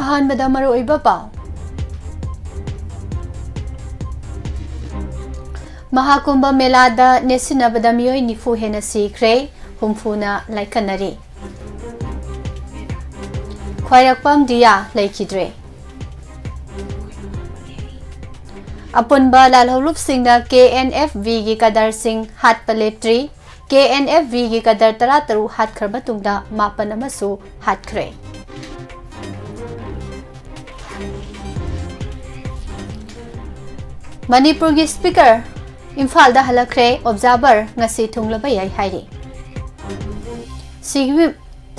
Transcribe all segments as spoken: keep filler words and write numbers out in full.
ꯑꯍꯥꯟꯕꯗ ꯃꯔꯨꯑꯣꯏꯕ ꯄꯥꯎ꯫ ꯃꯍꯥꯀꯨꯝꯚ ꯃꯦꯂꯥꯗ ꯅꯦꯠꯁꯤꯟꯅꯕꯗ ꯃꯤꯑꯣꯏ ꯅꯤꯐꯨ ꯍꯦꯟꯅ ꯁꯤꯈ꯭ꯔꯦ, ꯍꯨꯝꯐꯨꯅ ꯂꯥꯏꯀꯠꯅꯔꯤ꯫ ꯈ꯭ꯋꯥꯏꯔꯥꯛꯄꯝ ꯗꯤꯌꯥ ꯂꯩꯈꯤꯗ꯭ꯔꯦ꯫ ꯑꯄꯨꯟꯕ ꯂꯥꯜꯍꯧꯂꯨꯞꯁꯤꯡꯅ ꯀꯦ ꯑꯦꯟ ꯑꯦꯐ ꯕꯤꯒꯤ ꯀꯗꯔꯁꯤꯡ ꯍꯥꯠꯄ ꯂꯦꯞꯇ꯭ꯔꯤ꯫ ꯀꯦ ꯑꯦꯟ ꯑꯦꯐ ꯕꯤꯒꯤ ꯀꯗꯔ ꯇꯔꯥꯇꯔꯨꯛ ꯍꯥꯠꯈ꯭ꯔ ꯃꯇꯨꯡꯗ ꯃꯥꯄꯟ ꯑꯃꯁꯨ ꯍꯥꯠꯈ꯭ꯔꯦ꯫ ꯃꯅꯤꯄꯨꯔꯒꯤ ꯁ꯭ꯄꯤꯀꯔ ꯏꯝꯐꯥꯜꯗ ꯍꯜꯂꯛꯈ꯭ꯔꯦ, ꯑꯣꯕꯖꯥꯔꯚꯔ ꯉꯁꯤ ꯊꯨꯡꯂꯕ ꯌꯥꯏ ꯍꯥꯏꯔꯤ꯫ ꯁꯤꯕꯒꯤ,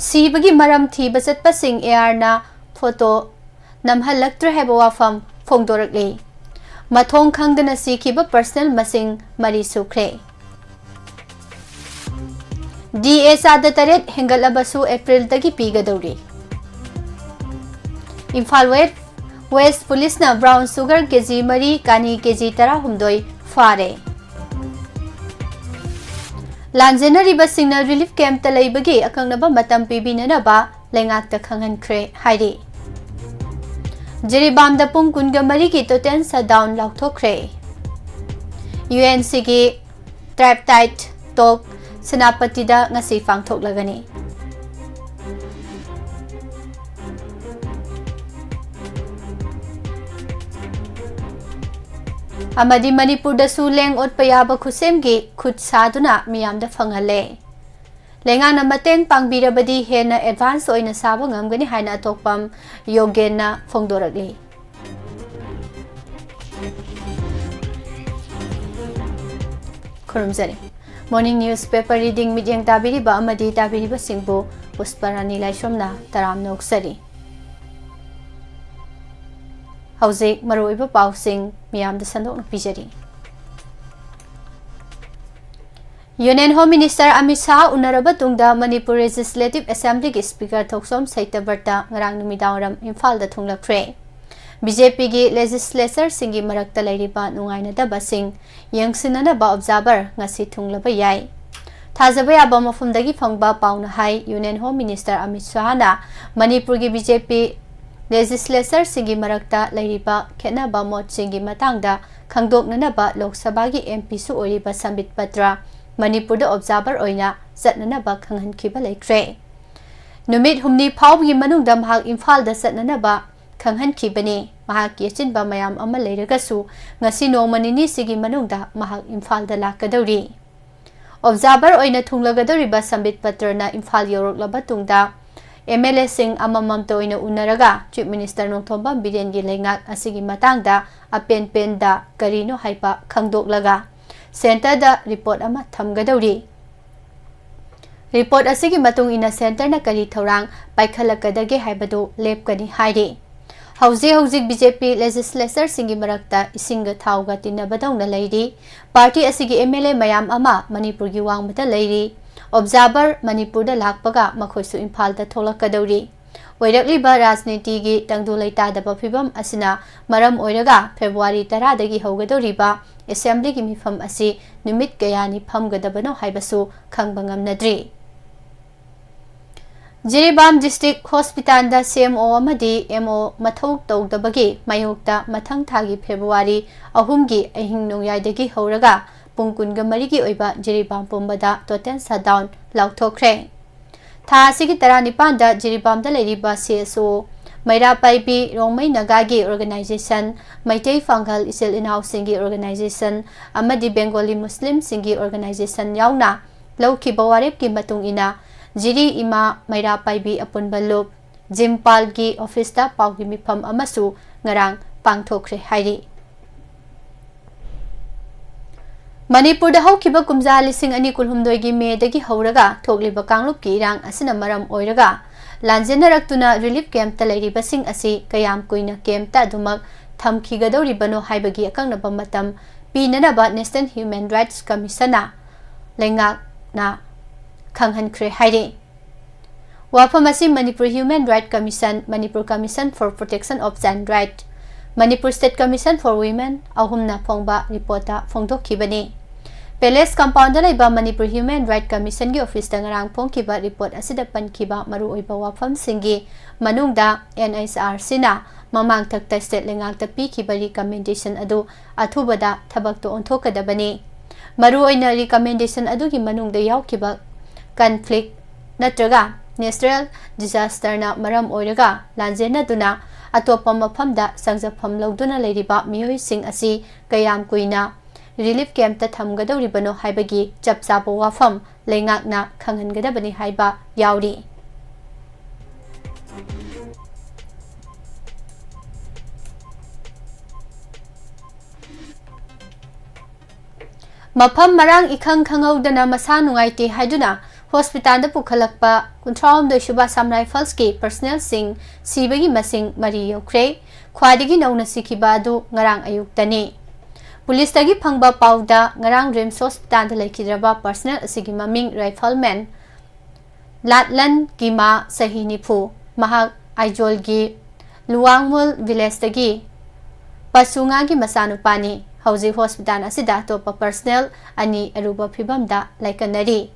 ꯁꯤꯕꯒꯤ ꯃꯔꯝ ꯊꯤꯕ ꯆꯠꯄꯁꯤꯡ ꯑꯦ ꯑꯥꯔꯅ ꯐꯣꯇꯣ ꯅꯝꯍꯜꯂꯛꯇ꯭ꯔꯦ ꯍꯥꯏꯕ ꯋꯥꯐꯝ ꯐꯣꯡꯗꯣꯔꯛꯂꯤ꯫ ꯃꯊꯣꯡ ꯈꯪꯗꯅ ꯁꯤꯈꯤꯕ ꯄꯔꯁꯅꯦꯜ ꯃꯁꯤꯡ ꯃꯔꯤ ꯁꯨꯈ꯭ꯔꯦ꯫ ꯗꯤ ꯑꯦ ꯆꯥꯗ ꯇꯔꯦꯠ ꯍꯦꯟꯒꯠꯂꯕꯁꯨ ꯑꯦꯄ꯭ꯔꯤꯜꯗꯒꯤ ꯄꯤꯒꯗꯧꯔꯤ꯫ ꯏꯝꯐꯥꯜ ꯋꯦꯁ, ꯋꯦꯁ ꯄꯨꯂꯤꯁꯅ ꯕ꯭ꯔꯥꯎꯟ ꯁꯨꯒꯔ ꯀꯦꯖꯤ ꯃꯔꯤ, ꯀꯥꯅꯤ ꯀꯦꯖꯤ ꯇꯔꯥꯍꯨꯝꯗꯣꯏ ꯐꯥꯔꯦ꯫ ꯂꯥꯟꯖꯦꯟꯅꯔꯤꯕꯁꯤꯡꯅ ꯔꯤꯂꯤꯐ ꯀꯦꯝꯞꯇ ꯂꯩꯕꯒꯤ ꯑꯀꯛꯅꯕ ꯃꯇꯝ ꯄꯤꯕꯤꯅꯅꯕ ꯂꯩꯉꯥꯛꯇ ꯈꯪꯍꯟꯈ꯭ꯔꯦ ꯍꯥꯏꯔꯤ꯫ ꯖꯤꯔꯤꯕꯥꯝꯗ ꯄꯨꯡ ꯀꯨꯟꯒ ꯃꯔꯤꯒꯤ ꯇꯣꯇꯦꯜ ꯁꯠꯗꯥꯎꯟ ꯂꯥꯎꯊꯣꯛꯈ꯭ꯔꯦ꯫ ꯌꯨ ꯑꯦꯟ ꯁꯤꯒꯤ ꯇ꯭ꯔꯥꯏꯞꯇꯥꯏꯠ ꯇꯣꯛ ꯁꯦꯅꯥꯄꯇꯤꯗ ꯉꯁꯤ ꯄꯥꯡꯊꯣꯛꯂꯒꯅꯤ꯫ ꯑꯃꯗꯤ ꯃꯅꯤꯄꯨꯔꯗꯁꯨ ꯂꯦꯡ ꯑꯣꯠꯄ ꯌꯥꯕ ꯈꯨꯠꯁꯦꯝꯒꯤ ꯈꯨꯠ ꯁꯥꯗꯨꯅ ꯃꯤꯌꯥꯝꯗ ꯐꯪꯍꯜꯂꯦ꯫ ꯂꯩꯉꯥꯛꯅ ꯃꯇꯦꯡ ꯄꯥꯡꯕꯤꯔꯕꯗꯤ ꯍꯦꯟꯅ ꯑꯦꯗꯚꯥꯟꯁ ꯑꯣꯏꯅ ꯁꯥꯕ ꯉꯝꯒꯅꯤ ꯍꯥꯏꯅ ꯑꯇꯣꯞꯄꯝ ꯌꯣꯒꯦꯟꯅ ꯐꯣꯡꯗꯣꯔꯛꯂꯤ꯫ ꯈꯨꯔꯨꯝꯖꯔꯤ꯫ ꯃꯣꯔꯅꯤꯡ ꯅ꯭ꯌꯨꯁ ꯄꯦꯄꯔ ꯔꯤꯗꯤꯡ ꯃꯤꯠꯌꯦꯡ ꯇꯥꯕꯤꯔꯤꯕ ꯑꯃꯗꯤ ꯇꯥꯕꯤꯔꯤꯕꯁꯤꯡꯕꯨ ꯄꯨꯁꯄꯔꯥꯅꯤ ꯂꯥꯏꯁ꯭ꯔꯝꯅ ꯇꯔꯥꯝꯅ ꯑꯣꯛꯆꯔꯤ꯫ ꯍꯧꯖꯤꯛ ꯃꯔꯨꯑꯣꯏꯕ ꯄꯥꯎꯁꯤꯡ ꯃꯤꯌꯥꯝꯗ ꯁꯟꯗꯣꯛꯅ ꯄꯤꯖꯔꯤ꯫ Union home minister Amit Shah ꯎꯅꯔꯕ ꯇꯨꯡꯗ ꯃꯅꯤꯄꯨꯔ ꯂꯦꯖꯤꯁꯂꯦꯇꯤꯚ ꯑꯦꯁꯦꯝꯕ꯭ꯂꯤꯒꯤ ꯁ꯭ꯄꯤꯀꯔ ꯊꯣꯛꯆꯣꯝ ꯁꯩꯇꯕ꯭ꯔꯇ ꯉꯔꯥꯡ ꯅꯨꯃꯤꯗꯥꯡꯋꯥꯏꯔꯝ ꯏꯝꯐꯥꯜꯗ ꯊꯨꯡꯂꯛꯈ꯭ꯔꯦ꯫ ꯕꯤ ꯖꯦ ꯄꯤꯒꯤ ꯂꯦꯖꯤꯁꯂꯦꯆꯔꯁꯤꯡꯒꯤ ꯃꯔꯛꯇ ꯂꯩꯔꯤꯕ ꯅꯨꯡꯉꯥꯏꯅꯗꯕꯁꯤꯡ ꯌꯦꯡꯁꯤꯟꯅꯅꯕ ꯑꯣꯕꯖꯥꯔꯚꯔ ꯉꯁꯤ ꯊꯨꯡꯂꯕ ꯌꯥꯏ꯫ ꯊꯥꯖꯕ ꯌꯥꯕ ꯃꯐꯝꯗꯒꯤ ꯐꯪꯕ ꯄꯥꯎꯅ ꯍꯥꯏ, ꯌꯨꯅꯤꯌꯟ ꯍꯣꯝ ꯃꯤꯅꯤꯁꯇꯔ ꯑꯃꯤꯠ ꯁꯥꯍꯅ ꯃꯅꯤꯄꯨꯔꯒꯤ ꯕꯤ ꯖꯦ ꯄꯤ ꯂꯦꯖꯤꯁꯂꯦꯆꯔꯁꯤꯡꯒꯤ ꯃꯔꯛꯇ ꯂꯩꯔꯤꯕ ꯈꯦꯠꯅꯕ ꯃꯣꯠꯁꯤꯡꯒꯤ ꯃꯇꯥꯡꯗ ꯈꯪꯗꯣꯛꯅꯅꯕ ꯂꯣꯛ ꯁꯚꯥꯒꯤ ꯑꯦꯝ ꯄꯤꯁꯨ ꯑꯣꯏꯔꯤꯕ ꯁꯝꯕꯤꯠ ꯄꯇ꯭ꯔ ꯃꯅꯤꯄꯨꯔꯗ ꯑꯣꯕꯖꯥꯔꯚꯔ ꯑꯣꯏꯅ ꯆꯠꯅꯅꯕ ꯈꯪꯍꯟꯈꯤꯕ ꯂꯩꯈ꯭ꯔꯦ꯫ ꯅꯨꯃꯤꯠ ꯍꯨꯝꯅꯤ ꯐꯥꯎꯕꯒꯤ ꯃꯅꯨꯡꯗ ꯃꯍꯥꯛ ꯏꯝꯐꯥꯜꯗ ꯆꯠꯅꯅꯕ ꯈꯪꯍꯟꯈꯤꯕꯅꯤ꯫ ꯃꯍꯥꯛꯀꯤ ꯑꯆꯤꯟꯕ ꯃꯌꯥꯝ ꯑꯃ ꯂꯩꯔꯒꯁꯨ ꯉꯁꯤ ꯅꯣꯡꯃ ꯅꯤꯅꯤꯁꯤꯒꯤ ꯃꯅꯨꯡꯗ ꯃꯍꯥꯛ ꯏꯝꯐꯥꯜꯗ ꯂꯥꯛꯀꯗꯧꯔꯤ꯫ ꯑꯣꯕꯖꯥꯔꯚꯔ ꯑꯣꯏꯅ ꯊꯨꯡꯂꯒꯗꯧꯔꯤꯕ ꯁꯝꯕꯤꯠ ꯄꯇ꯭ꯔꯅ ꯏꯝꯐꯥꯜ ꯌꯧꯔꯛꯂꯕ ꯇꯨꯡꯗ ꯑꯦꯝ ꯑꯦꯜ ꯑꯦꯁꯤꯡ ꯑꯃꯃꯝꯇ ꯑꯣꯏꯅ ꯎꯅꯔꯒ ꯆꯤꯐ ꯃꯤꯅꯤꯁꯇꯔ ꯅꯣꯡꯊꯣꯝꯕꯝ ꯕꯤꯔꯦꯟꯒꯤ ꯂꯩꯉꯥꯛ ꯑꯁꯤꯒꯤ ꯃꯇꯥꯡꯗ ꯑꯄꯦꯟ ꯄꯦꯟꯗ ꯀꯔꯤꯅꯣ ꯍꯥꯏꯕ ꯈꯪꯗꯣꯛꯂꯒ ꯁꯦꯟꯇꯔꯗ ꯔꯤꯄꯣꯔꯠ ꯑꯃ ꯊꯝꯒꯗꯧꯔꯤ꯫ ꯔꯤꯄꯣꯔꯠ ꯑꯁꯤꯒꯤ ꯃꯇꯨꯡ ꯏꯟꯅ ꯁꯦꯟꯇꯔꯅ ꯀꯔꯤ ꯊꯧꯔꯥꯡ ꯄꯥꯏꯈꯠꯂꯛꯀꯗꯒꯦ ꯍꯥꯏꯕꯗꯨ ꯂꯦꯞꯀꯅꯤ ꯍꯥꯏꯔꯤ꯫ ꯍꯧꯖꯤꯛ ꯍꯧꯖꯤꯛ ꯕꯤ ꯖꯦ ꯄꯤ ꯂꯦꯖꯤꯁꯂꯦꯆꯔꯁꯤꯡꯒꯤ ꯃꯔꯛꯇ ꯏꯁꯤꯡꯒ ꯊꯥꯎꯒ ꯇꯤꯟꯅꯕꯗꯧꯅ ꯂꯩꯔꯤ꯫ ꯄꯥꯔꯇꯤ ꯑꯁꯤꯒꯤ ꯑꯦꯝ ꯑꯦꯜ ꯑꯦ ꯃꯌꯥꯝ ꯑꯃ ꯃꯅꯤꯄꯨꯔꯒꯤ ꯋꯥꯡꯃꯗ ꯂꯩꯔꯤ꯫ ꯑꯣꯕꯖꯥꯔꯚꯔ ꯃꯅꯤꯄꯨꯔꯗ ꯂꯥꯛꯄꯒ ꯃꯈꯣꯏꯁꯨ ꯏꯝꯐꯥꯜꯗ ꯊꯣꯛꯂꯛꯀꯗꯧꯔꯤ꯫ ꯑꯣꯏꯔꯛꯂꯤꯕ ꯔꯥꯖꯅꯤꯇꯤꯒꯤ ꯇꯪꯗꯨ ꯂꯩꯇꯥꯗꯕ ꯐꯤꯚꯝ ꯑꯁꯤꯅ ꯃꯔꯝ ꯑꯣꯏꯔꯒ ꯐꯦꯕ꯭ꯔꯨꯋꯥꯔꯤ ꯇꯔꯥꯗꯒꯤ ꯍꯧꯒꯗꯧꯔꯤꯕ ꯑꯦꯁꯦꯝꯕ꯭ꯂꯤꯒꯤ ꯃꯤꯐꯝ ꯑꯁꯤ ꯅꯨꯃꯤꯠ ꯀꯌꯥꯅꯤ ꯐꯝꯒꯗꯕꯅꯣ ꯍꯥꯏꯕꯁꯨ ꯈꯪꯕ ꯉꯝꯅꯗ꯭ꯔꯤ꯫ ꯖꯤꯔꯤꯕꯥꯝ ꯗꯤꯁꯇ꯭ꯔꯤꯛ ꯍꯣꯁꯄꯤꯇꯥꯜꯗ ꯁꯤ ꯑꯦꯝ ꯑꯣ ꯑꯃꯗꯤ ꯑꯦꯝ ꯑꯣ ꯃꯊꯧ ꯇꯧꯗꯕꯒꯤ ꯃꯥꯌꯣꯛꯇ ꯃꯊꯪ ꯊꯥꯒꯤ ꯐꯦꯕ꯭ꯔꯨꯋꯥꯔꯤ ꯑꯍꯨꯝꯒꯤ ꯑꯍꯤꯡ ꯅꯣꯡꯌꯥꯏꯗꯒꯤ ꯍꯧꯔꯒ ꯄꯨꯡ ꯀꯨꯟꯒ ꯃꯔꯤꯒꯤ ꯑꯣꯏꯕ ꯖꯤꯔꯤꯕꯥꯝ ꯄꯨꯝꯕꯗ ꯇꯣꯇꯦꯜ ꯁꯠꯗꯥꯎꯟ ꯂꯥꯎꯊꯣꯛꯈ꯭ꯔꯦ꯫ ꯊꯥ ꯑꯁꯤꯒꯤ ꯇꯔꯥꯅꯤꯄꯥꯟꯗ ꯖꯤꯔꯤꯕꯥꯝꯗ ꯂꯩꯔꯤꯕ ꯁꯤ ꯑꯦꯁ ꯑꯣ, ꯃꯩꯔꯥ ꯄꯥꯏꯕꯤ ꯔꯣꯡꯃꯩ ꯅꯥꯒꯥꯒꯤ ꯑꯣꯔꯒꯅꯥꯏꯖꯦꯁꯟ, ꯃꯩꯇꯩ ꯄꯥꯡꯒꯜ ꯏꯆꯤꯜ ꯏꯅꯥꯎꯁꯤꯡꯒꯤ ꯑꯣꯔꯒꯅꯥꯏꯖꯦꯁꯟ ꯑꯃꯗꯤ ꯕꯦꯡꯒꯣꯂꯤ ꯃꯨꯁꯂꯤꯝꯁꯤꯡꯒꯤ ꯑꯣꯔꯒꯅꯥꯏꯖꯦꯁꯟ ꯌꯥꯎꯅ ꯂꯧꯈꯤꯕ ꯋꯥꯔꯦꯞꯀꯤ ꯃꯇꯨꯡ ꯏꯟꯅ ꯖꯤꯔꯤ ꯏꯃꯥ ꯃꯩꯔꯥ ꯄꯥꯏꯕꯤ ꯑꯄꯨꯟꯕ ꯂꯨꯞ ꯖꯤꯝꯄꯥꯜꯒꯤ ꯑꯣꯐꯤꯁꯇ ꯄꯥꯎꯒꯤ ꯃꯤꯐꯝ ꯑꯃꯁꯨ ꯉꯔꯥꯡ ꯄꯥꯡꯊꯣꯛꯈ꯭ꯔꯦ ꯍꯥꯏꯔꯤ꯫ ꯃꯅꯤꯄꯨꯔꯗ ꯍꯧꯈꯤꯕ ꯀꯨꯝꯖꯥ ꯂꯤꯁꯤꯡ ꯑꯅꯤ ꯀꯨꯟꯍꯨꯝꯗꯣꯏꯒꯤ ꯃꯦꯗꯒꯤ ꯍꯧꯔꯒ ꯊꯣꯛꯂꯤꯕ ꯀꯥꯡꯂꯨꯞꯀꯤ ꯏꯔꯥꯡ ꯑꯁꯤꯅ ꯃꯔꯝ ꯑꯣꯏꯔꯒ ꯂꯥꯟꯖꯦꯟꯅꯔꯛꯇꯨꯅ ꯔꯤꯂꯤꯐ ꯀꯦꯝꯞꯇ ꯂꯩꯔꯤꯕꯁꯤꯡ ꯑꯁꯤ ꯀꯌꯥꯝ ꯀꯨꯏꯅ ꯀꯦꯝꯞꯇ ꯑꯗꯨꯃꯛ ꯊꯝꯈꯤꯒꯗꯧꯔꯤꯕꯅꯣ ꯍꯥꯏꯕꯒꯤ ꯑꯀꯛꯅꯕ ꯃꯇꯝ ꯄꯤꯅꯅꯕ ꯅꯦꯁꯅꯦꯜ ꯍ꯭ꯌꯨꯃꯦꯟ ꯔꯥꯏꯠꯁ ꯀꯃꯤꯁꯟꯅ ꯂꯩꯉꯥꯛꯅ ꯈꯪꯍꯟꯈ꯭ꯔꯦ ꯍꯥꯏꯔꯤ꯫ ꯋꯥꯐꯝ ꯑꯁꯤ Manipur human right commission, Manipur commission for protection of child right, Manipur state commission for women ꯑꯍꯨꯝꯅ ꯐꯣꯡꯕ ꯔꯤꯄꯣꯔꯠꯇ ꯐꯣꯡꯗꯣꯛꯈꯤꯕꯅꯤ꯫ Palace Compound ꯗ ꯂꯩꯕ Manipur Human Rights Commission ꯒꯤ office ꯇ ꯉꯔꯥꯡ ꯐꯣꯡꯈꯤꯕ report ꯑꯁꯤꯗ ꯄꯟꯈꯤꯕ ꯃꯔꯨꯑꯣꯏꯕ ꯋꯥꯐꯝꯁꯤꯡꯒꯤ ꯃꯅꯨꯡꯗ N H R C ꯅ ꯃꯃꯥꯡꯊꯛꯇ state ꯂꯩꯉꯥꯛꯇ ꯄꯤꯈꯤꯕ recommendation ꯑꯗꯨ ꯑꯊꯨꯕꯗ ꯊꯕꯛꯇ ꯑꯣꯟꯊꯣꯛꯀꯗꯕꯅꯤ꯫ ꯃꯔꯨꯑꯣꯏꯅ recommendation ꯑꯗꯨꯒꯤ ꯃꯅꯨꯡꯗ ꯌꯥꯎꯈꯤꯕ conflict ꯅꯠꯇ꯭ꯔꯒ natural disaster ꯅ ꯃꯔꯝ ꯑꯣꯏꯔꯒ ꯂꯥꯟꯖꯦꯟꯅꯗꯨꯅ ꯑꯇꯣꯞꯄ ꯃꯐꯝꯗ ꯆꯪꯖꯐꯝ ꯂꯧꯗꯨꯅ ꯂꯩꯔꯤꯕ ꯃꯤꯑꯣꯏꯁꯤꯡ ꯑꯁꯤ ꯀꯌꯥꯝ ꯀꯨꯏꯅ relief camp ꯇ ꯊꯝꯒꯗꯧꯔꯤꯕꯅꯣ ꯍꯥꯏꯕꯒꯤ ꯆꯞ ꯆꯥꯕ ꯋꯥꯐꯝ ꯂꯩꯉꯥꯛꯅ ꯈꯪꯍꯟꯒꯗꯕꯅꯤ ꯍꯥꯏꯕ ꯌꯥꯎꯔꯤ꯫ ꯃꯐꯝ ꯃꯔꯥꯡ ꯏꯈꯪ ꯈꯪꯍꯧꯗꯅ ꯃꯁꯥ ꯅꯨꯡꯉꯥꯏꯇꯦ ꯍꯥꯏꯗꯨꯅ hospital ꯗ ꯄꯨꯈꯠꯂꯛꯄ ꯀꯨꯟꯊ꯭ꯔꯥꯍꯨꯝꯗꯣꯏ ꯁꯨꯕ Assam Rifles ꯀꯤ personnel ꯁꯤꯡ ꯁꯤꯕꯒꯤ ꯃꯁꯤꯡ ꯃꯔꯤ ꯌꯧꯈ꯭ꯔꯦ꯫ ꯈ꯭ꯋꯥꯏꯗꯒꯤ ꯅꯧꯅ ꯁꯤꯈꯤꯕ ꯑꯗꯨ ꯉꯔꯥꯡ ꯑꯌꯨꯛꯇꯅꯤ꯫ Police ꯇꯒꯤ ꯐꯪꯕ ꯄꯥꯎꯗ ꯉꯔꯥꯡ RIMS hospital ꯗ ꯂꯩꯈꯤꯗ꯭ꯔꯕ personnel ꯑꯁꯤꯒꯤ ꯃꯃꯤꯡ rifleman ꯂꯥꯠꯂꯟ ꯀꯤꯃꯥ, ꯆꯍꯤ ꯅꯤꯐꯨ, ꯃꯍꯥꯛ ꯑꯥꯏꯖꯣꯜꯒꯤ ꯂꯨꯋꯥꯡꯃꯨꯜ village ꯇꯒꯤ ꯄꯁꯨꯉꯥꯒꯤ ꯃꯆꯥꯅꯨꯄꯥꯅꯤ꯫ ꯍꯧꯖꯤꯛ hospital ꯑꯁꯤꯗ ꯑꯇꯣꯞꯄ personnel ꯑꯅꯤ ꯑꯔꯨꯕ ꯐꯤꯚꯝꯗ ꯂꯥꯏꯀꯠꯅꯔꯤ꯫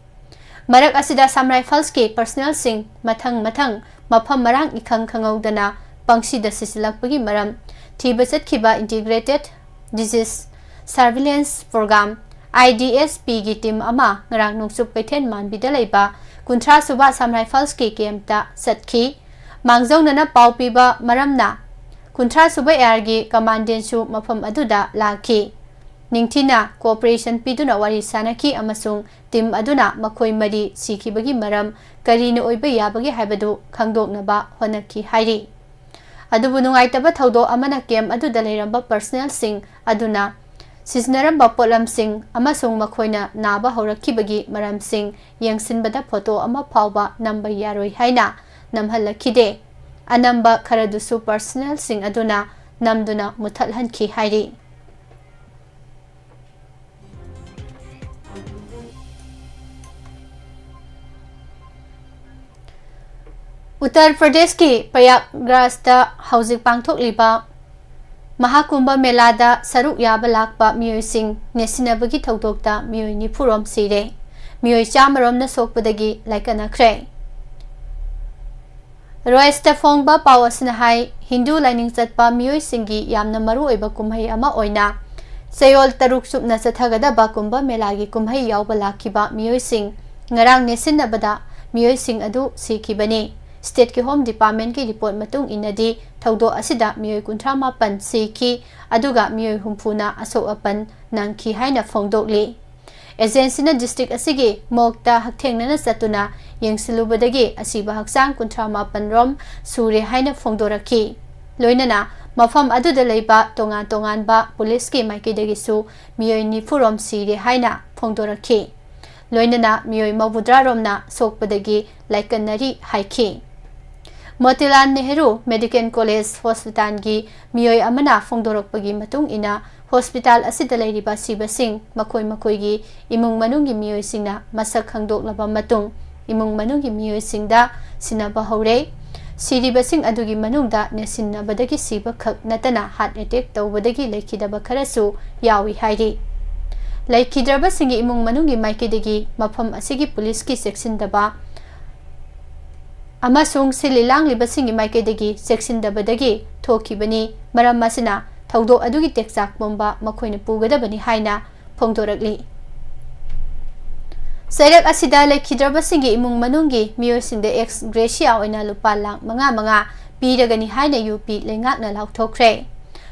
ꯃꯔꯛ ꯑꯁꯤꯗ Assam Rifles ꯀꯤ personnel ꯁꯤꯡ ꯃꯊꯪ ꯃꯊꯪ ꯃꯐꯝ ꯃꯔꯥꯡ ꯏꯈꯪ ꯈꯪꯍꯧꯗꯅ ꯄꯪꯁꯤꯗ ꯁꯤꯁꯤꯜꯂꯛꯄꯒꯤ ꯃꯔꯝ ꯊꯤꯕ ꯆꯠꯈꯤꯕ Integrated Disease Surveillance Program, I D S P ꯒꯤ team ꯑꯃ ꯉꯔꯥꯡ ꯅꯣꯡꯆꯨꯞ ꯀꯩꯊꯦꯜ ꯃꯥꯟꯕꯤꯗ ꯂꯩꯕ ꯀꯨꯟꯊ꯭ꯔꯥ ꯁꯨꯕ Assam Rifles ꯀꯤ camp ꯇ ꯆꯠꯈꯤ꯫ ꯃꯥꯡꯖꯧꯅꯅ ꯄꯥꯎ ꯄꯤꯕ ꯃꯔꯝꯅ ꯀꯨꯟꯊ꯭ꯔꯥ ꯁꯨꯕ AR ꯒꯤ commandant ꯁꯨ ꯃꯐꯝ ꯑꯗꯨꯗ ꯂꯥꯛꯈꯤ꯫ ꯅꯤꯡꯊꯤꯅ cooperation ꯄꯤꯗꯨꯅ ꯋꯥꯔꯤ ꯁꯥꯅꯈꯤ ꯑꯃꯁꯨꯡ team ꯑꯗꯨꯅ ꯃꯈꯣꯏ ꯃꯔꯤ ꯁꯤꯈꯤꯕꯒꯤ ꯃꯔꯝ ꯀꯔꯤꯅ ꯑꯣꯏꯕ ꯌꯥꯕꯒꯦ ꯍꯥꯏꯕꯗꯨ ꯈꯪꯗꯣꯛꯅꯕ ꯍꯣꯠꯅꯈꯤ ꯍꯥꯏꯔꯤ꯫ ꯑꯗꯨꯕꯨ ꯅꯨꯡꯉꯥꯏꯇꯕ ꯊꯧꯗꯣꯛ ꯑꯃꯅ camp ꯑꯗꯨꯗ ꯂꯩꯔꯝꯕ personnel ꯁꯤꯡ ꯑꯗꯨꯅ ꯁꯤꯖꯤꯟꯅꯔꯝꯕ ꯄꯣꯠꯂꯝꯁꯤꯡ ꯑꯃꯁꯨꯡ ꯃꯈꯣꯏꯅ ꯅꯥꯕ ꯍꯧꯔꯛꯈꯤꯕꯒꯤ ꯃꯔꯝꯁꯤꯡ ꯌꯦꯡꯁꯤꯟꯕꯗ photo ꯑꯃ ꯐꯥꯎꯕ ꯅꯝꯕ ꯌꯥꯔꯣꯏ ꯍꯥꯏꯅ ꯅꯝꯍꯜꯂꯛꯈꯤꯗꯦ꯫ ꯑꯅꯝꯕ ꯈꯔꯗꯨꯁꯨ personnel ꯁꯤꯡ ꯑꯗꯨꯅ ꯅꯝꯗꯨꯅ ꯃꯨꯊꯠꯍꯟꯈꯤ ꯍꯥꯏꯔꯤ꯫ ꯎꯠꯇꯔ ꯄ꯭ꯔꯗꯦꯁꯀꯤ ꯄ꯭ꯔꯌꯥꯒ꯭ꯔꯥꯖꯇ ꯍꯧꯖꯤꯛ ꯄꯥꯡꯊꯣꯛꯂꯤꯕ ꯃꯍꯥꯀꯨꯝꯚ ꯃꯦꯂꯥꯗ ꯁꯔꯨꯛ ꯌꯥꯕ ꯂꯥꯛꯄ ꯃꯤꯑꯣꯏꯁꯤꯡ ꯅꯦꯠꯁꯤꯟꯅꯕꯒꯤ ꯊꯧꯗꯣꯛꯇ ꯃꯤꯑꯣꯏ ꯅꯤꯐꯨ ꯔꯣꯝ ꯁꯤꯔꯦ꯫ ꯃꯤꯑꯣꯏ ꯆꯥꯝꯃ ꯔꯣꯝꯅ ꯁꯣꯛꯄꯗꯒꯤ ꯂꯥꯏꯀꯠꯅꯈ꯭ꯔꯦ꯫ ꯔꯣꯏꯁꯇ ꯐꯣꯡꯕ ꯄꯥꯎ ꯑꯁꯤꯅ ꯍꯥꯏ, ꯍꯤꯟꯗꯨ ꯂꯥꯏꯅꯤꯡ ꯆꯠꯄ ꯃꯤꯑꯣꯏꯁꯤꯡꯒꯤ ꯌꯥꯝꯅ ꯃꯔꯨꯑꯣꯏꯕ ꯀꯨꯝꯍꯩ ꯑꯃ ꯑꯣꯏꯅ ꯆꯌꯣꯜ ꯇꯔꯨꯛ ꯆꯨꯞꯅ ꯆꯠꯊꯒꯗꯕ ꯀꯨꯝꯚ ꯃꯦꯂꯥꯒꯤ ꯀꯨꯝꯍꯩ ꯌꯥꯎꯕ ꯂꯥꯛꯈꯤꯕ ꯃꯤꯑꯣꯏꯁꯤꯡ ꯉꯔꯥꯡ ꯅꯦꯠꯁꯤꯟꯅꯕꯗ ꯃꯤꯑꯣꯏꯁꯤꯡ ꯑꯗꯨ ꯁꯤꯈꯤꯕꯅꯤ꯫ ꯁ꯭ꯇꯦꯠꯀꯤ ꯍꯣꯝ ꯗꯤꯄꯥꯔꯠꯃꯦꯟꯠꯀꯤ ꯔꯤꯄꯣꯔꯠ ꯃꯇꯨꯡ ꯏꯟꯅꯗꯤ, ꯊꯧꯗꯣꯛ ꯑꯁꯤꯗ ꯃꯤꯑꯣꯏ ꯀꯨꯟꯊ꯭ꯔꯥ ꯃꯥꯄꯟ ꯁꯤꯈꯤ, ꯑꯗꯨꯒ ꯃꯤꯑꯣꯏ ꯍꯨꯝꯐꯨꯅ ꯑꯁꯣꯛ ꯑꯄꯟ ꯅꯪꯈꯤ ꯍꯥꯏꯅ ꯐꯣꯡꯗꯣꯛꯂꯤ꯫ ꯑꯦꯖꯦꯟꯁꯤꯅ ꯗꯤꯁꯇ꯭ꯔꯤꯛ ꯑꯁꯤꯒꯤ ꯃꯣꯔꯒꯇ ꯍꯛꯊꯦꯡꯅꯅ ꯆꯠꯇꯨꯅ ꯌꯦꯡꯁꯤꯜꯂꯨꯕꯗꯒꯤ ꯑꯁꯤꯕ ꯍꯛꯆꯥꯡ ꯀꯨꯟꯊ꯭ꯔꯥ ꯃꯥꯄꯟ ꯔꯣꯝ ꯁꯨꯔꯦ ꯍꯥꯏꯅ ꯐꯣꯡꯗꯣꯔꯛꯈꯤ꯫ ꯂꯣꯏꯅꯅ ꯃꯐꯝ ꯑꯗꯨꯗ ꯂꯩꯕ ꯇꯣꯉꯥꯟ ꯇꯣꯉꯥꯟꯕ ꯄꯨꯂꯤꯁꯀꯤ ꯃꯥꯏꯀꯩꯗꯒꯤꯁꯨ ꯃꯤꯑꯣꯏ ꯅꯤꯐꯨ ꯔꯣꯝ ꯁꯤꯔꯦ ꯍꯥꯏꯅ ꯐꯣꯡꯗꯣꯔꯛꯈꯤ꯫ ꯂꯣꯏꯅꯅ ꯃꯤꯑꯣꯏ ꯃꯧꯗ꯭ꯔꯥ ꯔꯣꯝꯅ ꯁꯣꯛꯄꯗꯒꯤ ꯂꯥꯏꯀꯠꯅꯔꯤ ꯍꯥꯏꯈꯤ꯫ ꯃꯣꯇꯤꯂꯥꯜ ꯅꯦꯍꯔꯨ ꯃꯦꯗꯤꯀꯦꯜ ꯀꯣꯂꯦꯖ ꯍꯣꯁꯄꯤꯇꯥꯜꯒꯤ ꯃꯤꯑꯣꯏ ꯑꯃꯅ ꯐꯣꯡꯗꯣꯔꯛꯄꯒꯤ ꯃꯇꯨꯡ ꯏꯟꯅ, ꯍꯣꯁꯄꯤꯇꯥꯜ ꯑꯁꯤꯗ ꯂꯩꯔꯤꯕ ꯁꯤꯕꯁꯤꯡ ꯃꯈꯣꯏ ꯃꯈꯣꯏꯒꯤ ꯏꯃꯨꯡ ꯃꯅꯨꯡꯒꯤ ꯃꯤꯑꯣꯏꯁꯤꯡꯅ ꯃꯁꯛ ꯈꯪꯗꯣꯛꯂꯕ ꯃꯇꯨꯡ, ꯏꯃꯨꯡ ꯃꯅꯨꯡꯒꯤ ꯃꯤꯑꯣꯏꯁꯤꯡꯗ ꯁꯤꯟꯅꯕ ꯍꯧꯔꯦ꯫ ꯁꯤꯔꯤꯕꯁꯤꯡ ꯑꯗꯨꯒꯤ ꯃꯅꯨꯡꯗ ꯅꯦꯠꯁꯤꯟꯅꯕꯗꯒꯤ ꯁꯤꯕ ꯈꯛ ꯅꯠꯇꯅ ꯍꯥꯔꯠ ꯑꯦꯇꯦꯛ ꯇꯧꯕꯗꯒꯤ ꯂꯩꯈꯤꯗꯕ ꯈꯔꯁꯨ ꯌꯥꯎꯏ ꯍꯥꯏꯔꯤ꯫ ꯂꯩꯈꯤꯗ꯭ꯔꯕꯁꯤꯡꯒꯤ ꯏꯃꯨꯡ ꯃꯅꯨꯡꯒꯤ ꯃꯥꯏꯀꯩꯗꯒꯤ ꯃꯐꯝ ꯑꯁꯤꯒꯤ ꯄꯨꯂꯤꯁꯀꯤ ꯆꯦꯛꯁꯤꯟꯗꯕ ꯑꯃꯁꯨꯡ ꯁꯤꯜꯂꯤ ꯂꯥꯡꯂꯤꯕꯁꯤꯡꯒꯤ ꯃꯥꯏꯀꯩꯗꯒꯤ ꯆꯦꯛꯁꯤꯟꯗꯕꯗꯒꯤ ꯊꯣꯛꯈꯤꯕꯅꯤ꯫ ꯃꯔꯝ ꯑꯁꯤꯅ ꯊꯧꯗꯣꯛ ꯑꯗꯨꯒꯤ ꯇꯦꯛꯆꯥꯛ ꯄꯨꯝꯕ ꯃꯈꯣꯏꯅ ꯄꯨꯒꯗꯕꯅꯤ ꯍꯥꯏꯅ ꯐꯣꯡꯗꯣꯔꯛꯂꯤ꯫ ꯆꯩꯔꯛ ꯑꯁꯤꯗ ꯂꯩꯈꯤꯗ꯭ꯔꯕꯁꯤꯡꯒꯤ ꯏꯃꯨꯡ ꯃꯅꯨꯡꯒꯤ ꯃꯤꯑꯣꯏꯁꯤꯡꯗ ꯑꯦꯛꯁ ꯒ꯭ꯔꯦꯁꯤꯌꯥ ꯑꯣꯏꯅ ꯂꯨꯄꯥ ꯂꯥꯈ ꯃꯉꯥ ꯃꯉꯥ ꯄꯤꯔꯒꯅꯤ ꯍꯥꯏꯅ ꯌꯨ ꯄꯤ ꯂꯩꯉꯥꯛꯅ ꯂꯥꯎꯊꯣꯛꯈ꯭ꯔꯦ꯫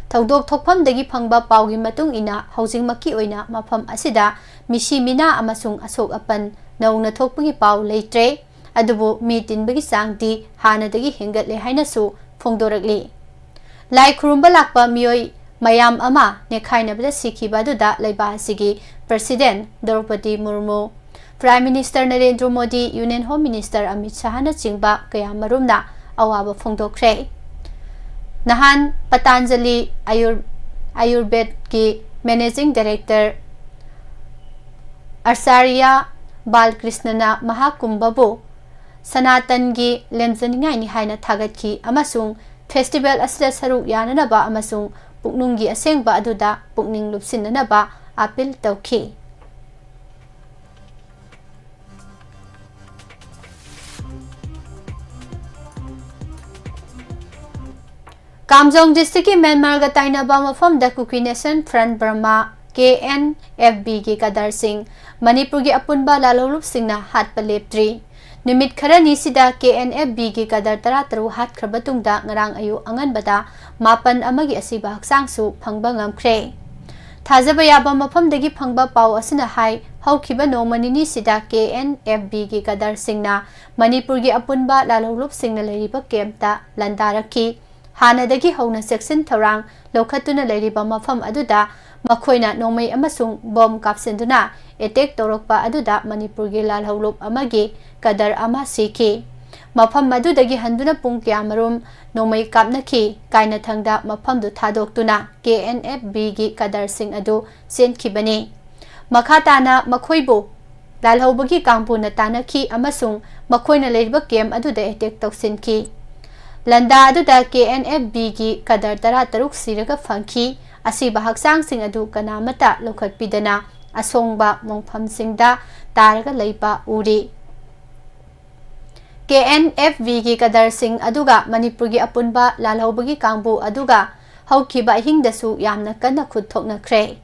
ꯊꯧꯗꯣꯛ ꯊꯣꯛꯐꯝꯗꯒꯤ ꯐꯪꯕ ꯄꯥꯎꯒꯤ ꯃꯇꯨꯡ ꯏꯟꯅ, ꯍꯧꯖꯤꯛꯃꯛꯀꯤ ꯑꯣꯏꯅ ꯃꯐꯝ ꯑꯁꯤꯗ ꯃꯤꯁꯤ ꯃꯤꯅꯥ ꯑꯃꯁꯨꯡ ꯑꯁꯣꯛ ꯑꯄꯟ ꯅꯧꯅ ꯊꯣꯛꯄꯒꯤ ꯄꯥꯎ ꯂꯩꯇ꯭ꯔꯦ꯫ ꯑꯗꯨꯕꯨ ꯃꯤ ꯇꯤꯟꯕꯒꯤ ꯆꯥꯡꯗꯤ ꯍꯥꯟꯅꯗꯒꯤ ꯍꯦꯟꯒꯠꯂꯦ ꯍꯥꯏꯅꯁꯨ ꯐꯣꯡꯗꯣꯔꯛꯂꯤ꯫ ꯂꯥꯏ ꯈꯨꯔꯨꯝꯕ ꯂꯥꯛꯄ ꯃꯤꯑꯣꯏ ꯃꯌꯥꯝ ꯑꯃ ꯅꯦꯠꯈꯥꯏꯅꯕꯗ ꯁꯤꯈꯤꯕ ꯑꯗꯨꯗ ꯂꯩꯕꯥꯛ ꯑꯁꯤꯒꯤ president Droupadi Murmu, prime minister Narendra Modi, union home minister Amit ꯁꯥꯍꯅꯆꯤꯡꯕ ꯀꯌꯥꯃꯔꯨꯝꯅ ꯑꯋꯥꯕ ꯐꯣꯡꯗꯣꯛꯈ꯭ꯔꯦ꯫ ꯅꯍꯥꯟ ꯄꯇꯥꯟꯖꯂꯤ ꯑꯌꯨꯔ-, ꯑꯌꯨꯔꯕꯦꯗꯀꯤ ꯃꯦꯅꯦꯖꯤꯡ ꯗꯥꯏꯔꯦꯛꯇꯔ ꯑꯆꯥꯔꯌ ꯕꯥꯜꯀ꯭ꯔꯤꯁꯅꯅ ꯃꯍꯥꯀꯨꯝꯚꯕꯨ ꯁꯅꯥꯇꯟꯒꯤ ꯂꯦꯝꯖꯅꯤꯡꯉꯥꯏꯅꯤ ꯍꯥꯏꯅ ꯊꯥꯒꯠꯈꯤ ꯑꯃꯁꯨꯡ ꯐꯦꯁꯇꯤꯚꯦꯜ ꯑꯁꯤꯗ ꯁꯔꯨꯛ ꯌꯥꯅꯅꯕ ꯑꯃꯁꯨꯡ ꯄꯨꯛꯅꯨꯡꯒꯤ ꯑꯁꯦꯡꯕ ꯑꯗꯨꯗ ꯄꯨꯛꯅꯤꯡ ꯂꯨꯞꯁꯤꯟꯅꯅꯕ ꯑꯥꯄꯤꯜ ꯇꯧꯈꯤ꯫ ꯀꯥꯝꯖꯣꯡ ꯗꯤꯁꯇ꯭ꯔꯤꯛꯀꯤ ꯃ꯭ꯌꯥꯟꯃꯥꯔꯒ ꯇꯥꯏꯅꯕ ꯃꯐꯝꯗ Kuki Nation Front Burma, K N F B ꯒꯤ ꯀꯗꯔꯁꯤꯡ ꯃꯅꯤꯄꯨꯔꯒꯤ ꯑꯄꯨꯟꯕ ꯂꯥꯜꯍꯧꯂꯨꯞꯁꯤꯡꯅ ꯍꯥꯠꯄ ꯂꯦꯞꯇ꯭ꯔꯤ꯫ ꯅꯨꯃꯤꯠ ꯈꯔꯅꯤꯁꯤꯗ K N F B ꯒꯤ ꯀꯗꯔ ꯇꯔꯥꯇꯔꯨꯛ ꯍꯥꯠꯈ꯭ꯔꯕ ꯇꯨꯡꯗ ꯉꯔꯥꯡ ꯑꯌꯨꯛ ꯑꯉꯟꯕꯗ ꯃꯥꯄꯟ ꯑꯃꯒꯤ ꯑꯁꯤꯕ ꯍꯛꯆꯥꯡꯁꯨ ꯐꯪꯕ ꯉꯝꯈ꯭ꯔꯦ꯫ ꯊꯥꯖꯕ ꯌꯥꯕ ꯃꯐꯝꯗꯒꯤ ꯐꯪꯕ ꯄꯥꯎ ꯑꯁꯤꯅ ꯍꯥꯏ, ꯍꯧꯈꯤꯕ ꯅꯣꯡꯃ ꯅꯤꯅꯤꯁꯤꯗ K N F B ꯒꯤ ꯀꯗꯔꯁꯤꯡꯅ ꯃꯅꯤꯄꯨꯔꯒꯤ ꯑꯄꯨꯟꯕ ꯂꯥꯜꯍꯧꯂꯨꯞꯁꯤꯡꯅ ꯂꯩꯔꯤꯕ ꯀꯦꯝꯞꯇ ꯂꯥꯟꯗꯥꯔꯛꯈꯤ꯫ ꯍꯥꯟꯅꯗꯒꯤ ꯍꯧꯅ ꯆꯦꯛꯁꯤꯟ ꯊꯧꯔꯥꯡ ꯂꯧꯈꯠꯇꯨꯅ ꯂꯩꯔꯤꯕ ꯃꯐꯝ ꯑꯗꯨꯗ ꯃꯈꯣꯏꯅ ꯅꯣꯡꯃꯩ ꯑꯃꯁꯨꯡ ꯕꯣꯝ ꯀꯥꯞꯁꯤꯟꯗꯨꯅ ꯑꯦꯇꯦꯛ ꯇꯧꯔꯛꯄ ꯑꯗꯨꯗ ꯃꯅꯤꯄꯨꯔꯒꯤ ꯂꯥꯜꯍꯧꯂꯨꯞ ꯑꯃꯒꯤ ꯀꯗꯔ ꯑꯃ ꯁꯤꯈꯤ꯫ ꯃꯐꯝ ꯑꯗꯨꯗꯒꯤ ꯍꯟꯗꯨꯅ ꯄꯨꯡ ꯀꯌꯥꯃꯔꯨꯝ ꯅꯣꯡꯃꯩ ꯀꯥꯞꯅꯈꯤ꯫ ꯀꯥꯏꯅꯊꯪꯗ ꯃꯐꯝꯗꯨ ꯊꯥꯗꯣꯛꯇꯨꯅ K N F B ꯒꯤ ꯀꯗꯔꯁꯤꯡ ꯑꯗꯨ ꯆꯦꯟꯈꯤꯕꯅꯤ꯫ ꯃꯈꯥ ꯇꯥꯅ ꯃꯈꯣꯏꯕꯨ ꯂꯥꯜꯍꯧꯕꯒꯤ ꯀꯥꯡꯕꯨꯅ ꯇꯥꯟꯅꯈꯤ ꯑꯃꯁꯨꯡ ꯃꯈꯣꯏꯅ ꯂꯩꯔꯤꯕ ꯀꯦꯝꯞ ꯑꯗꯨꯗ ꯑꯦꯇꯦꯛ ꯇꯧꯁꯤꯟꯈꯤ꯫ ꯂꯥꯟꯗꯥ ꯑꯗꯨꯗ K N F B ꯒꯤ ꯀꯗꯔ ꯇꯔꯥꯇꯔꯨꯛ ꯁꯤꯔꯒ ꯐꯪꯈꯤ꯫ ꯑꯁꯤꯕ ꯍꯛꯆꯥꯡꯁꯤꯡ ꯑꯗꯨ ꯀꯅꯥꯃꯠꯇ ꯂꯧꯈꯠꯄꯤꯗꯅ ꯑꯁꯣꯡꯕ ꯃꯣꯡꯐꯝꯁꯤꯡꯗ ꯇꯥꯔꯒ ꯂꯩꯕ ꯎꯔꯤ꯫ K N F B ꯒꯤ ꯀꯗꯔꯁꯤꯡ ꯑꯗꯨꯒ ꯃꯅꯤꯄꯨꯔꯒꯤ ꯑꯄꯨꯟꯕ ꯂꯥꯜꯍꯧꯕꯒꯤ ꯀꯥꯡꯕꯨ ꯑꯗꯨꯒ ꯍꯧꯈꯤꯕ ꯑꯍꯤꯡꯗꯁꯨ ꯌꯥꯝꯅ ꯀꯟꯅ ꯈꯨꯠ ꯊꯣꯛꯅꯈ꯭ꯔꯦ꯫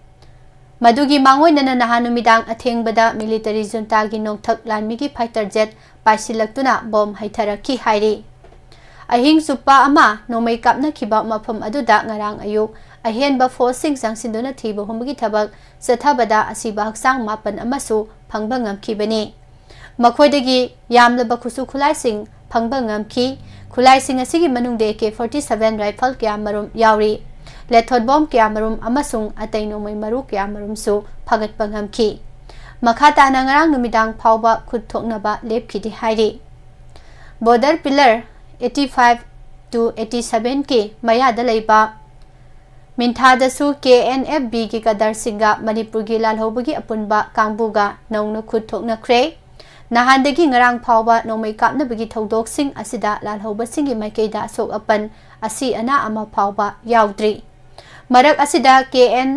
ꯃꯗꯨꯒꯤ ꯃꯥꯡꯑꯣꯏꯅꯅ ꯅꯍꯥꯟ ꯅꯨꯃꯤꯗꯥꯡ ꯑꯊꯦꯡꯕꯗ ꯃꯤꯂꯤꯇꯔꯤ ꯖꯨꯟꯇꯥꯒꯤ ꯅꯣꯡꯊꯛ ꯂꯥꯟꯃꯤꯒꯤ ꯐꯥꯏꯇꯔ ꯖꯦꯠ ꯄꯥꯏꯁꯤꯜꯂꯛꯇꯨꯅ ꯕꯣꯝ ꯍꯩꯊꯔꯛꯈꯤ ꯍꯥꯏꯔꯤ꯫ ꯑꯍꯤꯡ ꯆꯨꯞꯄ ꯑꯃ ꯅꯣꯡꯃꯩ ꯀꯥꯞꯅꯈꯤꯕ ꯃꯐꯝ ꯑꯗꯨꯗ ꯉꯔꯥꯡ ꯑꯌꯨꯛ ꯑꯍꯦꯟꯕ ꯐꯣꯔꯁꯁꯤꯡ ꯆꯪꯁꯤꯟꯗꯨꯅ ꯊꯤꯕ ꯍꯨꯝꯕꯒꯤ ꯊꯕꯛ ꯆꯠꯊꯕꯗ ꯑꯁꯤꯕ ꯍꯛꯆꯥꯡ ꯃꯥꯄꯟ ꯑꯃꯁꯨ ꯐꯪꯕ ꯉꯝꯈꯤꯕꯅꯤ꯫ ꯃꯈꯣꯏꯗꯒꯤ ꯌꯥꯝꯂꯕ ꯈꯨꯠꯁꯨ ꯈꯨꯠꯂꯥꯏꯁꯤꯡ ꯐꯪꯕ ꯉꯝꯈꯤ꯫ ꯈꯨꯠꯂꯥꯏꯁꯤꯡ ꯑꯁꯤꯒꯤ ꯃꯅꯨꯡꯗ A K forty seven rifle ꯀꯌꯥꯃꯔꯨꯝ ꯌꯥꯎꯔꯤ꯫ ꯂꯦꯊꯣꯠ ꯕꯣꯝ ꯀꯌꯥꯃꯔꯨꯝ ꯑꯃꯁꯨꯡ ꯑꯇꯩ ꯅꯣꯡꯃꯩ ꯃꯔꯨ ꯀꯌꯥꯃꯔꯨꯝꯁꯨ ꯐꯥꯒꯠꯄ ꯉꯝꯈꯤ꯫ ꯃꯈꯥ ꯇꯥꯅ ꯉꯔꯥꯡ ꯅꯨꯃꯤꯗꯥꯡ ꯐꯥꯎꯕ ꯈꯨꯠ ꯊꯣꯛꯅꯕ ꯂꯦꯞꯈꯤꯗꯦ ꯍꯥꯏꯔꯤ꯫ Border Pillar eighty five to eighty seven ꯀꯤ ꯃꯌꯥꯗ ꯂꯩꯕ ꯃꯤꯟꯊꯥꯗꯁꯨ K N F B ꯒꯤ ꯀꯗꯔꯁꯤꯡꯒ ꯃꯅꯤꯄꯨꯔꯒꯤ ꯂꯥꯜꯍꯧꯕꯒꯤ ꯑꯄꯨꯟꯕ ꯀꯥꯡꯕꯨꯒ ꯅꯧꯅ ꯈꯨꯠ ꯊꯣꯛꯅꯈ꯭ꯔꯦ꯫ ꯅꯍꯥꯟꯗꯒꯤ ꯉꯔꯥꯡ ꯐꯥꯎꯕ ꯅꯣꯡꯃꯩ ꯀꯥꯞꯅꯕꯒꯤ ꯊꯧꯗꯣꯛꯁꯤꯡ ꯑꯁꯤꯗ ꯂꯥꯜꯍꯧꯕꯁꯤꯡꯒꯤ ꯃꯥꯏꯀꯩꯗ ꯑꯁꯣꯛ ꯑꯄꯟ, ꯑꯁꯤ ꯑꯅꯥ ꯑꯃ ꯐꯥꯎꯕ ꯌꯥꯎꯗ꯭ꯔꯤ꯫ ꯃꯔꯛ ꯑꯁꯤꯗ ꯀꯦ ꯑꯦꯟ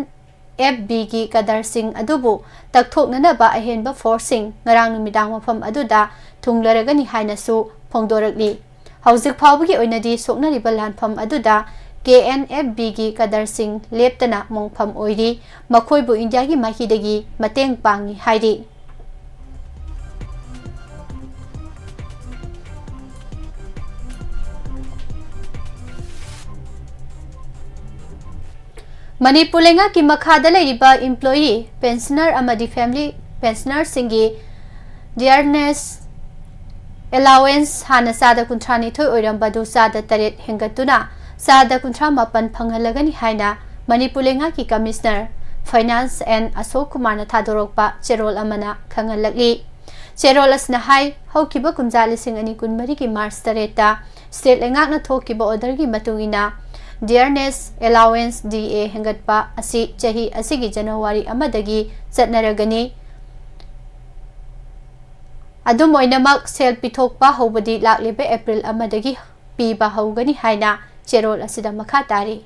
ꯑꯦꯐ ꯕꯤꯒꯤ ꯀꯗꯔꯁꯤꯡ ꯑꯗꯨꯕꯨ ꯇꯛꯊꯣꯛꯅꯅꯕ ꯑꯍꯦꯟꯕ ꯐꯣꯔꯁꯁꯤꯡ ꯉꯔꯥꯡ ꯅꯨꯃꯤꯗꯥꯡ ꯃꯐꯝ ꯑꯗꯨꯗ ꯊꯨꯡꯂꯔꯒꯅꯤ ꯍꯥꯏꯅꯁꯨ ꯐꯣꯡꯗꯣꯔꯛꯂꯤ꯫ ꯍꯧꯖꯤꯛ ꯐꯥꯎꯕꯒꯤ ꯑꯣꯏꯅꯗꯤ ꯁꯣꯛꯅꯔꯤꯕ ꯂꯥꯟꯐꯝ ꯑꯗꯨꯗ ꯀꯦ ꯑꯦꯟ ꯑꯦꯐ ꯕꯤꯒꯤ ꯀꯗꯔꯁꯤꯡ ꯂꯦꯞꯇꯅ ꯃꯣꯡꯐꯝ ꯑꯣꯏꯔꯤ, ꯃꯈꯣꯏꯕꯨ ꯏꯟꯗꯤꯌꯥꯒꯤ ꯃꯥꯏꯀꯩꯗꯒꯤ ꯃꯇꯦꯡ ꯄꯥꯡꯏ ꯍꯥꯏꯔꯤ꯫ ꯃꯅꯤꯄꯨꯔ ꯂꯩꯉꯥꯛꯀꯤ ꯃꯈꯥꯗ ꯂꯩꯔꯤꯕ employee, pensioner ꯑꯃꯗꯤ family pensionerꯁꯤꯡꯒꯤ dearness allowance ꯍꯥꯟꯅ ꯆꯥꯗ ꯀꯨꯟꯊ꯭ꯔꯥ ꯅꯤꯊꯣꯏ ꯑꯣꯏꯔꯝꯕꯗꯨ ꯆꯥꯗ ꯇꯔꯦꯠ ꯍꯦꯟꯒꯠꯇꯨꯅ ꯆꯥꯗ ꯀꯨꯟꯊ꯭ꯔꯥ ꯃꯥꯄꯟ ꯐꯪꯍꯜꯂꯒꯅꯤ ꯍꯥꯏꯅ ꯃꯅꯤꯄꯨꯔ ꯂꯩꯉꯥꯛꯀꯤ Commissioner Finance ꯑꯦꯟ ꯑꯁꯣꯛ ꯀꯨꯃꯥꯔꯅ ꯊꯥꯗꯣꯔꯛꯄ ꯆꯦꯔꯣꯜ ꯑꯃꯅ ꯈꯪꯍꯜꯂꯛꯂꯤ꯫ ꯆꯦꯔꯣꯜ ꯑꯁꯤꯅ ꯍꯥꯏ, ꯍꯧꯈꯤꯕ ꯀꯨꯝꯖꯥ ꯂꯤꯁꯤꯡ ꯑꯅꯤ ꯀꯨꯟꯃꯔꯤꯒꯤ ꯃꯥꯔꯆ ꯇꯔꯦꯠꯇ state ꯂꯩꯉꯥꯛꯅ ꯊꯣꯛꯈꯤꯕ orderꯒꯤ ꯃꯇꯨꯡ ꯏꯟꯅ dearness allowance, D A, ꯍꯦꯟꯒꯠꯄ ꯑꯁꯤ ꯆꯍꯤ ꯑꯁꯤꯒꯤ ꯖꯅꯋꯥꯔꯤ ꯑꯃꯗꯒꯤ ꯆꯠꯅꯔꯒꯅꯤ꯫ ꯑꯗꯨꯝ ꯑꯣꯏꯅꯃꯛ, ꯁꯦꯜ ꯄꯤꯊꯣꯛꯄ ꯍꯧꯕꯗꯤ ꯂꯥꯛꯂꯤꯕ ꯑꯦꯄ꯭ꯔꯤꯜ ꯑꯃꯗꯒꯤ ꯄꯤꯕ ꯍꯧꯒꯅꯤ ꯍꯥꯏꯅ ꯆꯦꯔꯣꯜ ꯑꯁꯤꯗ ꯃꯈꯥ ꯇꯥꯔꯤ꯫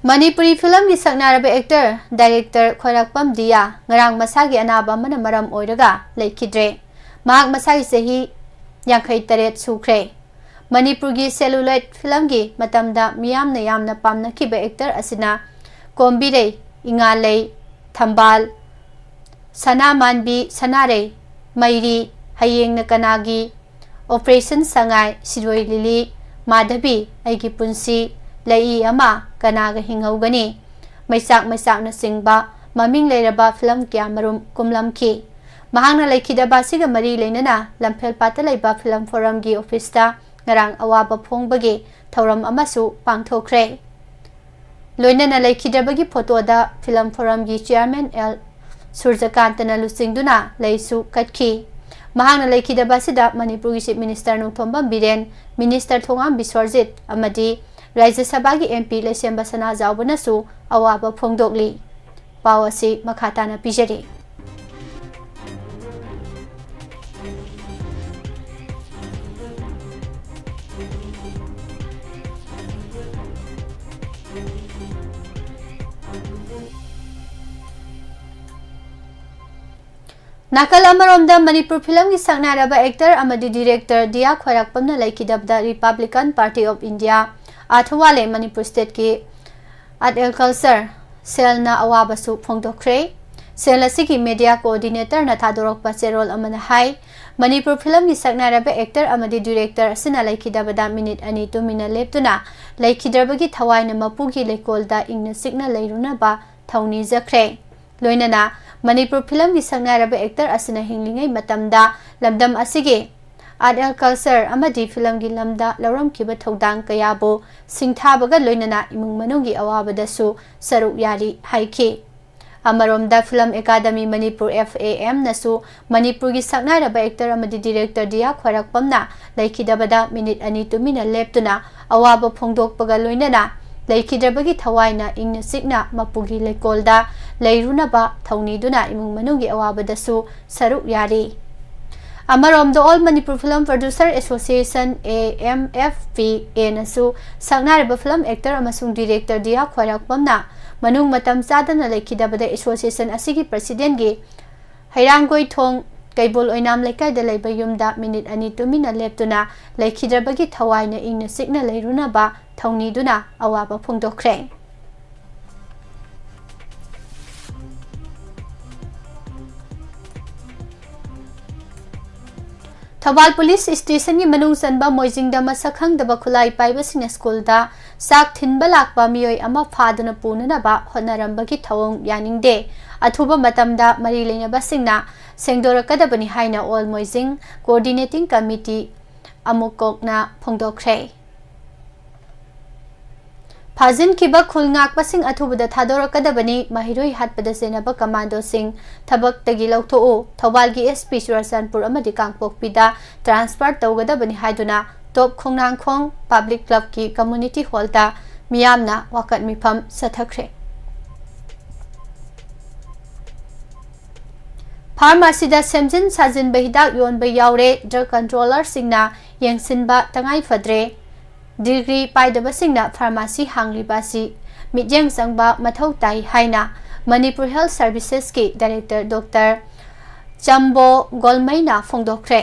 ꯃꯅꯤꯄꯨꯔꯤ ꯐꯤꯂꯝꯒꯤ ꯁꯛꯅꯥꯏꯔꯕ actor, director ꯈ꯭ꯋꯥꯏꯔꯥꯛꯄꯝ ꯗꯤꯌꯥ ꯉꯔꯥꯡ ꯃꯁꯥꯒꯤ ꯑꯅꯥꯕ ꯑꯃꯅ ꯃꯔꯝ ꯑꯣꯏꯔꯒ ꯂꯩꯈꯤꯗ꯭ꯔꯦ꯫ ꯃꯍꯥꯛ ꯃꯁꯥꯒꯤ ꯆꯍꯤ ꯌꯥꯡꯈꯩ ꯇꯔꯦꯠ ꯁꯨꯈ꯭ꯔꯦ꯫ ꯃꯅꯤꯄꯨꯔꯒꯤ celluloid ꯐꯤꯂꯝꯒꯤ ꯃꯇꯝꯗ ꯃꯤꯌꯥꯝꯅ ꯌꯥꯝꯅ ꯄꯥꯝꯅꯈꯤꯕ actor ꯑꯁꯤꯅ ꯀꯣꯝꯕꯤꯔꯩ, ꯏꯉꯥꯂꯩ, ꯊꯝꯕꯥꯜ, ꯁꯅꯥꯃꯥꯟꯕꯤ, ꯁꯅꯥꯔꯩ, ꯃꯩꯔꯤ, ꯍꯌꯦꯡꯅ ꯀꯅꯥꯒꯤ, Operation ꯁꯉꯥꯏ, ꯁꯤꯔꯣꯏ ꯂꯤꯂꯤ, ꯃꯥꯙꯕꯤ, ꯑꯩꯒꯤ ꯄꯨꯟꯁꯤ, ꯂꯩꯏ ꯑꯃ, ꯀꯅꯥꯒ ꯍꯤꯡꯍꯧꯒꯅꯤ, ꯃꯩꯆꯥꯛ ꯃꯩꯆꯥꯛꯅꯆꯤꯡꯕ ꯃꯃꯤꯡ ꯂꯩꯔꯕ ꯐꯤꯂꯝ ꯀꯌꯥꯃꯔꯨꯝ ꯀꯨꯝꯂꯝꯈꯤ꯫ ꯃꯍꯥꯛꯅ ꯂꯩꯈꯤꯗꯕ ꯑꯁꯤꯒ ꯃꯔꯤ ꯂꯩꯅꯅ ꯂꯝꯐꯦꯜꯄꯥꯠꯇ ꯂꯩꯕ ꯐꯤꯂꯝ ꯐꯣꯔꯝꯒꯤ ꯑꯣꯐꯤꯁꯇ ꯉꯔꯥꯡ ꯑꯋꯥꯕ ꯐꯣꯡꯕꯒꯤ ꯊꯧꯔꯝ ꯑꯃꯁꯨ ꯄꯥꯡꯊꯣꯛꯈ꯭ꯔꯦ꯫ ꯂꯣꯏꯅꯅ ꯂꯩꯈꯤꯗ꯭ꯔꯕꯒꯤ ꯐꯣꯇꯣꯗ ꯐꯤꯂꯝ ꯐꯣꯔꯝꯒꯤ chairman ꯑꯦꯜ ꯁꯨꯔꯖꯀꯥꯟꯇꯅ ꯂꯨꯆꯤꯡꯗꯨꯅ ꯂꯩꯁꯨ ꯀꯠꯈꯤ꯫ ꯃꯍꯥꯛꯅ ꯂꯩꯈꯤꯗꯕ ꯑꯁꯤꯗ ꯃꯅꯤꯄꯨꯔꯒꯤ Chief Minister Nongthombam Biren, Minister ꯊꯣꯉꯥꯝ ꯕꯤꯁ꯭ꯋꯔꯖꯤꯠ ꯑꯃꯗꯤ ꯔꯥꯖ꯭ꯌ ꯁꯚꯥꯒꯤ M P ꯂꯩꯁꯦꯝꯕ ꯁꯅꯥꯖꯥꯎꯕꯅꯁꯨ ꯑꯋꯥꯕ ꯐꯣꯡꯗꯣꯛꯂꯤ꯫ ꯄꯥꯎ ꯑꯁꯤ ꯃꯈꯥ ꯇꯥꯅ ꯄꯤꯖꯔꯤ꯫ ꯅꯥꯀꯜ ꯑꯃꯔꯣꯝꯗ, ꯃꯅꯤꯄꯨꯔ ꯐꯤꯂꯝꯒꯤ ꯁꯛꯅꯥꯏꯔꯕ actor ꯑꯃꯗꯤ director diya ꯈ꯭ꯋꯥꯏꯔꯥꯛꯄꯝꯅ ꯂꯩꯈꯤꯗꯕꯗ Republican Party of India, ꯑꯥꯊꯋꯥꯂꯦ Manipur stateꯀꯤ Art and Culture cellꯅ ꯑꯋꯥꯕꯁꯨ ꯐꯣꯡꯗꯣꯛꯈ꯭ꯔꯦ꯫ Cell ꯑꯁꯤꯒꯤ media coordinatorꯅ ꯊꯥꯗꯣꯔꯛꯄ ꯆꯦꯔꯣꯜ ꯑꯃꯅ ꯍꯥꯏ, ꯃꯅꯤꯄꯨꯔ ꯐꯤꯂꯝꯒꯤ ꯁꯛꯅꯥꯏꯔꯕ actor ꯑꯃꯗꯤ director ꯑꯁꯤꯅ ꯂꯩꯈꯤꯗꯕꯗ ꯃꯤꯅꯤꯠ ꯑꯅꯤ ꯇꯨꯃꯤꯟꯅ ꯂꯦꯞꯇꯨꯅ ꯂꯩꯈꯤꯗ꯭ꯔꯕꯒꯤ ꯊꯋꯥꯏꯅ ꯃꯄꯨꯒꯤ ꯂꯩꯀꯣꯜꯗ ꯏꯪꯅ ꯆꯤꯛꯅ ꯂꯩꯔꯨꯅꯕ ꯊꯧꯅꯤꯖꯈ꯭ꯔꯦ꯫ ꯂꯣꯏꯅꯅ ꯃꯅꯤꯄꯨꯔ ꯐꯤꯂꯝꯒꯤ ꯁꯛꯅꯥꯏꯔꯕ actor ꯑꯁꯤꯅ ꯍꯤꯡꯂꯤꯉꯩ ꯃꯇꯝꯗ ꯂꯝꯗꯝ ꯑꯁꯤꯒꯤ Art and Culture ꯑꯃꯗꯤ ꯐꯤꯂꯝꯒꯤ ꯂꯝꯗ ꯂꯧꯔꯝꯈꯤꯕ ꯊꯧꯗꯥꯡ ꯀꯌꯥꯕꯨ ꯁꯤꯡꯊꯥꯕꯒ ꯂꯣꯏꯅꯅ ꯏꯃꯨꯡ ꯃꯅꯨꯡꯒꯤ ꯑꯋꯥꯕꯗꯁꯨ ꯁꯔꯨꯛ ꯌꯥꯔꯤ ꯍꯥꯏꯈꯤ꯫ ꯑꯃꯔꯣꯝꯗ, Film Academy Manipur, FAMꯅꯁꯨ ꯃꯅꯤꯄꯨꯔꯒꯤ ꯁꯛꯅꯥꯏꯔꯕ actor ꯑꯃꯗꯤ director ꯗꯤꯌꯥ ꯈ꯭ꯋꯥꯏꯔꯥꯛꯄꯝꯅ ꯂꯩꯈꯤꯗꯕꯗ ꯃꯤꯅꯤꯠ ꯑꯅꯤ ꯇꯨꯃꯤꯟꯅ ꯂꯦꯞꯇꯨꯅ ꯑꯋꯥꯕ ꯐꯣꯡꯗꯣꯛꯄꯒ ꯂꯣꯏꯅꯅ ꯂꯩꯈꯤꯗ꯭ꯔꯕꯒꯤ ꯊꯋꯥꯏꯅ ꯏꯪꯅ ꯆꯤꯛꯅ ꯃꯄꯨꯒꯤ ꯂꯩꯀꯣꯜꯗ ꯂꯩꯔꯨꯅꯕ ꯊꯧꯅꯤꯗꯨꯅ ꯏꯃꯨꯡ ꯃꯅꯨꯡꯒꯤ ꯑꯋꯥꯕꯗꯁꯨ ꯁꯔꯨꯛ ꯌꯥꯔꯤ꯫ ꯑꯃꯔꯣꯝꯗ, All Manipur Film Producer Association, AMFPAꯅꯁꯨ ꯁꯛꯅꯥꯏꯔꯕ film actor ꯑꯃꯁꯨꯡ director ꯗꯤꯌꯥ ꯈ꯭ꯋꯥꯏꯔꯥꯛꯄꯝꯅ ꯃꯅꯨꯡ ꯃꯇꯝ ꯆꯥꯗꯅ ꯂꯩꯈꯤꯗꯕꯗ association ꯑꯁꯤꯒꯤ presidentꯒꯤ ꯍꯩꯔꯥꯡꯒꯣꯏꯊꯣꯡ ꯀꯩꯕꯣꯜ ꯑꯣꯏꯅꯥꯝ ꯂꯩꯀꯥꯏꯗ ꯂꯩꯕ ꯌꯨꯝꯗ ꯃꯤꯅꯤꯠ ꯑꯅꯤ ꯇꯨꯃꯤꯟꯅ ꯂꯦꯞꯇꯨꯅ ꯂꯩꯈꯤꯗ꯭ꯔꯕꯒꯤ ꯊꯋꯥꯏꯅ ꯏꯪꯅ ꯆꯤꯛꯅ ꯂꯩꯔꯨꯅꯕ ꯊꯧꯅꯤꯗꯨꯅ ꯑꯋꯥꯕ ꯐꯣꯡꯗꯣꯛꯈ꯭ꯔꯦ꯫ ꯊꯧꯕꯥꯜ police stationꯒꯤ ꯃꯅꯨꯡ ꯆꯟꯕ ꯃꯣꯏꯖꯤꯡꯗ ꯃꯁꯛ ꯈꯪꯗꯕ ꯈꯨꯠꯂꯥꯏ ꯄꯥꯏꯕꯁꯤꯡꯅ schoolꯗ ꯆꯥꯛ ꯊꯤꯟꯕ ꯂꯥꯛꯄ ꯃꯤꯑꯣꯏ ꯑꯃ ꯐꯥꯗꯨꯅ ꯄꯨꯅꯅꯕ ꯍꯣꯠꯅꯔꯝꯕꯒꯤ ꯊꯧꯑꯣꯡ ꯌꯥꯅꯤꯡꯗꯦ꯫ ꯑꯊꯨꯕ ꯃꯇꯝꯗ ꯃꯔꯤ ꯂꯩꯅꯕꯁꯤꯡꯅ ꯁꯦꯡꯗꯣꯔꯛꯀꯗꯕꯅꯤ ꯍꯥꯏꯅ All Moijing Coordinating Committee, ꯑꯃꯨꯀꯣꯛꯅ ꯐꯣꯡꯗꯣꯛꯈ꯭ꯔꯦ꯫ ꯐꯥꯖꯤꯟꯈꯤꯕ ꯈꯨꯜ ꯉꯥꯛꯄꯁꯤꯡ ꯑꯊꯨꯕꯗ ꯊꯥꯗꯣꯔꯛꯀꯗꯕꯅꯤ꯫ ꯃꯍꯩꯔꯣꯏ ꯍꯥꯠꯄꯗ ꯆꯦꯟꯅꯕ commandoꯁꯤꯡ ꯊꯕꯛꯇꯒꯤ ꯂꯧꯊꯣꯛꯎ꯫ ꯊꯧꯕꯥꯜꯒꯤ SP ꯆꯨꯔꯆꯥꯟꯄꯨꯔ ꯑꯃꯗꯤ ꯀꯥꯡꯄꯣꯛꯄꯤꯗ transfer ꯇꯧꯒꯗꯕꯅꯤ ꯍꯥꯏꯗꯨꯅ Top ꯈꯣꯡꯅꯥꯡꯈꯣꯡ Public Clubꯀꯤ community hallꯗ ꯃꯤꯌꯥꯝꯅ ꯋꯥꯀꯠ ꯃꯤꯐꯝ ꯆꯠꯊꯈ꯭ꯔꯦ꯫ Pharmacyꯗ ꯁꯦꯝꯖꯤꯟ ꯁꯥꯖꯤꯟꯕ ꯍꯤꯗꯥꯛ ꯌꯣꯟꯕ ꯌꯥꯎꯔꯦ꯫ Drug controllerꯁꯤꯡꯅ ꯌꯦꯡꯁꯤꯟꯕ ꯇꯉꯥꯏ ꯐꯗ꯭ꯔꯦ꯫ Degree ꯄꯥꯏꯗꯕꯁꯤꯡꯅ pharmacy ꯍꯥꯡꯂꯤꯕ ꯑꯁꯤ ꯃꯤꯠꯌꯦꯡ ꯆꯪꯕ ꯃꯊꯧ ꯇꯥꯏ ꯍꯥꯏꯅ Manipur Health Servicesꯀꯤ director Doctor ꯆꯝꯕꯣ ꯒꯣꯜꯃꯩꯅ ꯐꯣꯡꯗꯣꯛꯈ꯭ꯔꯦ꯫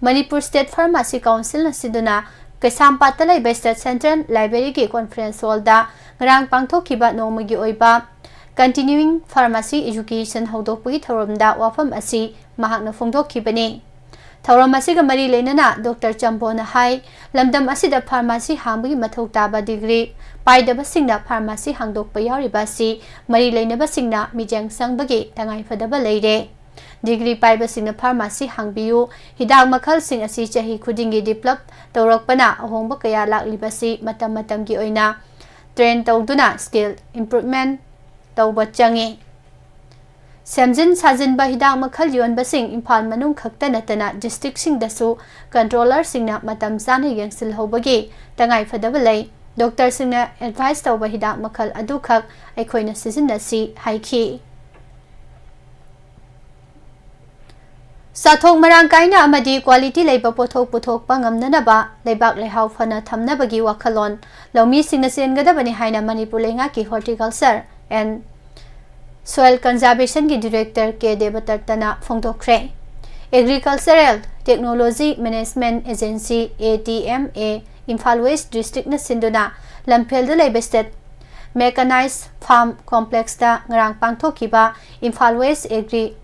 ꯃꯅꯤꯄꯨꯔ ꯁ꯭ꯇꯦꯠ ꯐꯥꯔꯃꯥꯁꯤ ꯀꯥꯎꯟꯁꯤꯜꯅ ꯁꯤꯟꯗꯨꯅ ꯀꯩꯁꯥꯝꯄꯥꯠꯇ ꯂꯩꯕ ꯁ꯭ꯇꯦꯠ ꯁꯦꯟꯇ꯭ꯔꯦꯜ ꯂꯥꯏꯕ꯭ꯔꯦꯔꯤꯒꯤ ꯀꯣꯟꯐꯔꯦꯟꯁ ꯍꯣꯜꯗ ꯉꯔꯥꯡ ꯄꯥꯡꯊꯣꯛꯈꯤꯕ ꯅꯣꯡꯃꯒꯤ ꯑꯣꯏꯕ Continuing Pharmacy Education ꯍꯧꯗꯣꯛꯄꯒꯤ ꯊꯧꯔꯝꯗ ꯋꯥꯐꯝ ꯑꯁꯤ ꯃꯍꯥꯛꯅ ꯐꯣꯡꯗꯣꯛꯈꯤꯕꯅꯤ꯫ ꯊꯧꯔꯝ ꯑꯁꯤꯒ ꯃꯔꯤ ꯂꯩꯅꯅ ꯗꯣꯛꯇꯔ ꯆꯝꯕꯣꯅ ꯍꯥꯏ, ꯂꯝꯗꯝ ꯑꯁꯤꯗ ꯐꯥꯔꯃꯥꯁꯤ ꯍꯥꯡꯕꯒꯤ ꯃꯊꯧ ꯇꯥꯕ ꯗꯤꯒ꯭ꯔꯤ ꯄꯥꯏꯗꯕꯁꯤꯡꯅ ꯐꯥꯔꯃꯥꯁꯤ ꯍꯥꯡꯗꯣꯛꯄ ꯌꯥꯎꯔꯤꯕ ꯑꯁꯤ ꯃꯔꯤ ꯂꯩꯅꯕꯁꯤꯡꯅ ꯃꯤꯠꯌꯦꯡ ꯆꯪꯕꯒꯤ ꯇꯉꯥꯏꯐꯗꯕ ꯂꯩꯔꯦ꯫ ꯗꯤꯒ꯭ꯔꯤ ꯄꯥꯏꯕꯁꯤꯡꯅ ꯐꯥꯔꯃꯥꯁꯤ ꯍꯥꯡꯕꯤꯌꯨ꯫ ꯍꯤꯗꯥꯛ ꯃꯈꯜꯁꯤꯡ ꯑꯁꯤ ꯆꯍꯤ ꯈꯨꯗꯤꯡꯒꯤ ꯗꯤꯕ꯭ꯂꯞ ꯇꯧꯔꯛꯄꯅ ꯑꯍꯣꯡꯕ ꯀꯌꯥ ꯂꯥꯛꯂꯤꯕꯁꯤ ꯃꯇꯝ ꯃꯇꯝꯒꯤ ꯑꯣꯏꯅ ꯇ꯭ꯔꯦꯟ ꯇꯧꯗꯨꯅ ꯁ꯭ꯀꯤꯜ ꯏꯝꯄ꯭ꯔꯨꯚꯃꯦꯟ ꯇꯧꯕ ꯆꯪꯏ꯫ ꯁꯦꯝꯖꯤꯟ ꯁꯥꯖꯤꯟꯕ ꯍꯤꯗꯥꯛ ꯃꯈꯜ ꯌꯣꯟꯕꯁꯤꯡ ꯏꯝꯐꯥꯜ ꯃꯅꯨꯡ ꯈꯛꯇ ꯅꯠꯇꯅ ꯗꯤꯁꯇ꯭ꯔꯤꯛꯁꯤꯡꯗꯁꯨ ꯀꯟꯇ꯭ꯔꯣꯂꯔꯁꯤꯡꯅ ꯃꯇꯝ ꯆꯥꯅ ꯌꯦꯡꯁꯤꯜꯍꯧꯕꯒꯤ ꯇꯉꯥꯏꯐꯗꯕ ꯂꯩ꯫ ꯗꯣꯛꯇꯔꯁꯤꯡꯅ ꯑꯦꯗꯚꯥꯏꯁ ꯇꯧꯕ ꯍꯤꯗꯥꯛ ꯃꯈꯜ ꯑꯗꯨꯈꯛ ꯑꯩꯈꯣꯏꯅ ꯁꯤꯖꯤꯟꯅꯁꯤ ꯍꯥꯏꯈꯤ꯫ ꯆꯥꯊꯣꯛ ꯃꯔꯥꯡ ꯀꯥꯏꯅ ꯑꯃꯗꯤ ꯀ꯭ꯋꯥꯂꯤꯇꯤ ꯂꯩꯕ ꯄꯣꯠꯊꯣꯛ ꯄꯨꯊꯣꯛꯄ ꯉꯝꯅꯅꯕ ꯂꯩꯕꯥꯛ ꯂꯩꯍꯥꯎ ꯐꯅ ꯊꯝꯅꯕꯒꯤ ꯋꯥꯈꯜꯂꯣꯟ ꯂꯧꯃꯤꯁꯤꯡꯅ ꯆꯦꯟꯒꯗꯕꯅꯤ ꯍꯥꯏꯅ ꯃꯅꯤꯄꯨꯔ ꯂꯩꯉꯥꯛꯀꯤ Horticulture and Soil Conservationꯒꯤ Director ꯀꯦ ꯗꯦꯕꯗꯠꯇꯅ ꯐꯣꯡꯗꯣꯛꯈ꯭ꯔꯦ꯫ Agricultural Technology Management Agency, A T M A, Imphal west ꯗꯤꯁꯇ꯭ꯔꯤꯛꯅ ꯁꯤꯟꯗꯨꯅ ꯂꯝꯐꯦꯜꯗ ꯂꯩꯕ State Mechanized Farm Complexꯇ ꯉꯔꯥꯡ ꯄꯥꯡꯊꯣꯛꯈꯤꯕ Imphal west Agri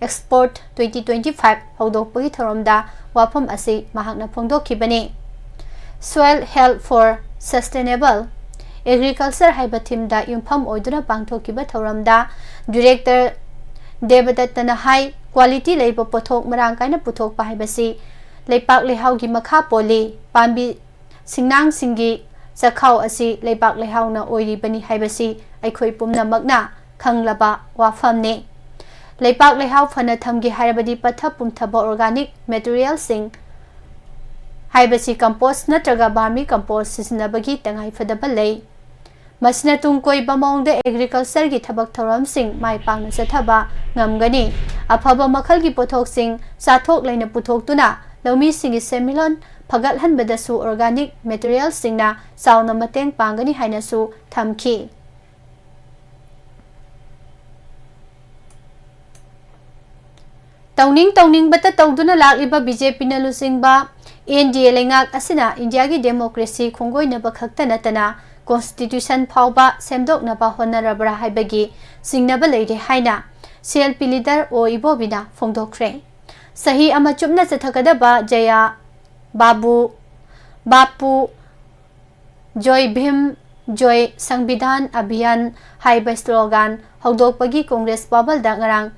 Expo twenty twenty-five ꯍꯧꯗꯣꯛꯄꯒꯤ ꯊꯧꯔꯝꯗ ꯋꯥꯐꯝ ꯑꯁꯤ ꯃꯍꯥꯛꯅ ꯐꯣꯡꯗꯣꯛꯈꯤꯕꯅꯤ꯫ Soil Health for Sustainable Agriculture ꯍꯥꯏꯕ ꯊꯤꯝꯗ ꯌꯨꯝꯐꯝ ꯑꯣꯏꯗꯨꯅ ꯄꯥꯡꯊꯣꯛꯈꯤꯕ ꯊꯧꯔꯝꯗ Director ꯗꯦꯕꯗꯠꯇꯅ ꯍꯥꯏ, ꯀ꯭ꯋꯥꯂꯤꯇꯤ ꯂꯩꯕ ꯄꯣꯠꯊꯣꯛ ꯃꯔꯥꯡ ꯀꯥꯏꯅ ꯄꯨꯊꯣꯛꯄ ꯍꯥꯏꯕꯁꯤ ꯂꯩꯄꯥꯛ ꯂꯩꯍꯥꯎꯒꯤ ꯃꯈꯥ ꯄꯣꯜꯂꯤ꯫ ꯄꯥꯝꯕꯤ ꯁꯤꯡꯅꯥꯡꯁꯤꯡꯒꯤ ꯆꯈꯥꯎ ꯑꯁꯤ ꯂꯩꯕꯥꯛ ꯂꯩꯍꯥꯎꯅ ꯑꯣꯏꯔꯤꯕꯅꯤ ꯍꯥꯏꯕꯁꯤ ꯑꯩꯈꯣꯏ ꯄꯨꯝꯅꯃꯛꯅ ꯈꯪꯂꯕ ꯋꯥꯐꯝꯅꯤ꯫ ꯂꯩꯄꯥꯛ ꯂꯩꯍꯥꯎ ꯐꯅ ꯊꯝꯒꯦ ꯍꯥꯏꯔꯕꯗꯤ ꯄꯠꯊ ꯄꯨꯝꯊꯕ organic materialꯁꯤꯡ ꯍꯥꯏꯕꯁꯤ compost ꯅꯠꯇ꯭ꯔꯒ vermi compost ꯁꯤꯖꯤꯟꯅꯕꯒꯤ ꯇꯉꯥꯏꯐꯗꯕ ꯂꯩ꯫ ꯃꯁꯤꯅ ꯇꯨꯡ ꯀꯣꯏꯕ ꯃꯑꯣꯡꯗ agricultureꯒꯤ ꯊꯕꯛ ꯊꯧꯔꯝꯁꯤꯡ ꯃꯥꯏ ꯄꯥꯛꯅ ꯆꯠꯊꯕ ꯉꯝꯒꯅꯤ꯫ ꯑꯐꯕ ꯃꯈꯜꯒꯤ ꯄꯣꯠꯊꯣꯛꯁꯤꯡ ꯆꯥꯊꯣꯛ ꯂꯩꯅ ꯄꯨꯊꯣꯛꯇꯨꯅ ꯂꯧꯃꯤꯁꯤꯡꯒꯤ ꯁꯦꯟꯃꯤꯠꯂꯣꯟ ꯐꯒꯠꯍꯟꯕꯗꯁꯨ organic materialꯁꯤꯡꯅ ꯆꯥꯎꯅ ꯃꯇꯦꯡ ꯄꯥꯡꯒꯅꯤ ꯍꯥꯏꯅꯁꯨ ꯊꯝꯈꯤ꯫ ꯇꯧꯅꯤꯡ ꯇꯧꯅꯤꯡꯕꯇ ꯇꯧꯗꯨꯅ ꯂꯥꯛꯂꯤꯕ ꯕꯤ ꯖꯦ ꯄꯤꯅ ꯂꯨꯆꯤꯡꯕ ꯑꯦꯟ ꯗꯤ ꯑꯦ ꯂꯩꯉꯥꯛ ꯑꯁꯤꯅ ꯏꯟꯗꯤꯌꯥꯒꯤ ꯗꯦꯃꯣꯀ꯭ꯔꯦꯁꯤ ꯈꯣꯡꯒꯣꯏꯅꯕ ꯈꯛꯇ ꯅꯠꯇꯅ ꯀꯣꯟꯁꯇꯤꯇ꯭ꯌꯨꯁꯟ ꯐꯥꯎꯕ ꯁꯦꯝꯗꯣꯛꯅꯕ ꯍꯣꯠꯅꯔꯕ꯭ꯔꯥ ꯍꯥꯏꯕꯒꯤ ꯆꯤꯡꯅꯕ ꯂꯩꯔꯦ ꯍꯥꯏꯅ ꯁꯤ ꯑꯦꯜ ꯄꯤ ꯂꯤꯗꯔ ꯑꯣ ꯏꯕꯣꯕꯤꯅ ꯐꯣꯡꯗꯣꯛꯈ꯭ꯔꯦ꯫ ꯆꯍꯤ ꯑꯃ ꯆꯨꯞꯅ ꯆꯠꯊꯒꯗꯕ ꯖꯌꯥ ꯕꯥꯕꯨ, ꯕꯥꯄꯨ ꯖꯣꯏ ꯚꯤꯝ, ꯖꯣꯏ ꯁꯪꯕꯤꯙꯥꯟ ꯑꯚꯤꯌꯥꯟ ꯍꯥꯏꯕ ꯁ꯭ꯂꯣꯒꯥꯟ ꯍꯧꯗꯣꯛꯄꯒꯤ ꯀꯣꯡꯒ꯭ꯔꯦꯁ ꯚꯕꯟꯗ ꯉꯔꯥꯡ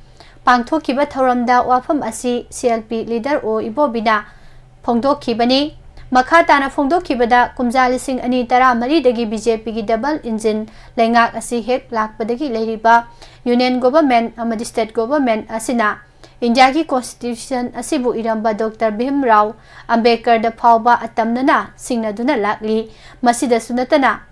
ꯄꯥꯡꯊꯣꯛꯈꯤꯕ ꯊꯧꯔꯝꯗ ꯋꯥꯐꯝ ꯑꯁꯤ ꯁꯤ ꯑꯦꯜ ꯄꯤ ꯂꯤꯗꯔ ꯑꯣ ꯏꯕꯣꯕꯤꯅ ꯐꯣꯡꯗꯣꯛꯈꯤꯕꯅꯤ꯫ ꯃꯈꯥ ꯇꯥꯅ ꯐꯣꯡꯗꯣꯛꯈꯤꯕꯗ, ꯀꯨꯝꯖꯥ ꯂꯤꯁꯤꯡ ꯑꯅꯤ ꯇꯔꯥꯃꯔꯤꯗꯒꯤ ꯕꯤ ꯖꯦ ꯄꯤꯒꯤ ꯗꯕꯜ ꯏꯟꯖꯤꯟ ꯂꯩꯉꯥꯛ ꯑꯁꯤ ꯍꯦꯛ ꯂꯥꯛꯄꯗꯒꯤ ꯂꯩꯔꯤꯕ ꯌꯨꯅꯤꯌꯟ ꯒꯣꯚꯔꯟꯃꯦꯟꯠ ꯑꯃꯗꯤ ꯁ꯭ꯇꯦꯠ ꯒꯣꯚꯔꯟꯃꯦꯟꯠ ꯑꯁꯤꯅ ꯏꯟꯗꯤꯌꯥꯒꯤ ꯀꯣꯟꯁꯇꯤꯇ꯭ꯌꯨꯁꯟ ꯑꯁꯤꯕꯨ ꯏꯔꯝꯕ ꯗꯣꯛꯇꯔ ꯚꯤꯝ ꯔꯥꯎ ꯑꯝꯕꯦꯗꯀꯔꯗ ꯐꯥꯎꯕ ꯑꯇꯝꯅꯅ ꯁꯤꯡꯅꯗꯨꯅ ꯂꯥꯛꯂꯤ꯫ ꯃꯁꯤꯗꯁꯨ ꯅꯠꯇꯅ,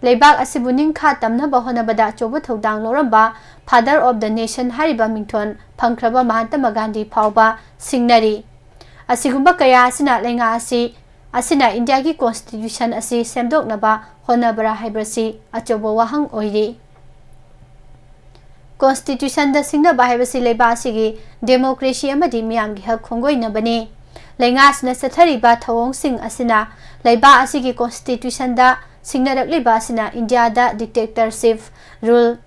ꯂꯩꯕꯥꯛ ꯑꯁꯤꯕꯨ ꯅꯤꯡꯈꯥ ꯇꯝꯅꯕ ꯍꯣꯠꯅꯕꯗ ꯑꯆꯧꯕ ꯊꯧꯗꯥꯡ ꯂꯧꯔꯝꯕ Father of the Nation ꯍꯥꯏꯔꯤꯕ ꯃꯤꯡꯊꯣꯟ ꯐꯪꯈ꯭ꯔꯕ ꯃꯍꯥꯇꯃꯥ ꯒꯥꯟꯙꯤ ꯐꯥꯎꯕ ꯁꯤꯡꯅꯔꯤ꯫ ꯑꯁꯤꯒꯨꯝꯕ ꯀꯌꯥ ꯑꯁꯤꯅ ꯂꯩꯉꯥꯛ ꯑꯁꯤ, ꯑꯁꯤꯅ ꯏꯟꯗꯤꯌꯥꯒꯤ ꯀꯣꯟꯁꯇꯤꯇ꯭ꯌꯨꯁꯟ ꯑꯁꯤ ꯁꯦꯝꯗꯣꯛꯅꯕ ꯍꯣꯠꯅꯕ꯭ꯔꯥ ꯍꯥꯏꯕꯁꯤ ꯑꯆꯧꯕ ꯋꯥꯍꯪ ꯑꯣꯏꯔꯤ꯫ ꯀꯣꯟꯁꯇꯤꯇ꯭ꯌꯨꯁꯟꯗ ꯁꯤꯡꯅꯕ ꯍꯥꯏꯕꯁꯤ ꯂꯩꯕꯥꯛ ꯑꯁꯤꯒꯤ ꯗꯦꯃꯣꯀ꯭ꯔꯦꯁꯤ ꯑꯃꯗꯤ ꯃꯤꯌꯥꯝꯒꯤ ꯍꯛ ꯈꯣꯡꯒꯣꯏꯅꯕꯅꯤ꯫ ꯂꯩꯉꯥꯛ ꯑꯁꯤꯅ ꯆꯠꯊꯔꯤꯕ ꯊꯧꯑꯣꯡꯁꯤꯡ ꯑꯁꯤꯅ ꯂꯩꯕꯥꯛ ꯑꯁꯤꯒꯤ ꯀꯣꯟꯁꯇꯤꯇ꯭ꯌꯨꯁꯟꯗ ꯁꯤꯡꯅꯔꯛꯂꯤꯕ ꯑꯁꯤꯅ ꯏꯟꯗꯤꯌꯥꯗ ꯗꯤꯛꯇꯦꯇꯔꯁꯤꯞ ꯔꯨꯜ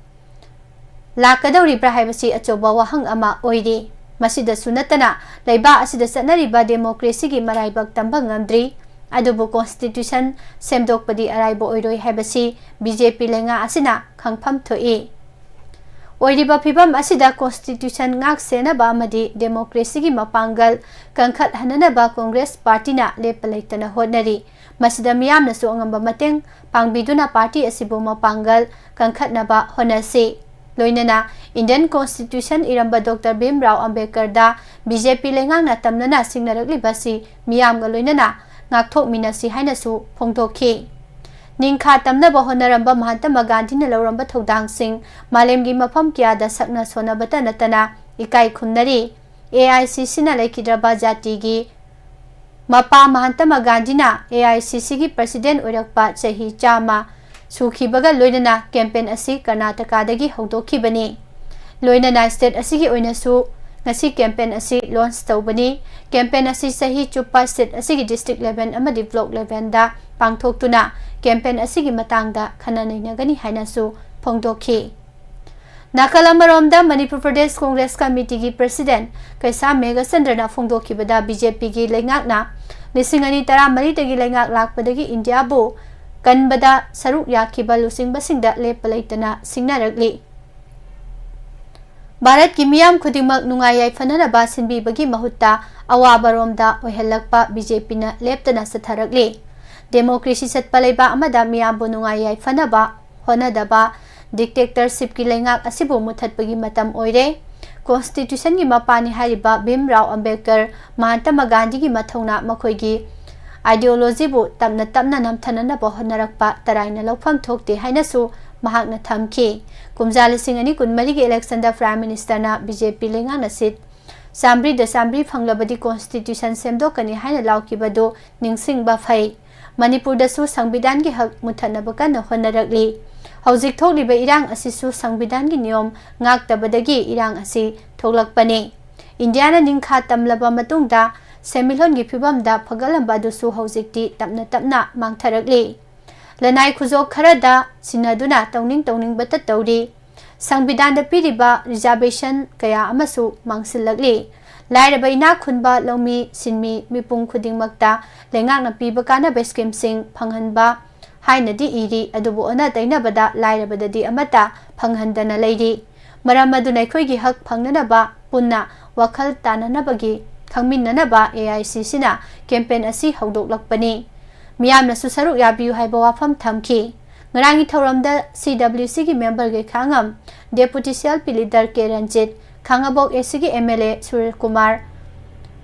ꯂꯥꯛꯀꯗꯧꯔꯤꯕ꯭ꯔꯥ ꯍꯥꯏꯕꯁꯤ ꯑꯆꯧꯕ ꯋꯥꯍꯪ ꯑꯃ ꯑꯣꯏꯔꯤ꯫ ꯃꯁꯤꯗꯁꯨ ꯅꯠꯇꯅ, ꯂꯩꯕꯥꯛ ꯑꯁꯤꯗ ꯆꯠꯅꯔꯤꯕ ꯗꯦꯃꯣꯀ꯭ꯔꯦꯁꯤꯒꯤ ꯃꯔꯥꯏꯕꯛ ꯇꯝꯕ ꯉꯝꯗ꯭ꯔꯤ꯫ ꯑꯗꯨꯕꯨ ꯀꯣꯟꯁꯇꯤꯇ꯭ꯌꯨꯁꯟ ꯁꯦꯝꯗꯣꯛꯄꯗꯤ ꯑꯔꯥꯏꯕ ꯑꯣꯏꯔꯣꯏ ꯍꯥꯏꯕꯁꯤ ꯕꯤ ꯖꯦ ꯄꯤ ꯂꯩꯉꯥꯛ ꯑꯁꯤꯅ ꯈꯪꯐꯝ ꯊꯣꯛꯏ꯫ ꯑꯣꯏꯔꯤꯕ ꯐꯤꯚꯝ ꯑꯁꯤꯗ ꯀꯣꯟꯁꯇꯤꯇ꯭ꯌꯨꯁꯟ ꯉꯥꯛ ꯁꯦꯟꯅꯕ ꯑꯃꯗꯤ ꯗꯦꯃꯣꯀ꯭ꯔꯦꯁꯤꯒꯤ ꯃꯄꯥꯡꯒꯜ ꯀꯟꯈꯠꯍꯟꯅꯅꯕ ꯀꯣꯡꯒ꯭ꯔꯦꯁ ꯄꯥꯔꯇꯤꯅ ꯂꯦꯞꯄ ꯂꯩꯇꯅ ꯍꯣꯠꯅꯔꯤ꯫ ꯃꯁꯤꯗ ꯃꯤꯌꯥꯝꯅꯁꯨ ꯑꯉꯝꯕ ꯃꯇꯦꯡ ꯄꯥꯡꯕꯤꯗꯨꯅ ꯄꯥꯔꯇꯤ ꯑꯁꯤꯕꯨ ꯃꯄꯥꯡꯒꯜ ꯀꯟꯈꯠꯅꯕ ꯍꯣꯠꯅꯁꯤ꯫ ꯂꯣꯏꯅꯅ ꯏꯟꯗꯤꯌꯟ ꯀꯣꯟꯁꯇꯤꯇ꯭ꯌꯨꯁꯟ ꯏꯔꯝꯕ ꯗꯣꯛꯇꯔ ꯚꯤꯝ ꯔꯥꯎ ꯑꯝꯕꯦꯗꯀꯔꯗ ꯕꯤ ꯖꯦ ꯄꯤ ꯂꯩꯉꯥꯛꯅ ꯇꯝꯅꯅ ꯁꯤꯡꯅꯔꯛꯂꯤꯕꯁꯤ ꯃꯤꯌꯥꯝꯒ ꯂꯣꯏꯅꯅ ꯉꯥꯛꯊꯣꯛꯃꯤꯟꯅꯁꯤ ꯍꯥꯏꯅꯁꯨ ꯐꯣꯡꯗꯣꯛꯈꯤ꯫ ꯅꯤꯡꯈꯥ ꯇꯝꯅꯕ ꯍꯣꯠꯅꯔꯝꯕ ꯃꯍꯥꯇꯃꯥ ꯒꯥꯟꯙꯤꯅ ꯂꯧꯔꯝꯕ ꯊꯧꯗꯥꯡꯁꯤꯡ ꯃꯥꯂꯦꯝꯒꯤ ꯃꯐꯝ ꯀꯌꯥꯗ ꯁꯛꯅ ꯁꯣꯟꯅꯕꯇ ꯅꯠꯇꯅ ꯏꯀꯥꯏ ꯈꯨꯝꯅꯔꯤ꯫ ꯑꯦ ꯑꯥꯏ ꯁꯤ ꯁꯤꯅ ꯂꯩꯈꯤꯗ꯭ꯔꯕ ꯖꯥꯇꯤꯒꯤ ꯃꯄꯥ ꯃꯍꯥꯇꯃꯥ ꯒꯥꯟꯙꯤꯅ ꯑꯦ ꯑꯥꯏ ꯁꯤ ꯁꯤꯒꯤ ꯄ꯭ꯔꯁꯤꯗꯦꯟ ꯑꯣꯏꯔꯛꯄ ꯆꯍꯤ ꯆꯥꯝꯃ ꯁꯨꯈꯤꯕꯒ ꯂꯣꯏꯅꯅ ꯀꯦꯝꯄꯦꯟ ꯑꯁꯤ ꯀꯔꯅꯥꯇꯀꯥꯗꯒꯤ ꯍꯧꯗꯣꯛꯈꯤꯕꯅꯤ꯫ ꯂꯣꯏꯅꯅ ꯁ꯭ꯇꯦꯠ ꯑꯁꯤꯒꯤ ꯑꯣꯏꯅꯁꯨ ꯉꯁꯤ campaign ꯑꯁꯤ launch ꯇꯧꯕꯅꯤ꯫ Campaign ꯑꯁꯤ ꯆꯍꯤ ꯆꯨꯞꯄ state ꯑꯁꯤꯒꯤ district level ꯑꯃꯗꯤ block levelꯗ ꯄꯥꯡꯊꯣꯛꯇꯨꯅ campaign ꯑꯁꯤꯒꯤ ꯃꯇꯥꯡꯗ ꯈꯟꯅ ꯅꯩꯅꯒꯅꯤ ꯍꯥꯏꯅꯁꯨ ꯐꯣꯡꯗꯣꯛꯈꯤ꯫ ꯅꯥꯀꯜ ꯑꯃꯔꯣꯝꯗ, ꯃꯅꯤꯄꯨꯔ ꯄ꯭ꯔꯗꯦꯁ ꯀꯣꯡꯒ꯭ꯔꯦꯁ ꯀꯃꯤꯇꯤꯒꯤ president ꯀꯩꯁꯥꯝ ꯃꯦꯘꯆꯟꯗ꯭ꯔꯅ ꯐꯣꯡꯗꯣꯛꯈꯤꯕꯗ, BJPꯒꯤ ꯂꯩꯉꯥꯛꯅ ꯂꯤꯁꯤꯡ ꯑꯅꯤ ꯇꯔꯥꯃꯔꯤꯗꯒꯤ ꯂꯩꯉꯥꯛ ꯂꯥꯛꯄꯗꯒꯤ ꯏꯟꯗꯤꯌꯥꯕꯨ ꯀꯟꯕꯗ ꯁꯔꯨꯛ ꯌꯥꯈꯤꯕ ꯂꯨꯆꯤꯡꯕꯁꯤꯡꯗ ꯂꯦꯞꯄ ꯂꯩꯇꯅ ꯁꯤꯡꯅꯔꯛꯂꯤ꯫ ꯚꯥꯔꯠꯀꯤ ꯃꯤꯌꯥꯝ ꯈꯨꯗꯤꯡꯃꯛ ꯅꯨꯡꯉꯥꯏ ꯌꯥꯏꯐꯅꯅꯕ ꯁꯤꯟꯕꯤꯕꯒꯤ ꯃꯍꯨꯠꯇ ꯑꯋꯥꯕꯔꯣꯝꯗ ꯑꯣꯏꯍꯜꯂꯛꯄ BJPꯅ ꯂꯦꯞꯇꯅ ꯆꯠꯊꯔꯛꯂꯤ꯫ Democracy ꯆꯠꯄ ꯂꯩꯕꯥꯛ ꯑꯃꯗ ꯃꯤꯌꯥꯝꯕꯨ ꯅꯨꯡꯉꯥꯏ ꯌꯥꯏꯐꯅꯕ ꯍꯣꯠꯅꯗꯕ dictatorshipꯀꯤ ꯂꯩꯉꯥꯛ ꯑꯁꯤꯕꯨ ꯃꯨꯊꯠꯄꯒꯤ ꯃꯇꯝ ꯑꯣꯏꯔꯦ꯫ Constitutionꯒꯤ ꯃꯄꯥꯅꯤ ꯍꯥꯏꯔꯤꯕ ꯚꯤꯝ ꯔꯥꯎ ꯑꯝꯕꯦꯗꯀꯔ, ꯃꯍꯥꯇꯃꯥ ꯒꯥꯟꯙꯤꯒꯤ ꯃꯊꯧꯅꯥ, ꯃꯈꯣꯏꯒꯤ ideologyꯕꯨ ꯇꯞꯅ ꯇꯞꯅ ꯅꯝꯊꯅꯅꯕ ꯍꯣꯠꯅꯔꯛꯄ ꯇꯔꯥꯏꯅ ꯂꯧꯐꯝ ꯊꯣꯛꯇꯦ ꯍꯥꯏꯅꯁꯨ ꯃꯍꯥꯛꯅ ꯊꯝꯈꯤ꯫ ꯀꯨꯝꯖꯥ ꯂꯤꯁꯤꯡ ꯑꯅꯤ ꯀꯨꯟꯃꯔꯤꯒꯤ electionꯗ Prime Ministerꯅ BJP ꯂꯩꯉꯥꯛꯅ seat ꯆꯥꯝꯃꯔꯤꯗ ꯆꯥꯝꯃꯔꯤ ꯐꯪꯂꯕꯗꯤ Constitution ꯁꯦꯝꯗꯣꯛꯀꯅꯤ ꯍꯥꯏꯅ ꯂꯥꯎꯈꯤꯕꯗꯨ ꯅꯤꯡꯁꯤꯡꯕ ꯐꯩ꯫ ꯃꯅꯤꯄꯨꯔꯗꯁꯨ ꯁꯪꯕꯤꯙꯥꯟꯒꯤ ꯍꯛ ꯃꯨꯊꯠꯅꯕ ꯀꯟꯅ ꯍꯣꯠꯅꯔꯛꯂꯤ꯫ ꯍꯧꯖꯤꯛ ꯊꯣꯛꯂꯤꯕ ꯏꯔꯥꯡ ꯑꯁꯤꯁꯨ ꯁꯪꯕꯤꯙꯥꯟꯒꯤ ꯅꯤꯌꯣꯝ ꯉꯥꯛꯇꯕꯗꯒꯤ ꯏꯔꯥꯡ ꯑꯁꯤ ꯊꯣꯛꯂꯛꯄꯅꯤ꯫ ꯏꯟꯗꯤꯌꯥꯅ ꯅꯤꯡꯈꯥ ꯇꯝꯂꯕ ꯃꯇꯨꯡꯗ ꯁꯦꯟꯃꯤꯠꯂꯣꯟꯒꯤ ꯐꯤꯕꯝꯗ ꯐꯒꯠꯂꯝꯕ ꯑꯗꯨꯁꯨ ꯍꯧꯖꯤꯛꯇꯤ ꯇꯞꯅ ꯇꯞꯅ ꯃꯥꯡꯊꯔꯛꯂꯤ꯫ ꯂꯅꯥꯏ ꯈꯨꯖꯣꯛ ꯈꯔꯗ ꯁꯤꯟꯅꯗꯨꯅ ꯇꯧꯅꯤꯡ ꯇꯧꯅꯤꯡꯕꯇ ꯇꯧꯔꯤ꯫ ꯁꯪꯕꯤꯙꯥꯟꯗ ꯄꯤꯔꯤꯕ reservation ꯀꯌꯥ ꯑꯃꯁꯨ ꯃꯥꯡꯁꯤꯜꯂꯛꯂꯤ꯫ ꯂꯥꯏꯔꯕ ꯏꯅꯥꯛ ꯈꯨꯟꯕ ꯂꯧꯃꯤ ꯁꯤꯟꯃꯤ ꯃꯤꯄꯨꯝ ꯈꯨꯗꯤꯡꯃꯛꯇ ꯂꯩꯉꯥꯛꯅ ꯄꯤꯕ ꯀꯥꯟꯅꯕ schemeꯁꯤꯡ ꯐꯪꯍꯟꯕ ꯍꯥꯏꯅꯗꯤ ꯏꯔꯤ, ꯑꯗꯨꯕꯨ ꯑꯣꯟꯅ ꯇꯩꯅꯕꯗ ꯂꯥꯏꯔꯕꯗꯗꯤ ꯑꯃꯠꯇ ꯐꯪꯍꯟꯗꯅ ꯂꯩꯔꯤ꯫ ꯃꯔꯝ ꯑꯗꯨꯅ ꯑꯩꯈꯣꯏꯒꯤ ꯍꯛ ꯐꯪꯅꯅꯕ ꯄꯨꯟꯅ ꯋꯥꯈꯜ ꯇꯥꯅꯅꯕꯒꯤ ꯈꯪꯃꯤꯟꯅꯅꯕ AICCꯅ campaign ꯑꯁꯤ ꯍꯧꯗꯣꯛꯂꯛꯄꯅꯤ꯫ ꯃꯤꯌꯥꯝꯅꯁꯨ ꯁꯔꯨꯛ ꯌꯥꯕꯤꯌꯨ ꯍꯥꯏꯕ ꯋꯥꯐꯝ ꯊꯝꯈꯤ꯫ ꯉꯔꯥꯡꯒꯤ ꯊꯧꯔꯝꯗ CWCꯒꯤ member ꯒꯩꯈꯥꯉꯝ, Deputy CLP leader ꯀꯦ ꯔꯟꯖꯤꯠ, ꯈꯥꯉꯕꯣꯛ ACꯒꯤ MLA ꯁꯨꯔꯤꯜ ꯀꯨꯃꯥꯔ,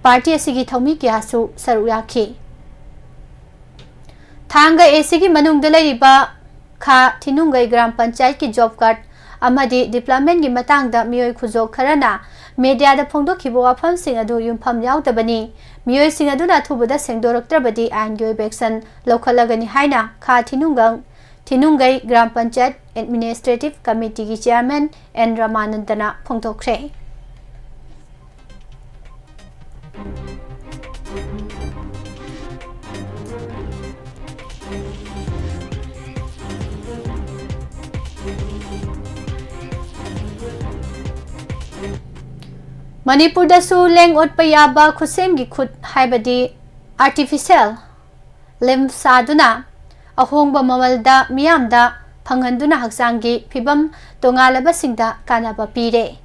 party ꯑꯁꯤꯒꯤ ꯊꯧꯃꯤ ꯀꯌꯥꯁꯨ ꯁꯔꯨꯛ ꯌꯥꯈꯤ꯫ ꯊꯥꯡꯒ ACꯒꯤ ꯃꯅꯨꯡꯗ ꯂꯩꯔꯤꯕ ꯈꯥ ꯊꯤꯅꯨꯡꯒꯩ ꯒ꯭ꯔꯥꯝ ꯄꯟꯆꯥꯌꯠꯀꯤ job card ꯑꯃꯗꯤ developmentꯒꯤ ꯃꯇꯥꯡꯗ ꯃꯤꯑꯣꯏ ꯈꯨꯖꯣꯛ ꯈꯔꯅ mediaꯗ ꯐꯣꯡꯗꯣꯛꯈꯤꯕ ꯋꯥꯐꯝꯁꯤꯡ ꯑꯗꯨ ꯌꯨꯝꯐꯝ ꯌꯥꯎꯗꯕꯅꯤ꯫ ꯃꯤꯑꯣꯏꯁꯤꯡ ꯑꯗꯨꯅ ꯑꯊꯨꯕꯗ ꯁꯦꯡꯗꯣꯔꯛꯇ꯭ꯔꯕꯗꯤ ꯑꯥꯏꯟꯒꯤ ꯑꯣꯏꯕ action ꯂꯧꯈꯠꯂꯒꯅꯤ ꯍꯥꯏꯅ ꯈꯥ ꯊꯤꯅꯨꯡꯒꯪ, ꯊꯤꯅꯨꯡꯒꯩ ꯒ꯭ꯔꯥꯝ ꯄꯟꯆꯥꯌꯠ administrative committeeꯒꯤ chairman ꯑꯦꯟ ꯔꯃꯥꯅꯟꯗꯅ ꯐꯣꯡꯗꯣꯛꯈ꯭ꯔꯦ꯫ ꯃꯅꯤꯄꯨꯔꯗꯁꯨ ꯂꯦꯡ ꯑꯣꯠꯄ ꯌꯥꯕ ꯈꯨꯠꯁꯦꯝꯒꯤ ꯈꯨꯠ, ꯍꯥꯏꯕꯗꯤ artificial limb ꯁꯥꯗꯨꯅ ꯑꯍꯣꯡꯕ ꯃꯃꯜꯗ ꯃꯤꯌꯥꯝꯗ ꯐꯪꯍꯟꯗꯨꯅ ꯍꯛꯆꯥꯡꯒꯤ ꯐꯤꯕꯝ ꯇꯣꯉꯥꯜꯂꯕꯁꯤꯡꯗ ꯀꯥꯟꯅꯕ ꯄꯤꯔꯦ꯫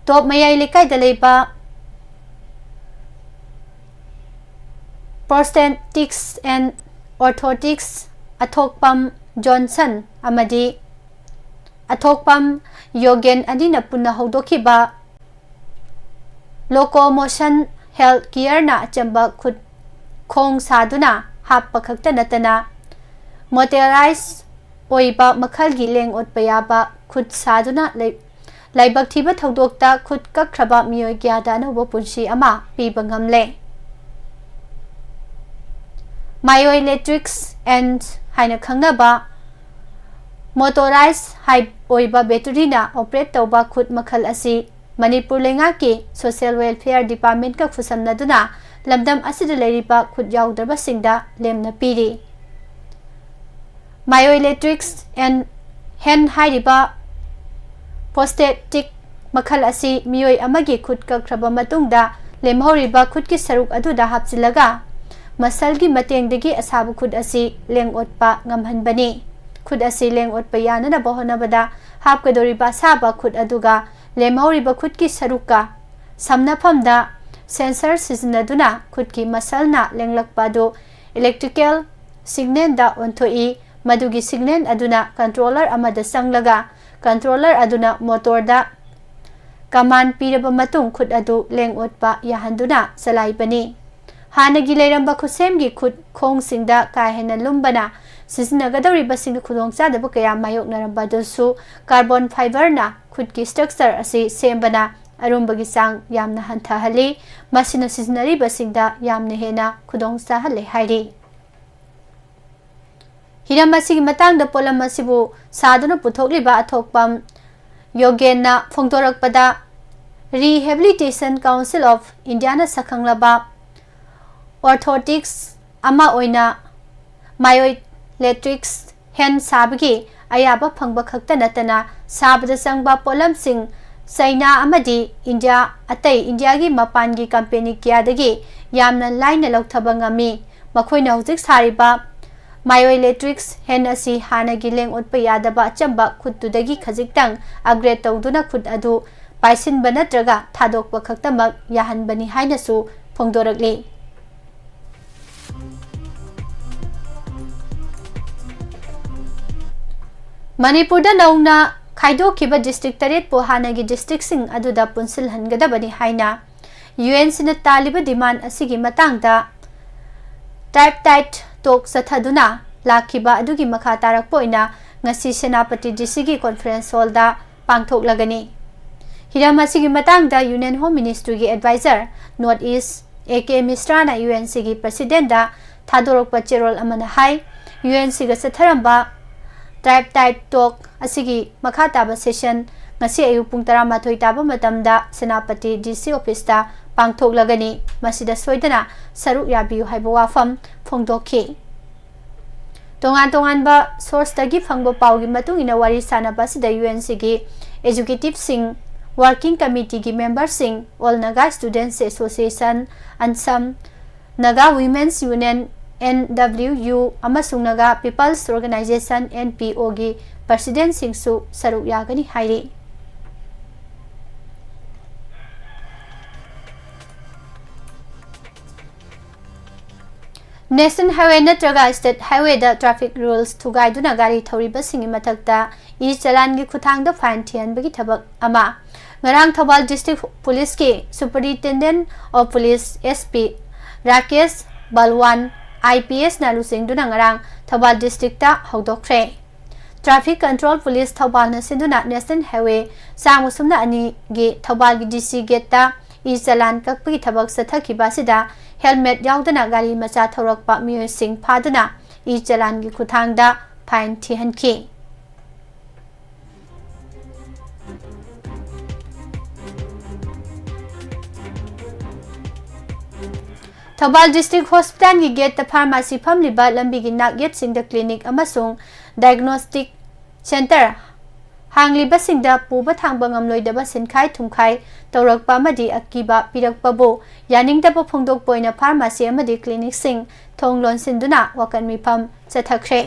ꯇꯣꯞ ꯃꯌꯥꯏ ꯂꯩꯀꯥꯏꯗ ꯂꯩꯕ Prosthetics and Orthotics ꯑꯊꯣꯛꯄꯝ ꯖꯣꯟꯁꯟ ꯑꯃꯗꯤ ꯑꯊꯣꯛꯄꯝ ꯌꯣꯒꯦꯟ ꯑꯅꯤꯅ ꯄꯨꯟꯅ ꯍꯧꯗꯣꯛꯈꯤꯕ Locomotion Health Careꯅ ꯑꯆꯝꯕ ꯈꯨꯠ ꯈꯣꯡ ꯁꯥꯗꯨꯅ ꯍꯥꯞꯄ ꯈꯛꯇ ꯅꯠꯇꯅ motorized ꯑꯣꯏꯕ ꯃꯈꯜꯒꯤ ꯂꯦꯡ ꯑꯣꯠꯄ ꯌꯥꯕ ꯈꯨꯠ ꯁꯥꯗꯨꯅ ꯂꯩ-, ꯂꯥꯏꯕꯛ ꯊꯤꯕ ꯊꯧꯗꯣꯛꯇ ꯈꯨꯠ ꯀꯛꯈ꯭ꯔꯕ ꯃꯤꯑꯣꯏ ꯀꯌꯥꯗ ꯑꯅꯧꯕ ꯄꯨꯟꯁꯤ ꯑꯃ ꯄꯤꯕ ꯉꯝꯂꯦ꯫ Myoletrix and ꯍꯥꯏꯅ ꯈꯪꯅꯕ motorized ꯍꯥꯏ-, ꯑꯣꯏꯕ batteryꯅ operate ꯇꯧꯕ ꯈꯨꯠ ꯃꯈꯜ ꯑꯁꯤ ꯃꯅꯤꯄꯨꯔ ꯂꯩꯉꯥꯛꯀꯤ Social Welfare Departmentꯀ ꯈꯨꯠꯁꯝꯅꯗꯨꯅ ꯂꯝꯗꯝ ꯑꯁꯤꯗ ꯂꯩꯔꯤꯕ ꯈꯨꯠ ꯌꯥꯎꯗ꯭ꯔꯕꯁꯤꯡꯗ ꯂꯦꯝꯅ ꯄꯤꯔꯤ꯫ Myoletrix and hand ꯍꯥꯏꯔꯤꯕ prosthetic ꯃꯈꯜ ꯑꯁꯤ ꯃꯤꯑꯣꯏ ꯑꯃꯒꯤ ꯈꯨꯠ ꯀꯛꯈ꯭ꯔꯕ ꯃꯇꯨꯡꯗ ꯂꯦꯝꯍꯧꯔꯤꯕ ꯈꯨꯠꯀꯤ ꯁꯔꯨꯛ ꯑꯗꯨꯗ ꯍꯥꯞꯆꯤꯜꯂꯒ muscleꯒꯤ ꯃꯇꯦꯡꯗꯒꯤ ꯑꯁꯥꯕ ꯈꯨꯠ ꯑꯁꯤ ꯂꯦꯡ ꯑꯣꯠꯄ ꯉꯝꯍꯟꯕꯅꯤ꯫ ꯈꯨꯠ ꯑꯁꯤ ꯂꯦꯡ ꯑꯣꯠꯄ ꯌꯥꯅꯅꯕ ꯍꯣꯠꯅꯕꯗ ꯍꯥꯞꯀꯗꯧꯔꯤꯕ ꯑꯁꯥꯕ ꯈꯨꯠ ꯑꯗꯨꯒ ꯂꯦꯝꯍꯧꯔꯤꯕ ꯈꯨꯠꯀꯤ ꯁꯔꯨꯛꯀ ꯁꯝꯅꯐꯝꯗ sensor ꯁꯤꯖꯤꯟꯅꯗꯨꯅ ꯈꯨꯠꯀꯤ muscleꯅ ꯂꯦꯡꯂꯛꯄ ꯑꯗꯨ electrical signalꯗ ꯑꯣꯟꯊꯣꯛꯏ꯫ ꯃꯗꯨꯒꯤ signal ꯑꯗꯨꯅ controller ꯑꯃꯗ ꯆꯪꯂꯒ controller ꯑꯗꯨꯅ motorꯗ command ꯄꯤꯔꯕ ꯃꯇꯨꯡ ꯈꯨꯠ ꯑꯗꯨ ꯂꯦꯡ ꯑꯣꯠꯄ ꯌꯥꯍꯟꯗꯨꯅ ꯆꯂꯥꯏꯕꯅꯤ꯫ ꯍꯥꯟꯅꯒꯤ ꯂꯩꯔꯝꯕ ꯈꯨꯠꯁꯦꯝꯒꯤ ꯈꯨꯠ ꯈꯣꯡꯁꯤꯡꯗ ꯀꯥ ꯍꯦꯟꯅ ꯂꯨꯝꯕꯅ ꯁꯤꯖꯤꯟꯅꯒꯗꯧꯔꯤꯕꯁꯤꯡꯗ ꯈꯨꯗꯣꯡꯆꯥꯗꯕ ꯀꯌꯥ ꯃꯥꯌꯣꯛꯅꯔꯝꯕ ꯑꯗꯨꯁꯨ carbon fiberꯅ ꯈꯨꯠꯀꯤ structure ꯑꯁꯤ ꯁꯦꯝꯕꯅ ꯑꯔꯨꯝꯕꯒꯤ ꯆꯥꯡ ꯌꯥꯝꯅ ꯍꯟꯊꯍꯜꯂꯤ꯫ ꯃꯁꯤꯅ ꯁꯤꯖꯤꯟꯅꯔꯤꯕꯁꯤꯡꯗ ꯌꯥꯝꯅ ꯍꯦꯟꯅ ꯈꯨꯗꯣꯡ ꯆꯥꯍꯜꯂꯦ ꯍꯥꯏꯔꯤ꯫ ꯍꯤꯔꯝ ꯑꯁꯤꯒꯤ ꯃꯇꯥꯡꯗ ꯄꯣꯠꯂꯝ ꯑꯁꯤꯕꯨ ꯁꯥꯗꯨꯅ ꯄꯨꯊꯣꯛꯂꯤꯕ ꯑꯊꯣꯛꯄꯝ ꯌꯣꯒꯦꯟꯅ ꯐꯣꯡꯗꯣꯔꯛꯄꯗ, Rehabilitation Council of Indiaꯅ ꯁꯛꯈꯪꯂꯕ orthotics ꯑꯃ ꯑꯣꯏꯅ Myoletrix hand ꯁꯥꯕꯒꯤ ꯑꯌꯥꯕ ꯐꯪꯕ ꯈꯛꯇ ꯅꯠꯇꯅ ꯁꯥꯕꯗ ꯆꯪꯕ ꯄꯣꯠꯂꯝꯁꯤꯡ ꯆꯩꯅꯥ ꯑꯃꯗꯤ ꯏꯟꯗꯤꯌꯥ, ꯑꯇꯩ ꯏꯟꯗꯤꯌꯥꯒꯤ ꯃꯄꯥꯟꯒꯤ ꯀꯝꯄꯦꯅꯤ ꯀꯌꯥꯗꯒꯤ ꯌꯥꯝꯅ ꯂꯥꯏꯅ ꯂꯧꯊꯕ ꯉꯝꯃꯤ꯫ ꯃꯈꯣꯏꯅ ꯍꯧꯖꯤꯛ ꯁꯥꯔꯤꯕ Myoelectrics hand ꯑꯁꯤ ꯍꯥꯟꯅꯒꯤ ꯂꯦꯡ ꯑꯣꯠꯄ ꯌꯥꯗꯕ ꯑꯆꯝꯕ ꯈꯨꯠꯇꯨꯗꯒꯤ ꯈꯖꯤꯛꯇꯪ upgrade ꯇꯧꯗꯨꯅ ꯈꯨꯠ ꯑꯗꯨ ꯄꯥꯏꯁꯤꯟꯕ ꯅꯠꯇ꯭ꯔꯒ ꯊꯥꯗꯣꯛꯄ ꯈꯛꯇꯃꯛ ꯌꯥꯍꯟꯕꯅꯤ ꯍꯥꯏꯅꯁꯨ ꯐꯣꯡꯗꯣꯔꯛꯂꯤ꯫ ꯃꯅꯤꯄꯨꯔꯗ ꯅꯧꯅ ꯈꯥꯏꯗꯣꯛꯈꯤꯕ district ꯇꯔꯦꯠꯄꯨ ꯍꯥꯟꯅꯒꯤ districtꯁꯤꯡ ꯑꯗꯨꯗ ꯄꯨꯟꯁꯤꯜꯍꯟꯒꯗꯕꯅꯤ ꯍꯥꯏꯅ UNCꯅ ꯇꯥꯜꯂꯤꯕ demand ꯑꯁꯤꯒꯤ ꯃꯇꯥꯡꯗ tripartite talk ꯆꯠꯊꯗꯨꯅ ꯂꯥꯛꯈꯤꯕ ꯑꯗꯨꯒꯤ ꯃꯈꯥ ꯇꯥꯔꯛꯄ ꯑꯣꯏꯅ ꯉꯁꯤ ꯁꯦꯅꯥꯄꯇꯤ DCꯒꯤ conference hallꯗ ꯄꯥꯡꯊꯣꯛꯂꯒꯅꯤ꯫ ꯍꯤꯔꯝ ꯑꯁꯤꯒꯤ ꯃꯇꯥꯡꯗ Union Home Ministryꯒꯤ advisor North East A.K. Mishraꯅ UNCꯒꯤ presidentꯗ ꯊꯥꯗꯣꯔꯛꯄ ꯆꯦꯔꯣꯜ ꯑꯃꯅ ꯍꯥꯏ, UNCꯒ ꯆꯠꯊꯔꯝꯕ tripartite talk ꯑꯁꯤꯒꯤ ꯃꯈꯥ ꯇꯥꯕ session ꯉꯁꯤ ꯑꯌꯨꯛ ꯄꯨꯡ ꯇꯔꯥꯃꯥꯊꯣꯏ ꯇꯥꯕ ꯃꯇꯝꯗ ꯁꯦꯅꯥꯄꯇꯤ DC officeꯇ ꯄꯥꯡꯊꯣꯛꯂꯒꯅꯤ꯫ ꯃꯁꯤꯗ ꯁꯣꯏꯗꯅ ꯁꯔꯨꯛ ꯌꯥꯕꯤꯌꯨ ꯍꯥꯏꯕ ꯋꯥꯐꯝ ꯐꯣꯡꯗꯣꯛꯈꯤ꯫ ꯇꯣꯉꯥꯟ ꯇꯣꯉꯥꯟꯕ sourceꯇꯒꯤ ꯐꯪꯕ ꯄꯥꯎꯒꯤ ꯃꯇꯨꯡ ꯏꯟꯅ ꯋꯥꯔꯤ ꯁꯥꯅꯕ ꯑꯁꯤꯗ UNCꯒꯤ executiveꯁꯤꯡ, working committeeꯒꯤ memberꯁꯤꯡ, All Naga Students Association, ANSAM, Naga Women's Union, NWU, ꯑꯃꯁꯨꯡ Naga People's Organization, NPOꯒꯤ presidentꯁꯤꯡꯁꯨ ꯁꯔꯨꯛ ꯌꯥꯒꯅꯤ ꯍꯥꯏꯔꯤ꯫ National Highway ꯅꯠꯇ꯭ꯔꯒ state highwayꯗ traffic rules ꯊꯨꯒꯥꯏꯗꯨꯅ ꯒꯥꯔꯤ ꯊꯧꯔꯤꯕꯁꯤꯡꯒꯤ ꯃꯊꯛꯇ e-challanꯒꯤ ꯈꯨꯠꯊꯥꯡꯗ fine ꯊꯤꯍꯟꯕꯒꯤ ꯊꯕꯛ ꯑꯃ ꯉꯔꯥꯡ Thoubal district policeꯀꯤ Superintendent of Police, SP, Rakesh Balwaan, IPSꯅ ꯂꯨꯆꯤꯡꯗꯨꯅ ꯉꯔꯥꯡ ꯊꯧꯕꯥꯜ districtꯇ ꯍꯧꯗꯣꯛꯈ꯭ꯔꯦ꯫ Traffic Control Police ꯊꯧꯕꯥꯜꯅ ꯁꯤꯟꯗꯨꯅ National Highway ꯆꯥꯝꯃ ꯁꯨꯞꯅ ꯑꯅꯤꯒꯤ ꯊꯧꯕꯥꯜꯒꯤ DC gateꯇ e-challan ꯀꯛꯄꯒꯤ ꯊꯕꯛ ꯆꯠꯊꯈꯤꯕ ꯑꯁꯤꯗ helmet ꯌꯥꯎꯗꯅ ꯒꯥꯔꯤ ꯃꯆꯥ ꯊꯧꯔꯛꯄ ꯃꯤꯑꯣꯏꯁꯤꯡ ꯐꯥꯗꯨꯅ e-challanꯒꯤ ꯈꯨꯠꯊꯥꯡꯗ fine ꯊꯤꯍꯟꯈꯤ꯫ ꯊꯧꯕꯥꯜ district hospitalꯒꯤ gateꯇ pharmacy ꯐꯝꯂꯤꯕ ꯂꯝꯕꯤꯒꯤ ꯅꯥꯛꯌꯦꯠꯁꯤꯡꯗ clinic ꯑꯃꯁꯨꯡ diagnostic centre ꯍꯥꯡꯂꯤꯕꯁꯤꯡꯗ ꯄꯨꯕ ꯊꯥꯡꯕ ꯉꯝꯂꯣꯏꯗꯕ ꯁꯤꯟꯈꯥꯏ ꯊꯨꯝꯈꯥꯏ ꯇꯧꯔꯛꯄ ꯑꯃꯗꯤ ꯑꯀꯤꯕ ꯄꯤꯔꯛꯄꯕꯨ ꯌꯥꯅꯤꯡꯗꯕ ꯐꯣꯡꯗꯣꯛꯄ ꯑꯣꯏꯅ pharmacy ꯑꯃꯗꯤ clinicꯁꯤꯡ ꯊꯣꯡ ꯂꯣꯟꯁꯤꯟꯗꯨꯅ ꯋꯥꯀꯠ ꯃꯤꯐꯝ ꯆꯠꯊꯈ꯭ꯔꯦ꯫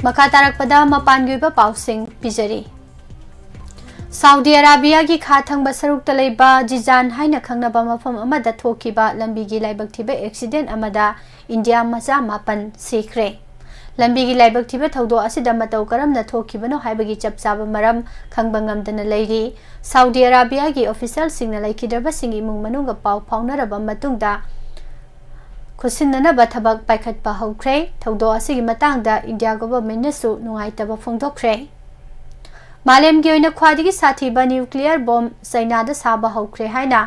ꯃꯈꯥ ꯇꯥꯔꯛꯄꯗ ꯃꯄꯥꯟꯒꯤ ꯑꯣꯏꯕ ꯄꯥꯎꯁꯤꯡ ꯄꯤꯖꯔꯤ꯫ ꯁꯥꯎꯗꯤ ꯑꯔꯥꯕꯤꯌꯥꯒꯤ ꯈꯥ ꯊꯪꯕ ꯁꯔꯨꯛꯇ ꯂꯩꯕ ꯖꯤꯖꯥꯟ ꯍꯥꯏꯅ ꯈꯪꯅꯕ ꯃꯐꯝ ꯑꯃꯗ ꯊꯣꯛꯈꯤꯕ ꯂꯝꯕꯤꯒꯤ ꯂꯥꯏꯕꯛ ꯊꯤꯕ accident ꯑꯃꯗ ꯏꯟꯗꯤꯌꯥ ꯃꯆꯥ ꯃꯥꯄꯟ ꯁꯤꯈ꯭ꯔꯦ꯫ ꯂꯝꯕꯤꯒꯤ ꯂꯥꯏꯕꯛ ꯊꯤꯕ ꯊꯧꯗꯣꯛ ꯑꯁꯤꯗ ꯃꯇꯧ ꯀꯔꯝꯅ ꯊꯣꯛꯈꯤꯕꯅꯣ ꯍꯥꯏꯕꯒꯤ ꯆꯞ ꯆꯥꯕ ꯃꯔꯝ ꯈꯪꯕ ꯉꯝꯗꯅ ꯂꯩꯔꯤ꯫ ꯁꯥꯎꯗꯤ ꯑꯔꯥꯕꯤꯌꯥꯒꯤ officialꯁꯤꯡꯅ ꯂꯩꯈꯤꯗ꯭ꯔꯕꯁꯤꯡꯒꯤ ꯏꯃꯨꯡ ꯃꯅꯨꯡꯒ ꯄꯥꯎ ꯐꯥꯎꯅꯔꯕ ꯃꯇꯨꯡꯗ ꯈꯨꯠꯁꯤꯟꯅꯅꯕ ꯊꯕꯛ ꯄꯥꯏꯈꯠꯄ ꯍꯧꯈ꯭ꯔꯦ꯫ ꯊꯧꯗꯣꯛ ꯑꯁꯤꯒꯤ ꯃꯇꯥꯡꯗ ꯏꯟꯗꯤꯌꯥ governmentꯅꯁꯨ ꯅꯨꯡꯉꯥꯏꯇꯕ ꯐꯣꯡꯗꯣꯛꯈ꯭ꯔꯦ꯫ ꯃꯥꯂꯦꯝꯒꯤ ꯑꯣꯏꯅ ꯈ꯭ꯋꯥꯏꯗꯒꯤ ꯁꯥꯊꯤꯕ nuclear bomb ꯆꯩꯅꯥꯗ ꯁꯥꯕ ꯍꯧꯈ꯭ꯔꯦ ꯍꯥꯏꯅ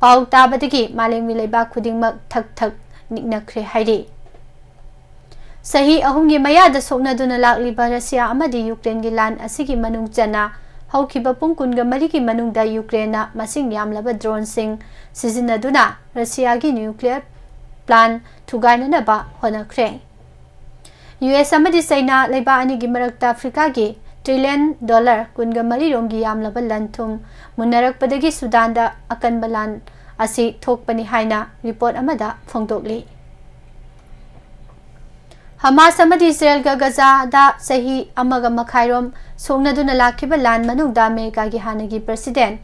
ꯄꯥꯎ ꯇꯥꯕꯗꯒꯤ ꯃꯥꯂꯦꯝꯒꯤ ꯂꯩꯕꯥꯛ ꯈꯨꯗꯤꯡꯃꯛ ꯊꯛ ꯊꯛ ꯅꯤꯛꯅꯈ꯭ꯔꯦ ꯍꯥꯏꯔꯤ꯫ ꯆꯍꯤ ꯑꯍꯨꯝꯒꯤ ꯃꯌꯥꯗ ꯁꯣꯛꯅꯗꯨꯅ ꯂꯥꯛꯂꯤꯕ ꯔꯁꯤꯌꯥ ꯑꯃꯗꯤ ꯌꯨꯀ꯭ꯔꯦꯟꯒꯤ ꯂꯥꯟ ꯑꯁꯤꯒꯤ ꯃꯅꯨꯡ ꯆꯟꯅ ꯍꯧꯈꯤꯕ ꯄꯨꯡ ꯀꯨꯟꯒ ꯃꯔꯤꯒꯤ ꯃꯅꯨꯡꯗ ꯌꯨꯀ꯭ꯔꯦꯟꯅ ꯃꯁꯤꯡ ꯌꯥꯝꯂꯕ ꯗ꯭ꯔꯣꯟꯁꯤꯡ ꯁꯤꯖꯤꯟꯅꯗꯨꯅ ꯔꯁꯤꯌꯥꯒꯤ ꯅ꯭ꯌꯨꯀ꯭ꯂꯤꯌꯔ ꯄ꯭ꯂꯥꯟ ꯊꯨꯒꯥꯏꯅꯅꯕ ꯍꯣꯠꯅꯈ꯭ꯔꯦ꯫ ꯌꯨ ꯑꯦꯁ ꯑꯃꯗꯤ ꯆꯩꯅꯥ ꯂꯩꯕꯥꯛ ꯑꯅꯤꯒꯤ ꯃꯔꯛꯇ ꯑꯐ꯭ꯔꯤꯀꯥꯒꯤ ꯇ꯭ꯔꯤꯂꯤꯌꯟ ꯗꯣꯂꯔ ꯀꯨꯟꯒ ꯃꯔꯤ ꯔꯣꯝꯒꯤ ꯌꯥꯝꯂꯕ ꯂꯟ ꯊꯨꯝ ꯃꯨꯟꯅꯔꯛꯄꯗꯒꯤ ꯁꯨꯗꯥꯟꯗ ꯑꯀꯟꯕ ꯂꯥꯟ ꯑꯁꯤ ꯊꯣꯛꯄꯅꯤ ꯍꯥꯏꯅ ꯔꯤꯄꯣꯔꯠ ꯑꯃꯗ ꯐꯣꯡꯗꯣꯛꯂꯤ꯫ ꯍꯃꯥꯁ ꯑꯃꯗꯤ ꯏꯁꯔꯦꯜꯒ ꯒꯖꯥꯗ ꯆꯍꯤ ꯑꯃꯒ ꯃꯈꯥꯏꯔꯣꯝ ꯁꯣꯛꯅꯗꯨꯅ ꯂꯥꯛꯈꯤꯕ ꯂꯥꯟ ꯃꯅꯨꯡꯗ ꯑꯃꯦꯔꯤꯀꯥꯒꯤ ꯍꯥꯟꯅꯒꯤ ꯄ꯭ꯔꯁꯤꯗꯦꯟ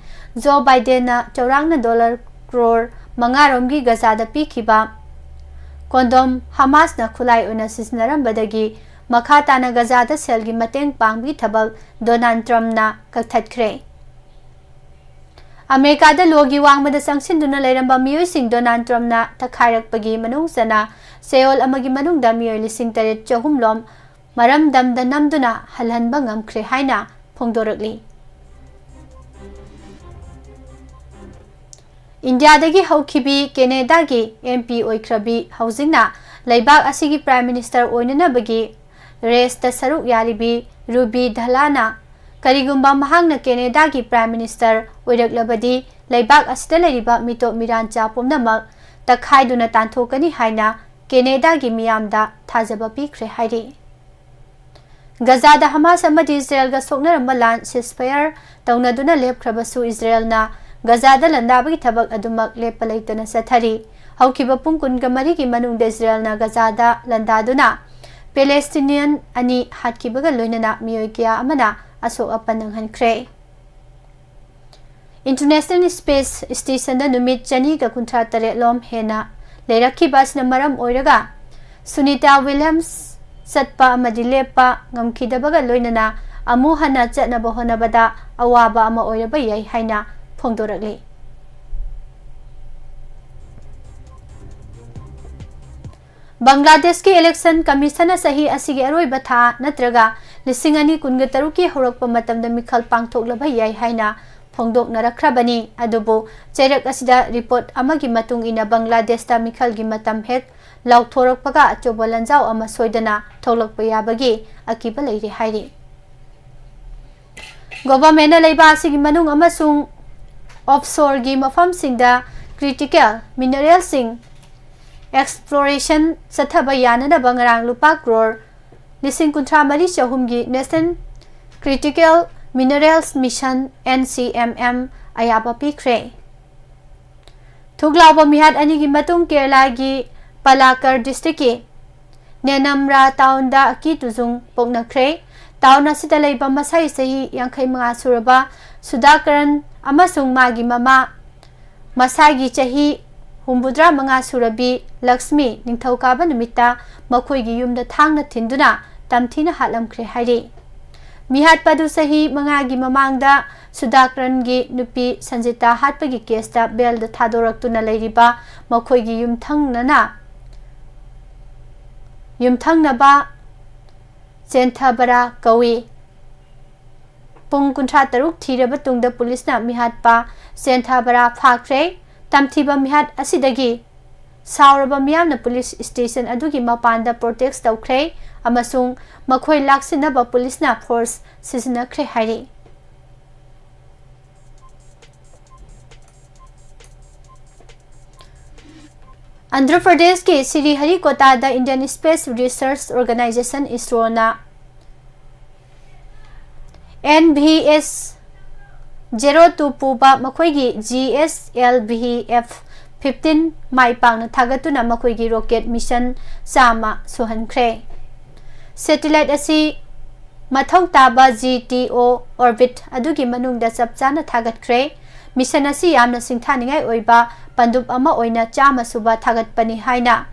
ꯖꯣ ꯕꯥꯏꯗꯦꯟꯅ ꯆꯥꯎꯔꯥꯛꯅ ꯗꯣꯂꯔ ꯀ꯭ꯔꯣꯔ ꯃꯉꯥꯔꯣꯝꯒꯤ ꯒꯖꯥꯗ ꯄꯤꯈꯤꯕ ꯀꯣꯟꯗꯣꯝ ꯍꯃꯥꯁꯅ ꯈꯨꯠꯂꯥꯏ ꯑꯣꯏꯅ ꯁꯤꯖꯤꯟꯅꯔꯝꯕꯗꯒꯤ ꯃꯈꯥ ꯇꯥꯅ ꯒꯖꯥꯗ ꯁꯦꯜꯒꯤ ꯃꯇꯦꯡ ꯄꯥꯡꯕꯒꯤ ꯊꯕꯛ ꯗꯣꯅꯥꯜꯗ ꯇ꯭ꯔꯝꯞꯅ ꯀꯛꯊꯠꯈ꯭ꯔꯦ꯫ ꯑꯃꯦꯔꯤꯀꯥꯗ ꯂꯣꯒꯤ ꯋꯥꯡꯃꯗ ꯆꯪꯁꯤꯟꯗꯨꯅ ꯂꯩꯔꯝꯕ ꯃꯤꯑꯣꯏꯁꯤꯡ ꯗꯣꯅꯥꯜꯗ ꯇ꯭ꯔꯝꯞꯅ ꯇꯛꯈꯥꯏꯔꯛꯄꯒꯤ ꯃꯅꯨꯡ ꯆꯟꯅ ꯆꯌꯣꯜ ꯑꯃꯒꯤ ꯃꯅꯨꯡꯗ ꯃꯤꯑꯣꯏ ꯂꯤꯁꯤꯡ ꯇꯔꯦꯠ ꯆꯍꯨꯝ ꯂꯣꯝ ꯃꯔꯝꯗꯝꯗ ꯅꯝꯗꯨꯅ ꯍꯜꯍꯟꯕ ꯉꯝꯈ꯭ꯔꯦ ꯍꯥꯏꯅ ꯐꯣꯡꯗꯣꯔꯛꯂꯤ꯫ ꯏꯟꯗꯤꯌꯥꯗꯒꯤ ꯍꯧꯈꯤꯕꯤ ꯀꯦꯅꯦꯗꯥꯒꯤ ꯑꯦꯝ ꯄꯤ ꯑꯣꯏꯈ꯭ꯔꯕꯤ ꯍꯧꯖꯤꯛꯅ ꯂꯩꯕꯥꯛ ꯑꯁꯤꯒꯤ ꯄ꯭ꯔꯥꯏꯝ ꯃꯤꯅꯤꯁꯇꯔ ꯑꯣꯏꯅꯅꯕꯒꯤ ꯔꯦꯁꯇ ꯁꯔꯨꯛ ꯌꯥꯔꯤꯕꯤ ꯔꯨꯕꯤ ꯙꯂꯥꯅ ꯀꯔꯤꯒꯨꯝꯕ ꯃꯍꯥꯛꯅ ꯀꯦꯅꯦꯗꯥꯒꯤ ꯄ꯭ꯔꯥꯏꯝ ꯃꯤꯅꯤꯁꯇꯔ ꯑꯣꯏꯔꯛꯂꯕꯗꯤ ꯂꯩꯕꯥꯛ ꯑꯁꯤꯗ ꯂꯩꯔꯤꯕ ꯃꯤꯇꯣꯞ ꯃꯤꯔꯥꯟꯆꯥ ꯄꯨꯝꯅꯃꯛ ꯇꯛꯈꯥꯏꯗꯨꯅ ꯇꯥꯟꯊꯣꯛꯀꯅꯤ ꯍꯥꯏꯅ ꯀꯦꯅꯦꯗꯥꯒꯤ ꯃꯤꯌꯥꯝꯗ ꯊꯥꯖꯕ ꯄꯤꯈ꯭ꯔꯦ ꯍꯥꯏꯔꯤ꯫ ꯒꯖꯥꯗ ꯍꯃꯥꯁ ꯑꯃꯗꯤ ꯏꯁꯔꯦꯜꯒ ꯁꯣꯛꯅꯔꯝꯕ ꯂꯥꯟ ceasefire ꯇꯧꯅꯗꯨꯅ ꯂꯦꯞꯈ꯭ꯔꯕꯁꯨ ꯏꯁꯔꯦꯜꯅ ꯒꯖꯥꯗ ꯂꯥꯟꯗꯥꯕꯒꯤ ꯊꯕꯛ ꯑꯗꯨꯃꯛ ꯂꯦꯞꯄ ꯂꯩꯇꯅ ꯆꯠꯊꯔꯤ꯫ ꯍꯧꯈꯤꯕ ꯄꯨꯡ ꯀꯨꯟꯒ ꯃꯔꯤꯒꯤ ꯃꯅꯨꯡꯗ ꯏꯁꯔꯦꯜꯅ ꯒꯖꯥꯗ ꯂꯥꯟꯗꯥꯗꯨꯅ ꯄꯦꯂꯦꯁꯇꯤꯅꯤꯌꯟ ꯑꯅꯤ ꯍꯥꯠꯈꯤꯕꯒ ꯂꯣꯏꯅꯅ ꯃꯤꯑꯣꯏ ꯀꯌꯥ ꯑꯃꯅ ꯑꯁꯣꯛ ꯑꯄꯟ ꯅꯪꯍꯟꯈ꯭ꯔꯦ꯫ ꯏꯟꯇꯔꯅꯦꯁꯅꯦꯜ ꯁ꯭ꯄꯦꯁ ꯁ꯭ꯇꯦꯁꯟꯗ ꯅꯨꯃꯤꯠ ꯆꯅꯤꯒ ꯀꯨꯟꯊ꯭ꯔꯥ ꯇꯔꯦꯠ ꯂꯣꯝ ꯍꯦꯟꯅ ꯂꯩꯔꯛꯈꯤꯕ ꯑꯁꯤꯅ ꯃꯔꯝ ꯑꯣꯏꯔꯒ ꯁꯨꯅꯤꯇꯥ ꯋꯤꯂꯤꯌꯝꯁ ꯆꯠꯄ ꯑꯃꯗꯤ ꯂꯦꯞꯄ ꯉꯝꯈꯤꯗꯕꯒ ꯂꯣꯏꯅꯅ ꯑꯃꯨꯛ ꯍꯟꯅ ꯆꯠꯅꯕ ꯍꯣꯠꯅꯕꯗ ꯑꯋꯥꯕ ꯑꯃ ꯑꯣꯏꯔꯕ ꯌꯥꯏ ꯍꯥꯏꯅ ꯐꯣꯡꯗꯣꯔꯛꯂꯤ꯫ ꯕꯪꯒ꯭ꯂꯥꯗꯦꯁꯀꯤ ꯏꯂꯦꯛꯁꯟ ꯀꯃꯤꯁꯟꯅ ꯆꯍꯤ ꯑꯁꯤꯒꯤ ꯑꯔꯣꯏꯕ ꯊꯥ ꯅꯠꯇ꯭ꯔꯒ ꯂꯤꯁꯤꯡ ꯑꯅꯤ ꯀꯨꯟꯒ ꯇꯔꯨꯛꯀꯤ ꯍꯧꯔꯛꯄ ꯃꯇꯝꯗ ꯃꯤꯈꯜ ꯄꯥꯡꯊꯣꯛꯂꯕ ꯌꯥꯏ ꯍꯥꯏꯅ ꯐꯣꯡꯗꯣꯛꯅꯔꯛꯈ꯭ꯔꯕꯅꯤ꯫ ꯑꯗꯨꯕꯨ ꯆꯩꯔꯛ ꯑꯁꯤꯗ ꯔꯤꯄꯣꯔꯠ ꯑꯃꯒꯤ ꯃꯇꯨꯡ ꯏꯟꯅ ꯕꯪꯒ꯭ꯂꯥꯗꯦꯁꯇ ꯃꯤꯈꯜꯒꯤ ꯃꯇꯝ ꯍꯦꯛ ꯂꯥꯎꯊꯣꯔꯛꯄꯒ ꯑꯆꯧꯕ ꯂꯥꯟꯖꯥꯎ ꯑꯃ ꯁꯣꯏꯗꯅ ꯊꯣꯛꯂꯛꯄ ꯌꯥꯕꯒꯤ ꯑꯀꯤꯕ ꯂꯩꯔꯦ ꯍꯥꯏꯔꯤ꯫ ꯒꯣꯚꯔꯟꯃꯦꯟꯠꯅ ꯂꯩꯕꯥꯛ ꯑꯁꯤꯒꯤ ꯃꯅꯨꯡ ꯑꯃꯁꯨꯡ ꯑꯣꯐꯁꯣꯔꯒꯤ ꯃꯐꯝꯁꯤꯡꯗ ꯀ꯭ꯔꯤꯇꯤꯀꯦꯜ ꯃꯤꯅꯔꯦꯜꯁꯤꯡ ꯑꯦꯛꯁꯄ꯭ꯂꯣꯔꯦꯁꯟ ꯆꯠꯊꯕ ꯌꯥꯅꯅꯕ ꯉꯔꯥꯡ ꯂꯨꯄꯥ ꯀ꯭ꯔꯣꯔ ꯂꯤꯁꯤꯡ ꯀꯨꯟꯊ꯭ꯔꯥ ꯃꯔꯤ ꯆꯍꯨꯝꯒꯤ National Critical Minerals Mission, N C M M, ꯑꯌꯥꯕ ꯄꯤꯈ꯭ꯔꯦ꯫ ꯊꯨꯛ ꯂꯥꯎꯕ ꯃꯤꯍꯥꯠ ꯑꯅꯤꯒꯤ ꯃꯇꯨꯡ ꯀꯦꯔꯂꯥꯒꯤ ꯄꯂꯥꯀꯔ ꯗꯤꯁꯇ꯭ꯔꯤꯛꯀꯤ ꯅꯦꯅꯝꯔꯥ ꯇꯥꯎꯟꯗ ꯑꯀꯤ ꯇꯨꯖꯨꯡ ꯄꯣꯛꯅꯈ꯭ꯔꯦ꯫ ꯇꯥꯎꯟ ꯑꯁꯤꯗ ꯂꯩꯕ ꯃꯁꯥꯒꯤ ꯆꯍꯤ ꯌꯥꯡꯈꯩ ꯃꯉꯥ ꯁꯨꯔꯕ ꯁꯨꯗꯥꯀꯔꯟ ꯑꯃꯁꯨꯡ ꯃꯥꯒꯤ ꯃꯃꯥ, ꯃꯁꯥꯒꯤ ꯆꯍꯤ ꯍꯨꯝꯐꯨꯇꯔꯥ ꯃꯉꯥ ꯁꯨꯔꯕꯤ ꯂꯛꯁꯃꯤ, ꯅꯤꯡꯊꯧꯀꯥꯕ ꯅꯨꯃꯤꯠꯇ ꯃꯈꯣꯏꯒꯤ ꯌꯨꯝꯗ ꯊꯥꯡꯅ ꯊꯤꯟꯗꯨꯅ ꯇꯝꯊꯤꯅ ꯍꯥꯠꯂꯝꯈ꯭ꯔꯦ ꯍꯥꯏꯔꯤ꯫ ꯃꯤꯍꯥꯠꯄ ꯑꯗꯨ ꯆꯍꯤ ꯃꯉꯥꯒꯤ ꯃꯃꯥꯡꯗ ꯁꯨꯗꯥꯀꯔꯟꯒꯤ ꯅꯨꯄꯤ ꯁꯟꯖꯤꯇꯥ ꯍꯥꯠꯄꯒꯤ ꯀꯦꯁꯇ ꯕꯦꯜꯗ ꯊꯥꯗꯣꯔꯛꯇꯨꯅ ꯂꯩꯔꯤꯕ ꯃꯈꯣꯏꯒꯤ ꯌꯨꯝꯊꯪꯅꯅ, ꯌꯨꯝꯊꯪꯅꯕ ꯆꯦꯟꯊꯕꯔꯥ ꯀꯧꯏ꯫ ꯄꯨꯡ ꯀꯨꯟꯊ꯭ꯔꯥ ꯇꯔꯨꯛ ꯊꯤꯔꯕ ꯇꯨꯡꯗ ꯄꯨꯂꯤꯁꯅ ꯃꯤꯍꯥꯠꯄ ꯆꯦꯟꯊꯕꯔꯥ ꯐꯥꯈ꯭ꯔꯦ꯫ ꯇꯝꯊꯤꯕ ꯃꯤꯍꯥꯠ ꯑꯁꯤꯗꯒꯤ ꯁꯥꯎꯔꯕ ꯃꯤꯌꯥꯝꯅ ꯄꯨꯂꯤꯁ ꯁ꯭ꯇꯦꯁꯟ ꯑꯗꯨꯒꯤ ꯃꯄꯥꯟꯗ ꯄ꯭ꯔꯣꯇꯦꯁ ꯇꯧꯈ꯭ꯔꯦ ꯑꯃꯁꯨꯡ ꯃꯈꯣꯏ ꯂꯥꯛꯁꯤꯟꯅꯕ ꯄꯨꯂꯤꯁꯅ ꯐꯣꯔꯁ ꯁꯤꯖꯤꯟꯅꯈ꯭ꯔꯦ ꯍꯥꯏꯔꯤ꯫ ꯑꯟꯙ꯭ꯔ ꯄ꯭ꯔꯗꯦꯁꯀꯤ Shri ꯍꯔꯤꯀꯣꯇꯥꯗ Indian Space Research Organisation, ꯏꯁꯔꯣꯅ N V S zero two ꯄꯨꯕ ꯃꯈꯣꯏꯒꯤ G S L V F fifteen ꯃꯥꯏ ꯄꯥꯛꯅ ꯊꯥꯒꯠꯇꯨꯅ ꯃꯈꯣꯏꯒꯤ ꯔꯣꯀꯦꯠ ꯃꯤꯁꯟ ꯆꯥꯝꯃ ꯁꯨꯍꯟꯈ꯭ꯔꯦ꯫ ꯁꯦꯇꯤꯂꯥꯏꯠ ꯑꯁꯤ ꯃꯊꯧ ꯇꯥꯕ G T O orbit ꯑꯗꯨꯒꯤ ꯃꯅꯨꯡꯗ ꯆꯞ ꯆꯥꯅ ꯊꯥꯒꯠꯈ꯭ꯔꯦ꯫ ꯃꯤꯁꯟ ꯑꯁꯤ ꯌꯥꯝꯅ ꯁꯤꯡꯊꯥꯅꯤꯡꯉꯥꯏ ꯑꯣꯏꯕ ꯄꯟꯗꯨꯞ ꯑꯃ ꯑꯣꯏꯅ ꯆꯥꯝꯃ ꯁꯨꯕ ꯊꯥꯒꯠꯄꯅꯤ ꯍꯥꯏꯅ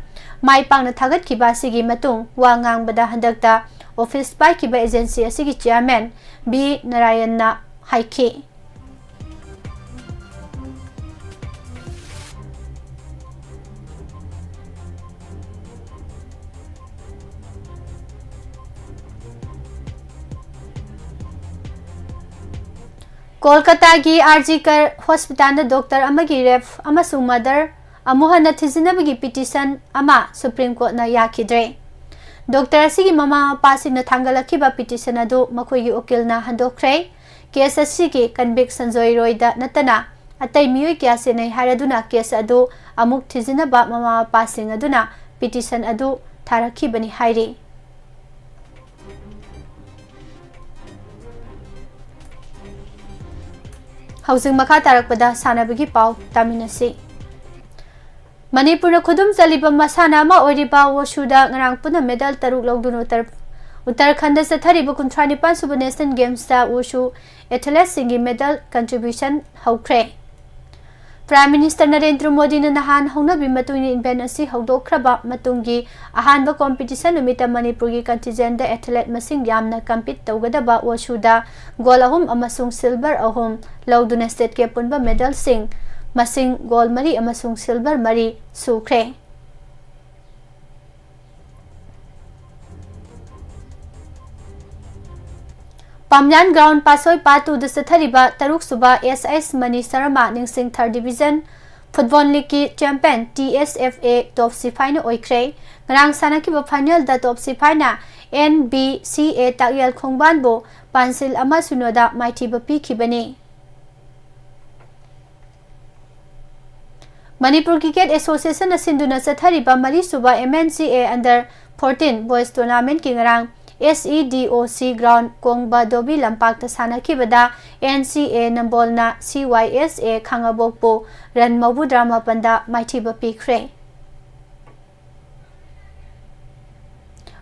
ꯃꯥꯏ ꯄꯥꯛꯅ ꯊꯥꯒꯠꯈꯤꯕ ꯑꯁꯤꯒꯤ ꯃꯇꯨꯡ ꯋꯥ ꯉꯥꯡꯕꯗ ꯍꯟꯗꯛꯇ ꯑꯣꯐꯤꯁ ꯄꯥꯏꯈꯤꯕ ꯑꯦꯖꯦꯟꯁꯤ ꯑꯁꯤꯒꯤ ꯆꯤꯌꯥꯔꯃꯦꯟ ꯕꯤ ꯅꯥꯔꯥꯌꯟꯅ ꯍꯥꯏꯈꯤ꯫ ꯀꯣꯜꯀꯇꯥꯒꯤ R G Kar ꯍꯣꯁꯄꯤꯇꯥꯜꯗ ꯗꯣꯛꯇꯔ ꯑꯃꯒꯤ ꯔꯦꯞ ꯑꯃꯁꯨꯡ ꯃꯔꯗꯔ ꯑꯃꯨꯛ ꯍꯟꯅ ꯊꯤꯖꯤꯟꯅꯕꯒꯤ ꯄꯤꯇꯤꯁꯟ ꯑꯃ ꯁꯨꯄ꯭ꯔꯤꯝ ꯀꯣꯔꯠꯅ ꯌꯥꯈꯤꯗ꯭ꯔꯦ꯫ ꯗꯣꯛꯇꯔ ꯑꯁꯤꯒꯤ ꯃꯃꯥ ꯃꯄꯥꯁꯤꯡꯅ ꯊꯥꯡꯒꯠꯂꯛꯈꯤꯕ ꯄꯤꯇꯤꯁꯟ ꯑꯗꯨ ꯃꯈꯣꯏꯒꯤ ꯎꯀꯤꯜꯅ ꯍꯟꯗꯣꯛꯈ꯭ꯔꯦ꯫ ꯀꯦꯁ ꯑꯁꯤꯒꯤ ꯀꯟꯚꯤꯛ ꯁꯟꯖꯣꯏ ꯔꯣꯏꯗ ꯅꯠꯇꯅ ꯑꯇꯩ ꯃꯤꯑꯣꯏ ꯀꯌꯥ ꯆꯦꯟꯅꯩ ꯍꯥꯏꯔꯗꯨꯅ ꯀꯦꯁ ꯑꯗꯨ ꯑꯃꯨꯛ ꯊꯤꯖꯤꯟꯅꯕ ꯃꯃꯥ ꯃꯄꯥꯁꯤꯡ ꯑꯗꯨꯅ ꯄꯤꯇꯤꯁꯟ ꯑꯗꯨ ꯊꯥꯔꯛꯈꯤꯕꯅꯤ ꯍꯥꯏꯔꯤ꯫ ꯍꯧꯖꯤꯛ ꯃꯈꯥ ꯇꯥꯔꯛꯄꯗ ꯁꯥꯟꯅꯕꯒꯤ ꯄꯥꯎ ꯇꯥꯃꯤꯟꯅꯁꯤ꯫ ꯃꯅꯤꯄꯨꯔꯅ ꯈꯨꯗꯨꯝ ꯆꯜꯂꯤꯕ ꯃꯁꯥꯟꯅ ꯑꯃ ꯑꯣꯏꯔꯤꯕ ꯋꯨꯁꯨꯗ ꯉꯔꯥꯡ ꯄꯨꯟꯅ ꯃꯦꯗꯜ ꯇꯔꯨꯛ ꯂꯧꯗꯨꯅ ꯎꯠꯇꯔ-, ꯎꯠꯇꯔꯈꯟꯗ ꯆꯠꯊꯔꯤꯕ ꯀꯨꯟꯊ꯭ꯔꯥ ꯅꯤꯄꯥꯟ ꯁꯨꯕ ꯅꯦꯁꯅꯦꯜ ꯒꯦꯝꯁꯇ ꯋꯨꯁꯨ ꯑꯦꯊꯂꯦꯠꯁꯤꯡꯒꯤ ꯃꯦꯗꯜ ꯀꯟꯇ꯭ꯔꯤꯕ꯭ꯌꯨꯁꯟ ꯍꯧꯈ꯭ꯔꯦ꯫ ꯄ꯭ꯔꯥꯏꯝ ꯃꯤꯅꯤꯁꯇꯔ ꯅꯔꯦꯟꯗ꯭ꯔ ꯃꯣꯗꯤꯅ ꯅꯍꯥꯟ ꯍꯧꯅꯕꯤ ꯃꯇꯨꯡ ꯏꯟꯅ ꯏꯚꯦꯟꯠ ꯑꯁꯤ ꯍꯧꯗꯣꯛꯈ꯭ꯔꯕ ꯃꯇꯨꯡꯒꯤ ꯑꯍꯥꯟꯕ ꯀꯣꯝꯄꯤꯇꯤꯁꯟ ꯅꯨꯃꯤꯠꯇ ꯃꯅꯤꯄꯨꯔꯒꯤ ꯀꯟꯇꯤꯟꯖꯦꯟꯠꯇ ꯑꯦꯊꯂꯦꯠ ꯃꯁꯤꯡ ꯌꯥꯝꯅ ꯀꯝꯄꯤꯠ ꯇꯧꯒꯗꯕ ꯋꯨꯁꯨꯗ ꯒꯣꯜ ꯑꯍꯨꯝ ꯑꯃꯁꯨꯡ ꯁꯤꯜꯚꯔ ꯑꯍꯨꯝ ꯂꯧꯗꯨꯅ ꯁ꯭ꯇꯦꯠꯀꯤ ꯑꯄꯨꯟꯕ ꯃꯦꯗꯜꯁꯤꯡ ꯃꯁꯤꯡ ꯒꯣꯜ ꯃꯔꯤ ꯑꯃꯁꯨꯡ ꯁꯤꯜꯚꯔ ꯃꯔꯤ ꯁꯨꯈ꯭ꯔꯦ꯫ ꯄꯥꯝꯌꯥꯟ ꯒ꯭ꯔꯥꯎꯟ ꯄꯥꯠꯁꯣꯏ ꯄꯥꯠ ꯇꯨꯗ ꯆꯠꯊꯔꯤꯕ ꯇꯔꯨꯛ ꯁꯨꯕ ꯑꯦꯁ ꯑꯦꯁ ꯃꯅꯤ ꯁꯔꯃ ꯅꯤꯡꯁꯤꯡ ꯊꯥꯔꯠ division football ꯂꯤꯒꯀꯤ champion T S F A ꯇꯣꯞ ꯁꯤꯐꯥꯏꯅ ꯑꯣꯏꯈ꯭ꯔꯦ꯫ ꯉꯔꯥꯡ ꯁꯥꯟꯅꯈꯤꯕ ꯐꯥꯏꯅꯦꯜꯗ ꯇꯣꯞ ꯁꯤꯐꯥꯏꯅ ꯑꯦꯟ ꯕꯤ ꯁꯤ ꯑꯦ ꯇꯥꯛꯌꯦꯜ ꯈꯣꯡꯕꯥꯟꯕꯨ ꯄꯥꯟꯁꯤꯜ ꯑꯃ ꯁꯤꯅꯣꯗ ꯃꯥꯏꯊꯤꯕ ꯄꯤꯈꯤꯕꯅꯤ꯫ ꯃꯅꯤꯄꯨꯔ ꯀ꯭ꯔꯤꯀꯦꯠ ꯑꯦꯁꯣꯁꯤꯌꯦꯁꯟꯅ ꯁꯤꯟꯗꯨꯅ ꯆꯠꯊꯔꯤꯕ ꯃꯔꯤꯁꯨꯕ ꯑꯦꯝ ꯑꯦꯟ ꯁꯤ ꯑꯦ ꯑꯟꯗꯔ ꯐꯣꯔꯇꯤꯟ ꯕꯣꯏꯁ ꯇꯣꯔꯅꯥꯃꯦꯟꯠꯀꯤ ꯉꯔꯥꯡ ꯑꯦꯁ ꯏ ꯗꯤ ꯑꯣ ꯁꯤ ꯒ꯭ꯔꯥꯎꯟ ꯀꯣꯡꯕ ꯗꯣꯕꯤ ꯂꯝꯄꯥꯛꯇ ꯁꯥꯟꯅꯈꯤꯕꯗ ꯑꯦꯟ ꯁꯤ ꯑꯦ ꯅꯝꯕꯣꯜꯅ ꯁꯤ ꯋꯥꯏ ꯑꯦꯁ ꯑꯦ ꯈꯥꯉꯕꯣꯛꯄꯨ ꯔꯟ ꯃꯧꯗ꯭ꯔꯥ ꯃꯥꯄꯟꯗ ꯃꯥꯏꯊꯤꯕ ꯄꯤꯈ꯭ꯔꯦ꯫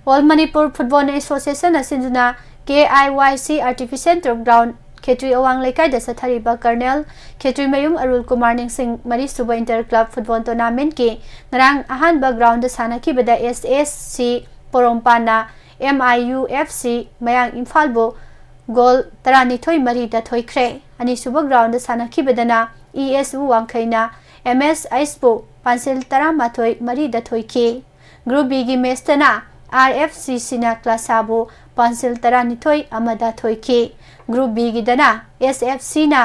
ꯑꯣꯜ ꯃꯅꯤꯄꯨꯔ ꯐꯨꯠꯕꯣꯜ ꯑꯦꯁꯣꯁꯤꯌꯦꯁꯟꯅ ꯁꯤꯟꯗꯨꯅ ꯀꯦ ꯑꯥꯏ ꯋꯥꯏ ꯁꯤ ꯑꯥꯔꯇꯤꯐꯤꯁꯤꯌꯦꯜ ꯇꯔꯐ ꯒ꯭ꯔꯥꯎꯟ ꯈꯦꯇ꯭ꯔꯤ ꯑꯋꯥꯡ ꯂꯩꯀꯥꯏꯗ ꯆꯠꯊꯔꯤꯕ ꯀꯔꯅꯦꯜ ꯈꯦꯇ꯭ꯔꯤꯃꯌꯨꯝ ꯑꯔꯨꯜ ꯀꯨꯃꯥꯔ ꯅꯤꯡꯁꯤꯡ ꯃꯔꯤꯁꯨꯕ ꯏꯟꯇꯔ ꯀ꯭ꯂꯕ ꯐꯨꯠꯕꯣꯜ ꯇꯣꯔꯅꯥꯃꯦꯟꯠꯀꯤ ꯉꯔꯥꯡ ꯑꯍꯥꯟꯕ ꯒ꯭ꯔꯥꯎꯟꯗ ꯁꯥꯟꯅꯈꯤꯕꯗ ꯑꯦꯁ ꯑꯦꯁ ꯁꯤ ꯄꯣꯔꯣꯝꯄꯥꯟꯅ M I U F C ꯃꯌꯥꯡ ꯏꯝꯐꯥꯜꯕꯨ ꯒꯣꯜ ꯇꯔꯥꯅꯤꯊꯣꯏ ꯃꯔꯤꯗ ꯊꯣꯏꯈ꯭ꯔꯦ꯫ ꯑꯅꯤꯁꯨꯕ ꯒ꯭ꯔꯥꯎꯟꯗ ꯁꯥꯟꯅꯈꯤꯕꯗꯅ ꯏ ꯑꯦꯁ ꯎ ꯋꯥꯡꯈꯩꯅ ꯑꯦꯝ ꯑꯦꯁ ꯑꯩꯆꯄꯨ ꯄꯥꯟꯁꯤꯜ ꯇꯔꯥꯃꯥꯊꯣꯏ ꯃꯔꯤꯗ ꯊꯣꯏꯈꯤ꯫ ꯒ꯭ꯔꯨꯞ ꯕꯤꯒꯤ ꯃꯦꯆꯇꯅ ꯑꯥꯔ ꯑꯦꯐ ꯁꯤ ꯁꯤꯅ ꯀ꯭ꯂꯥꯁꯥꯕꯨ ꯄꯥꯟꯁꯤꯜ ꯇꯔꯥꯅꯤꯊꯣꯏ ꯑꯃꯗ ꯊꯣꯏꯈꯤ꯫ ꯒ꯭ꯔꯨꯞ ꯕꯤꯒꯤꯗꯅ ꯑꯦꯁ ꯑꯦꯐ ꯁꯤꯅ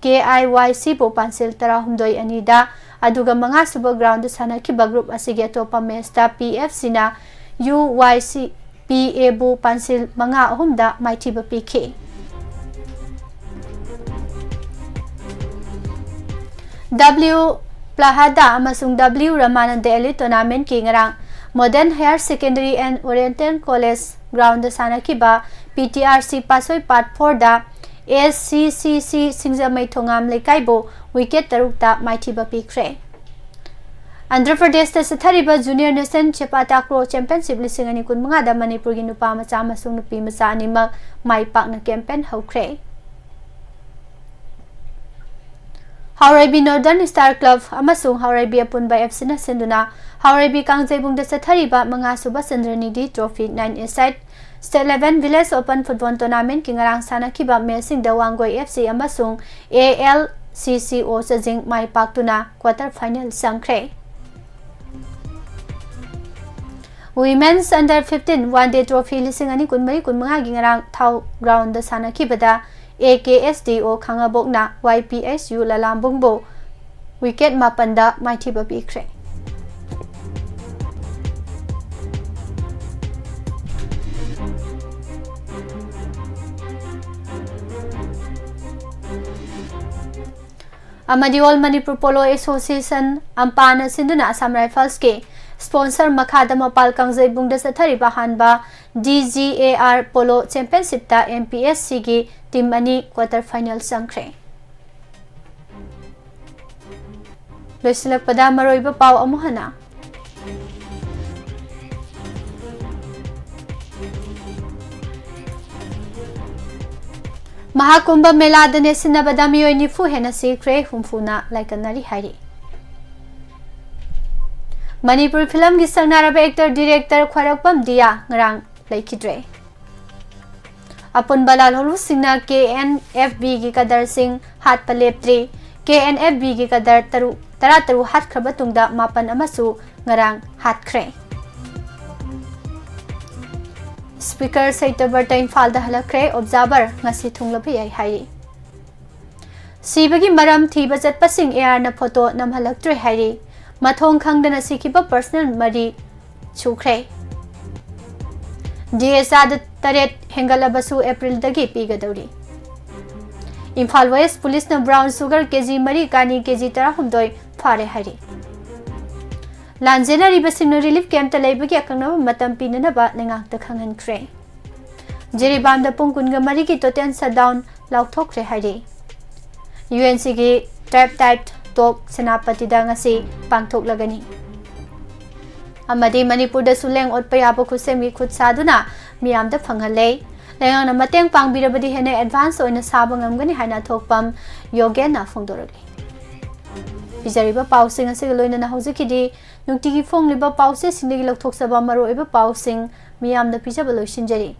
ꯀꯦ ꯑꯥꯏ ꯋꯥꯏ ꯁꯤꯕꯨ ꯄꯥꯟꯁꯤꯜ ꯇꯔꯥꯍꯨꯝꯗꯣꯏ ꯑꯅꯤꯗ, ꯑꯗꯨꯒ ꯃꯉꯥꯁꯨꯕ ground ꯁꯥꯟꯅꯈꯤꯕ group ꯑꯁꯤꯒꯤ ꯑꯇꯣꯞꯄ match ꯇ P F C ꯅ U Y C P A ꯕꯨ ꯄꯥꯟꯁꯤꯜ ꯃꯉꯥ ꯑꯍꯨꯝꯗ ꯃꯥꯏꯊꯤꯕ ꯄꯤꯈꯤ꯫ W Plahada ꯑꯃꯁꯨꯡ W Ramananda Elite Tournament ꯀꯤ ꯉꯔꯥꯡ Modern Higher Secondary and Oriental College ground ꯗ ꯁꯥꯟꯅꯈꯤꯕ P T R C ꯄꯥꯠꯁꯣꯏ part four ꯗ S C C C ꯁꯤꯡꯖꯃꯩ ꯊꯣꯉꯥꯝ ꯂꯩꯀꯥꯏꯕꯨ wicket ꯇꯔꯨꯛꯇ ꯃꯥꯏꯊꯤꯕ ꯄꯤꯈ꯭ꯔꯦ꯫ ꯑꯟꯙ꯭ꯔ ꯄ꯭ꯔꯗꯦꯁꯇ ꯆꯠꯊꯔꯤꯕ Junior National ꯆꯦꯄꯥ ꯇꯥꯀ꯭ꯔꯣ Championship ꯂꯤꯁꯤꯡ ꯑꯅꯤ ꯀꯨꯟꯃꯉꯥꯗ ꯃꯅꯤꯄꯨꯔꯒꯤ ꯅꯨꯄꯥ ꯃꯆꯥ ꯑꯃꯁꯨꯡ ꯅꯨꯄꯤ ꯃꯆꯥ ꯑꯅꯤꯃꯛ ꯃꯥꯏ ꯄꯥꯛꯅ campaign ꯍꯧꯈ꯭ꯔꯦ꯫ ꯍꯥꯎꯔꯩꯕꯤ Northern Star Club ꯑꯃꯁꯨꯡ ꯍꯥꯎꯔꯩꯕꯤ ꯑꯄꯨꯟꯕ F C ꯅ ꯁꯤꯟꯗꯨꯅ ꯍꯥꯎꯔꯩꯕꯤ ꯀꯥꯡꯖꯩꯕꯨꯡꯗ ꯆꯠꯊꯔꯤꯕ ꯃꯉꯥꯁꯨꯕ ꯆꯟꯗ꯭ꯔꯅꯤꯙꯤ Trophy nine A side State Level Village Open Football Tournament ꯀꯤ ꯉꯔꯥꯡ ꯁꯥꯟꯅꯈꯤꯕ match ꯁꯤꯡꯗ ꯋꯥꯡꯒꯣꯏ F C ꯑꯃꯁꯨꯡ A L C C O ꯆꯥꯖꯤꯡ my ꯄꯥꯛꯇꯨꯅ quarter final ꯆꯪꯈ꯭ꯔꯦ꯫ Women's Under fifteen One Day Trophy ꯂꯤꯁꯤꯡ ꯑꯅꯤ ꯀꯨꯟꯃꯔꯤ ꯀꯨꯟꯃꯉꯥꯒꯤ ꯉꯔꯥꯡ ꯊꯥꯎ ground the ꯁꯥꯟꯅꯈꯤꯕꯗ A K S D O ꯈꯥꯡꯉꯕꯣꯛꯅ Y P S U ꯂꯂꯥꯝꯕꯨꯡꯕꯨ wicket ꯃꯥꯄꯟꯗ ꯃꯥꯏꯊꯤꯕ ꯄꯤꯈ꯭ꯔꯦ꯫ ꯑꯃꯗꯤ All Manipur Polo Association, ꯑꯝꯄꯥꯅ ꯁꯤꯟꯗꯨꯅ Assam Rifles ꯀꯤ sponsor ꯃꯈꯥꯗ ꯃꯄꯥꯜ ꯀꯥꯡꯖꯩꯕꯨꯡꯗ ꯆꯠꯊꯔꯤꯕ ꯑꯍꯥꯟꯕ D G A R Polo Championship ꯇ M P S C ꯒꯤ team ꯑꯅꯤ quarter final ꯆꯪꯈ꯭ꯔꯦ꯫ ꯂꯣꯏꯁꯤꯜꯂꯛꯄꯗ ꯃꯔꯨꯑꯣꯏꯕ ꯄꯥꯎ ꯑꯃꯨꯛ ꯍꯟꯅ꯫ ꯃꯍꯥꯀꯨꯝꯚ ꯃꯦꯂꯥꯗ ꯅꯦꯠꯁꯤꯟꯅꯕꯗ ꯃꯤꯑꯣꯏ ꯅꯤꯐꯨ ꯍꯦꯟꯅ ꯁꯤꯈ꯭ꯔꯦ, ꯍꯨꯝꯐꯨꯅ ꯂꯥꯏꯀꯠꯅꯔꯤ ꯍꯥꯏꯔꯤ꯫ ꯃꯅꯤꯄꯨꯔꯤ film ꯒꯤ ꯁꯛꯅꯥꯏꯔꯕ actor director ꯈ꯭ꯋꯥꯏꯔꯥꯛꯄꯝ ꯗꯤꯌꯥ ꯉꯔꯥꯡ ꯂꯩꯈꯤꯗ꯭ꯔꯦ꯫ ꯑꯄꯨꯟꯕ ꯂꯥꯜꯍꯧꯂꯨꯁꯤꯡꯅ K N F B ꯒꯤ cadre ꯁꯤꯡ ꯍꯥꯠꯄ ꯂꯦꯞꯇ꯭ꯔꯤ꯫ K N F B ꯒꯤ cadre ꯇꯔꯨꯛ, ꯇꯔꯥꯇꯔꯨꯛ ꯍꯥꯠꯈ꯭ꯔꯕ ꯇꯨꯡꯗ ꯃꯥꯄꯟ ꯑꯃꯁꯨ ꯉꯔꯥꯡ ꯍꯥꯠꯈ꯭ꯔꯦ꯫ Speaker ꯁꯩꯇꯕ꯭ꯔꯇ ꯏꯝꯐꯥꯜꯗ ꯍꯜꯂꯛꯈ꯭ꯔꯦ, observer ꯉꯁꯤ ꯊꯨꯡꯂꯕ ꯌꯥꯏ ꯍꯥꯏꯔꯤ꯫ ꯁꯤꯕꯒꯤ ꯃꯔꯝ ꯊꯤꯕ ꯆꯠꯄꯁꯤꯡ ARꯅ photo ꯅꯝꯍꯜꯂꯛꯇ꯭ꯔꯦ ꯍꯥꯏꯔꯤ꯫ ꯃꯊꯣꯡ ꯈꯪꯗꯅ ꯁꯤꯈꯤꯕ personal ꯃꯔꯤ ꯁꯨꯈ꯭ꯔꯦ꯫ DA ꯆꯥꯗ ꯇꯔꯦꯠ ꯍꯦꯟꯒꯠꯂꯕꯁꯨ Aprilꯗꯒꯤ ꯄꯤꯒꯗꯧꯔꯤ꯫ Imphal West Policeꯅ brown sugar KG ꯃꯔꯤ, ꯀꯥꯅꯤ KG ꯇꯔꯥꯍꯨꯝꯗꯣꯏ ꯐꯥꯔꯦ ꯍꯥꯏꯔꯤ꯫ ꯂꯥꯟꯖꯦꯟꯅꯔꯤꯕꯁꯤꯡꯅ relief campꯇ ꯂꯩꯕꯒꯤ ꯑꯀꯛꯅꯕ ꯃꯇꯝ ꯄꯤꯅꯅꯕ ꯂꯩꯉꯥꯛꯇ ꯈꯪꯍꯟꯈ꯭ꯔꯦ꯫ ꯖꯤꯔꯤꯕꯥꯝꯗ ꯄꯨꯡ ꯀꯨꯟꯒ ꯃꯔꯤꯒꯤ total shutdown ꯂꯥꯎꯊꯣꯛꯈ꯭ꯔꯦ ꯍꯥꯏꯔꯤ꯫ UNCꯒꯤ tripartite talk ꯁꯦꯅꯥꯄꯇꯤꯗ ꯉꯁꯤ ꯄꯥꯡꯊꯣꯛꯂꯒꯅꯤ꯫ ꯑꯃꯗꯤ ꯃꯅꯤꯄꯨꯔꯗꯁꯨ ꯂꯦꯡ ꯑꯣꯠꯄ ꯌꯥꯕ ꯈꯨꯠꯁꯦꯝꯒꯤ ꯈꯨꯠ ꯁꯥꯗꯨꯅ ꯃꯤꯌꯥꯝꯗ ꯐꯪꯍꯜꯂꯦ꯫ ꯂꯩꯉꯥꯛꯅ ꯃꯇꯦꯡ ꯄꯥꯡꯕꯤꯔꯕꯗꯤ ꯍꯦꯟꯅ advance ꯑꯣꯏꯅ ꯁꯥꯕ ꯉꯝꯒꯅꯤ ꯍꯥꯏꯅ ꯊꯣꯛꯄꯝ ꯌꯣꯒꯦꯟꯅ ꯐꯣꯡꯗꯣꯔꯛꯂꯤ꯫ ꯄꯤꯖꯔꯤꯕ ꯄꯥꯎꯁꯤꯡ ꯑꯁꯤꯒ ꯂꯣꯏꯅꯅ ꯍꯧꯖꯤꯛꯀꯤꯗꯤ ꯅꯨꯡꯇꯤꯒꯤ ꯐꯣꯡꯂꯤꯕ ꯄꯥꯎꯆꯦꯁꯤꯡꯗꯒꯤ ꯂꯧꯊꯣꯛꯆꯕ ꯃꯔꯨꯑꯣꯏꯕ ꯄꯥꯎꯁꯤꯡ ꯃꯤꯌꯥꯝꯗ ꯄꯤꯖꯕ ꯂꯣꯏꯁꯤꯟꯖꯔꯤ꯫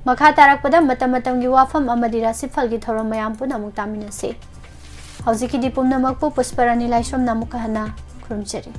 ꯃꯈꯥ ꯇꯥꯔꯛꯄꯗ ꯃꯇꯝ ꯃꯇꯝꯒꯤ ꯋꯥꯐꯝ ꯑꯃꯗꯤ ꯔꯥꯁꯤꯐꯜꯒꯤ ꯊꯧꯔꯝ ꯃꯌꯥꯝ ꯄꯨꯟꯅ ꯑꯃꯨꯛ ꯇꯥꯃꯤꯟꯅꯁꯤ꯫ ꯍꯧꯖꯤꯛꯀꯤꯗꯤ ꯄꯨꯝꯅꯃꯛꯄꯨ ꯄꯨꯁꯄꯔꯥꯅꯤ ꯂꯥꯏꯁ꯭ꯔꯝꯅ ꯑꯃꯨꯛꯀ ꯍꯟꯅ ꯈꯨꯔꯨꯝꯖꯔꯤ꯫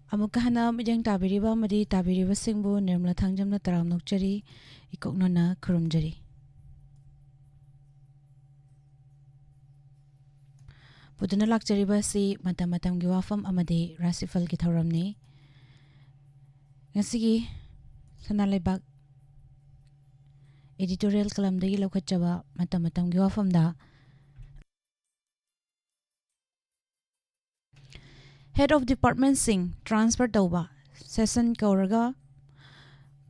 ꯑꯃꯨꯛꯀ ꯍꯟꯅ ꯃꯤꯠꯌꯦꯡ ꯇꯥꯕꯤꯔꯤꯕ ꯑꯃꯗꯤ ꯇꯥꯕꯤꯔꯤꯕꯁꯤꯡꯕꯨ ꯅꯤꯔꯃꯂꯥ ꯊꯥꯡꯖꯝꯅ ꯇꯔꯥꯝꯅ ꯑꯣꯛꯆꯔꯤ, ꯏꯀꯣꯛꯅꯅ ꯈꯨꯔꯨꯝꯖꯔꯤ꯫ ꯄꯨꯗꯨꯅ ꯂꯥꯛꯆꯔꯤꯕ ꯑꯁꯤ ꯃꯇꯝ ꯃꯇꯝꯒꯤ ꯋꯥꯐꯝ ꯑꯃꯗꯤ ꯔꯥꯁꯤꯐꯜꯒꯤ ꯊꯧꯔꯝꯅꯤ꯫ ꯉꯁꯤꯒꯤ ꯁꯅꯥ ꯂꯩꯕꯥꯛ editorial columnꯗꯒꯤ ꯂꯧꯈꯠꯆꯕ ꯃꯇꯝ ꯃꯇꯝꯒꯤ ꯋꯥꯐꯝꯗ, Head of Departmentꯁꯤꯡ transfer ꯇꯧꯕ, session ꯀꯧꯔꯒ